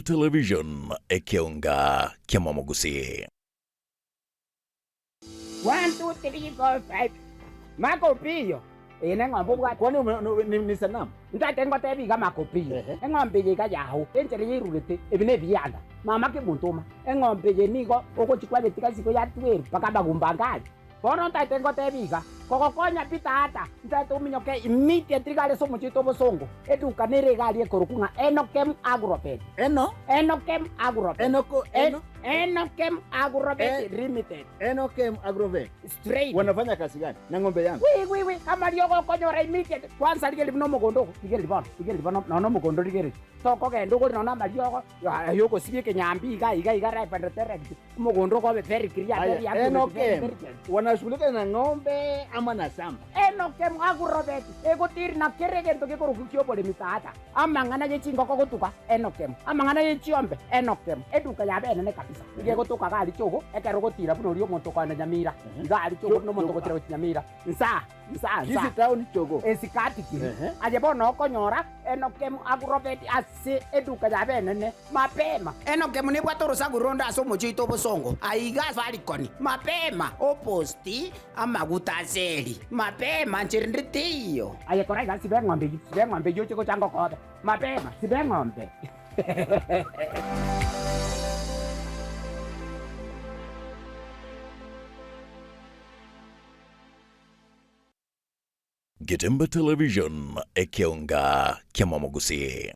Speaker 11: Television, ekeonga ki'amamogusii.
Speaker 23: One, two, three, four, five. Makopiyo. Eye neng'ombe obwate.
Speaker 1: Kwani ni sanamu?
Speaker 23: Ntaete ngotebi iga Makopiyo. Eng'ombe eye iga yao. Enchera yairurete, ebi nebianda. Mama kemontoma. Eng'ombe eye nigo ogochia kwayetiga isiko ya tweru mpaka amagumba ange aria. Bono ntaete ngotebi iga, kogokonya pi tata, ntaete ominyoke immediately iga are ase omochie oito obosongo, eduka nere iga aria ekorokwa ng'a Enokem Agrovet.
Speaker 1: Eno?
Speaker 23: Enokem Agrovet.
Speaker 1: Enoko, eno?
Speaker 23: Enokem Agrovet Limited.
Speaker 1: Enokem Agrovet.
Speaker 23: Straight.
Speaker 1: Wanafanya kazi gani na ng'ombe yangu?
Speaker 23: Wi wi wi, amariogo okonyora immediately. Kwanza rigereria buna omogondo ogo, rigereria bono, rigereria bono nonya omogondo rigereria. Tokogenda ogore nonya amariogo ay'ogosibia ekenyambi iga iga iga ripe and direct. Omogondo okobe very clear,
Speaker 1: Aya,
Speaker 23: very accurate, very,
Speaker 1: Enokem,
Speaker 23: very clear.
Speaker 1: wanashughulika na ng'ombe ama na shamba?
Speaker 23: Enokem Agrovet egotiri na kera egento gekorokwa ki'oboremi tata. Amang'ana ye chingoko gotuga, Enokem. Amang'ana ye chiombe, Enokem. Eduka yabo enene kabisa. Nigo egotoka iga aria chogo, ekero ogotira buna oria omonto okoenda Nyamira. Iga aria chogo buna omonto ogotira gochia Nyamira. Nsaa, nsaa, nsaa.
Speaker 1: Kisii town chogo.
Speaker 23: Esikati kiri. Aye bono okonyora Enokem Agrovet ase eduka yabo enene. Mapema. Enokem nebwate orosaku ronde ase omochie oito obosongo, aiga Safaricon. Mapema, oposti amaguta ase eri. Mapema, nchera ende teiyo. Aye kora iga, siba eng'ombe eyio, siba eng'ombe eyio oche gocha ngokobe. Mapema, siba eng'ombe.
Speaker 11: Getembe Television, ekeonga ki'amamogusii.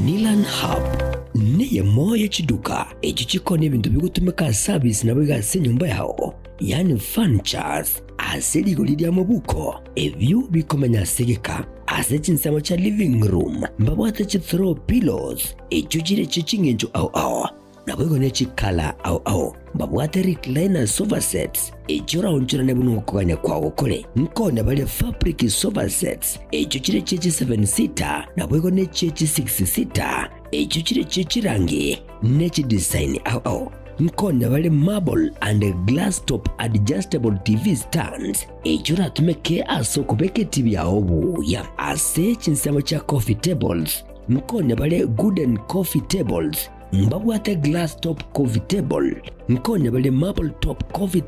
Speaker 4: Nilan Hub neyemo ye chiduka echio chikoonia ebinto bigotumeka ase service naboigo ase enyomba yao, yaani furnitures, ase rigori ri'amabuko, ebio bikomenya ase egeka. Ase chinsemo chia living room mbabwate chi throw pillows echio chire chie ching'encho ao ao. Naboigo ne chikala ao ao mbabwate recliner sofa sets, echio oraonchorane buna okogania kwao kore. Nkonya bare fabric sofa sets, echio chire chie chi seven seater, naboigo ne chie chi six seater, echio chire chie chirangi ne chidesign ao ao. Nkonya bare marble and glass top adjustable TV stands, echio oratumeke ase okobeka etibi yao buya. Ase chinsemo chia coffee tables, nkonya bare wooden coffee tables, Mbabwate glass top coffee table, nkonya bare marble top coffee.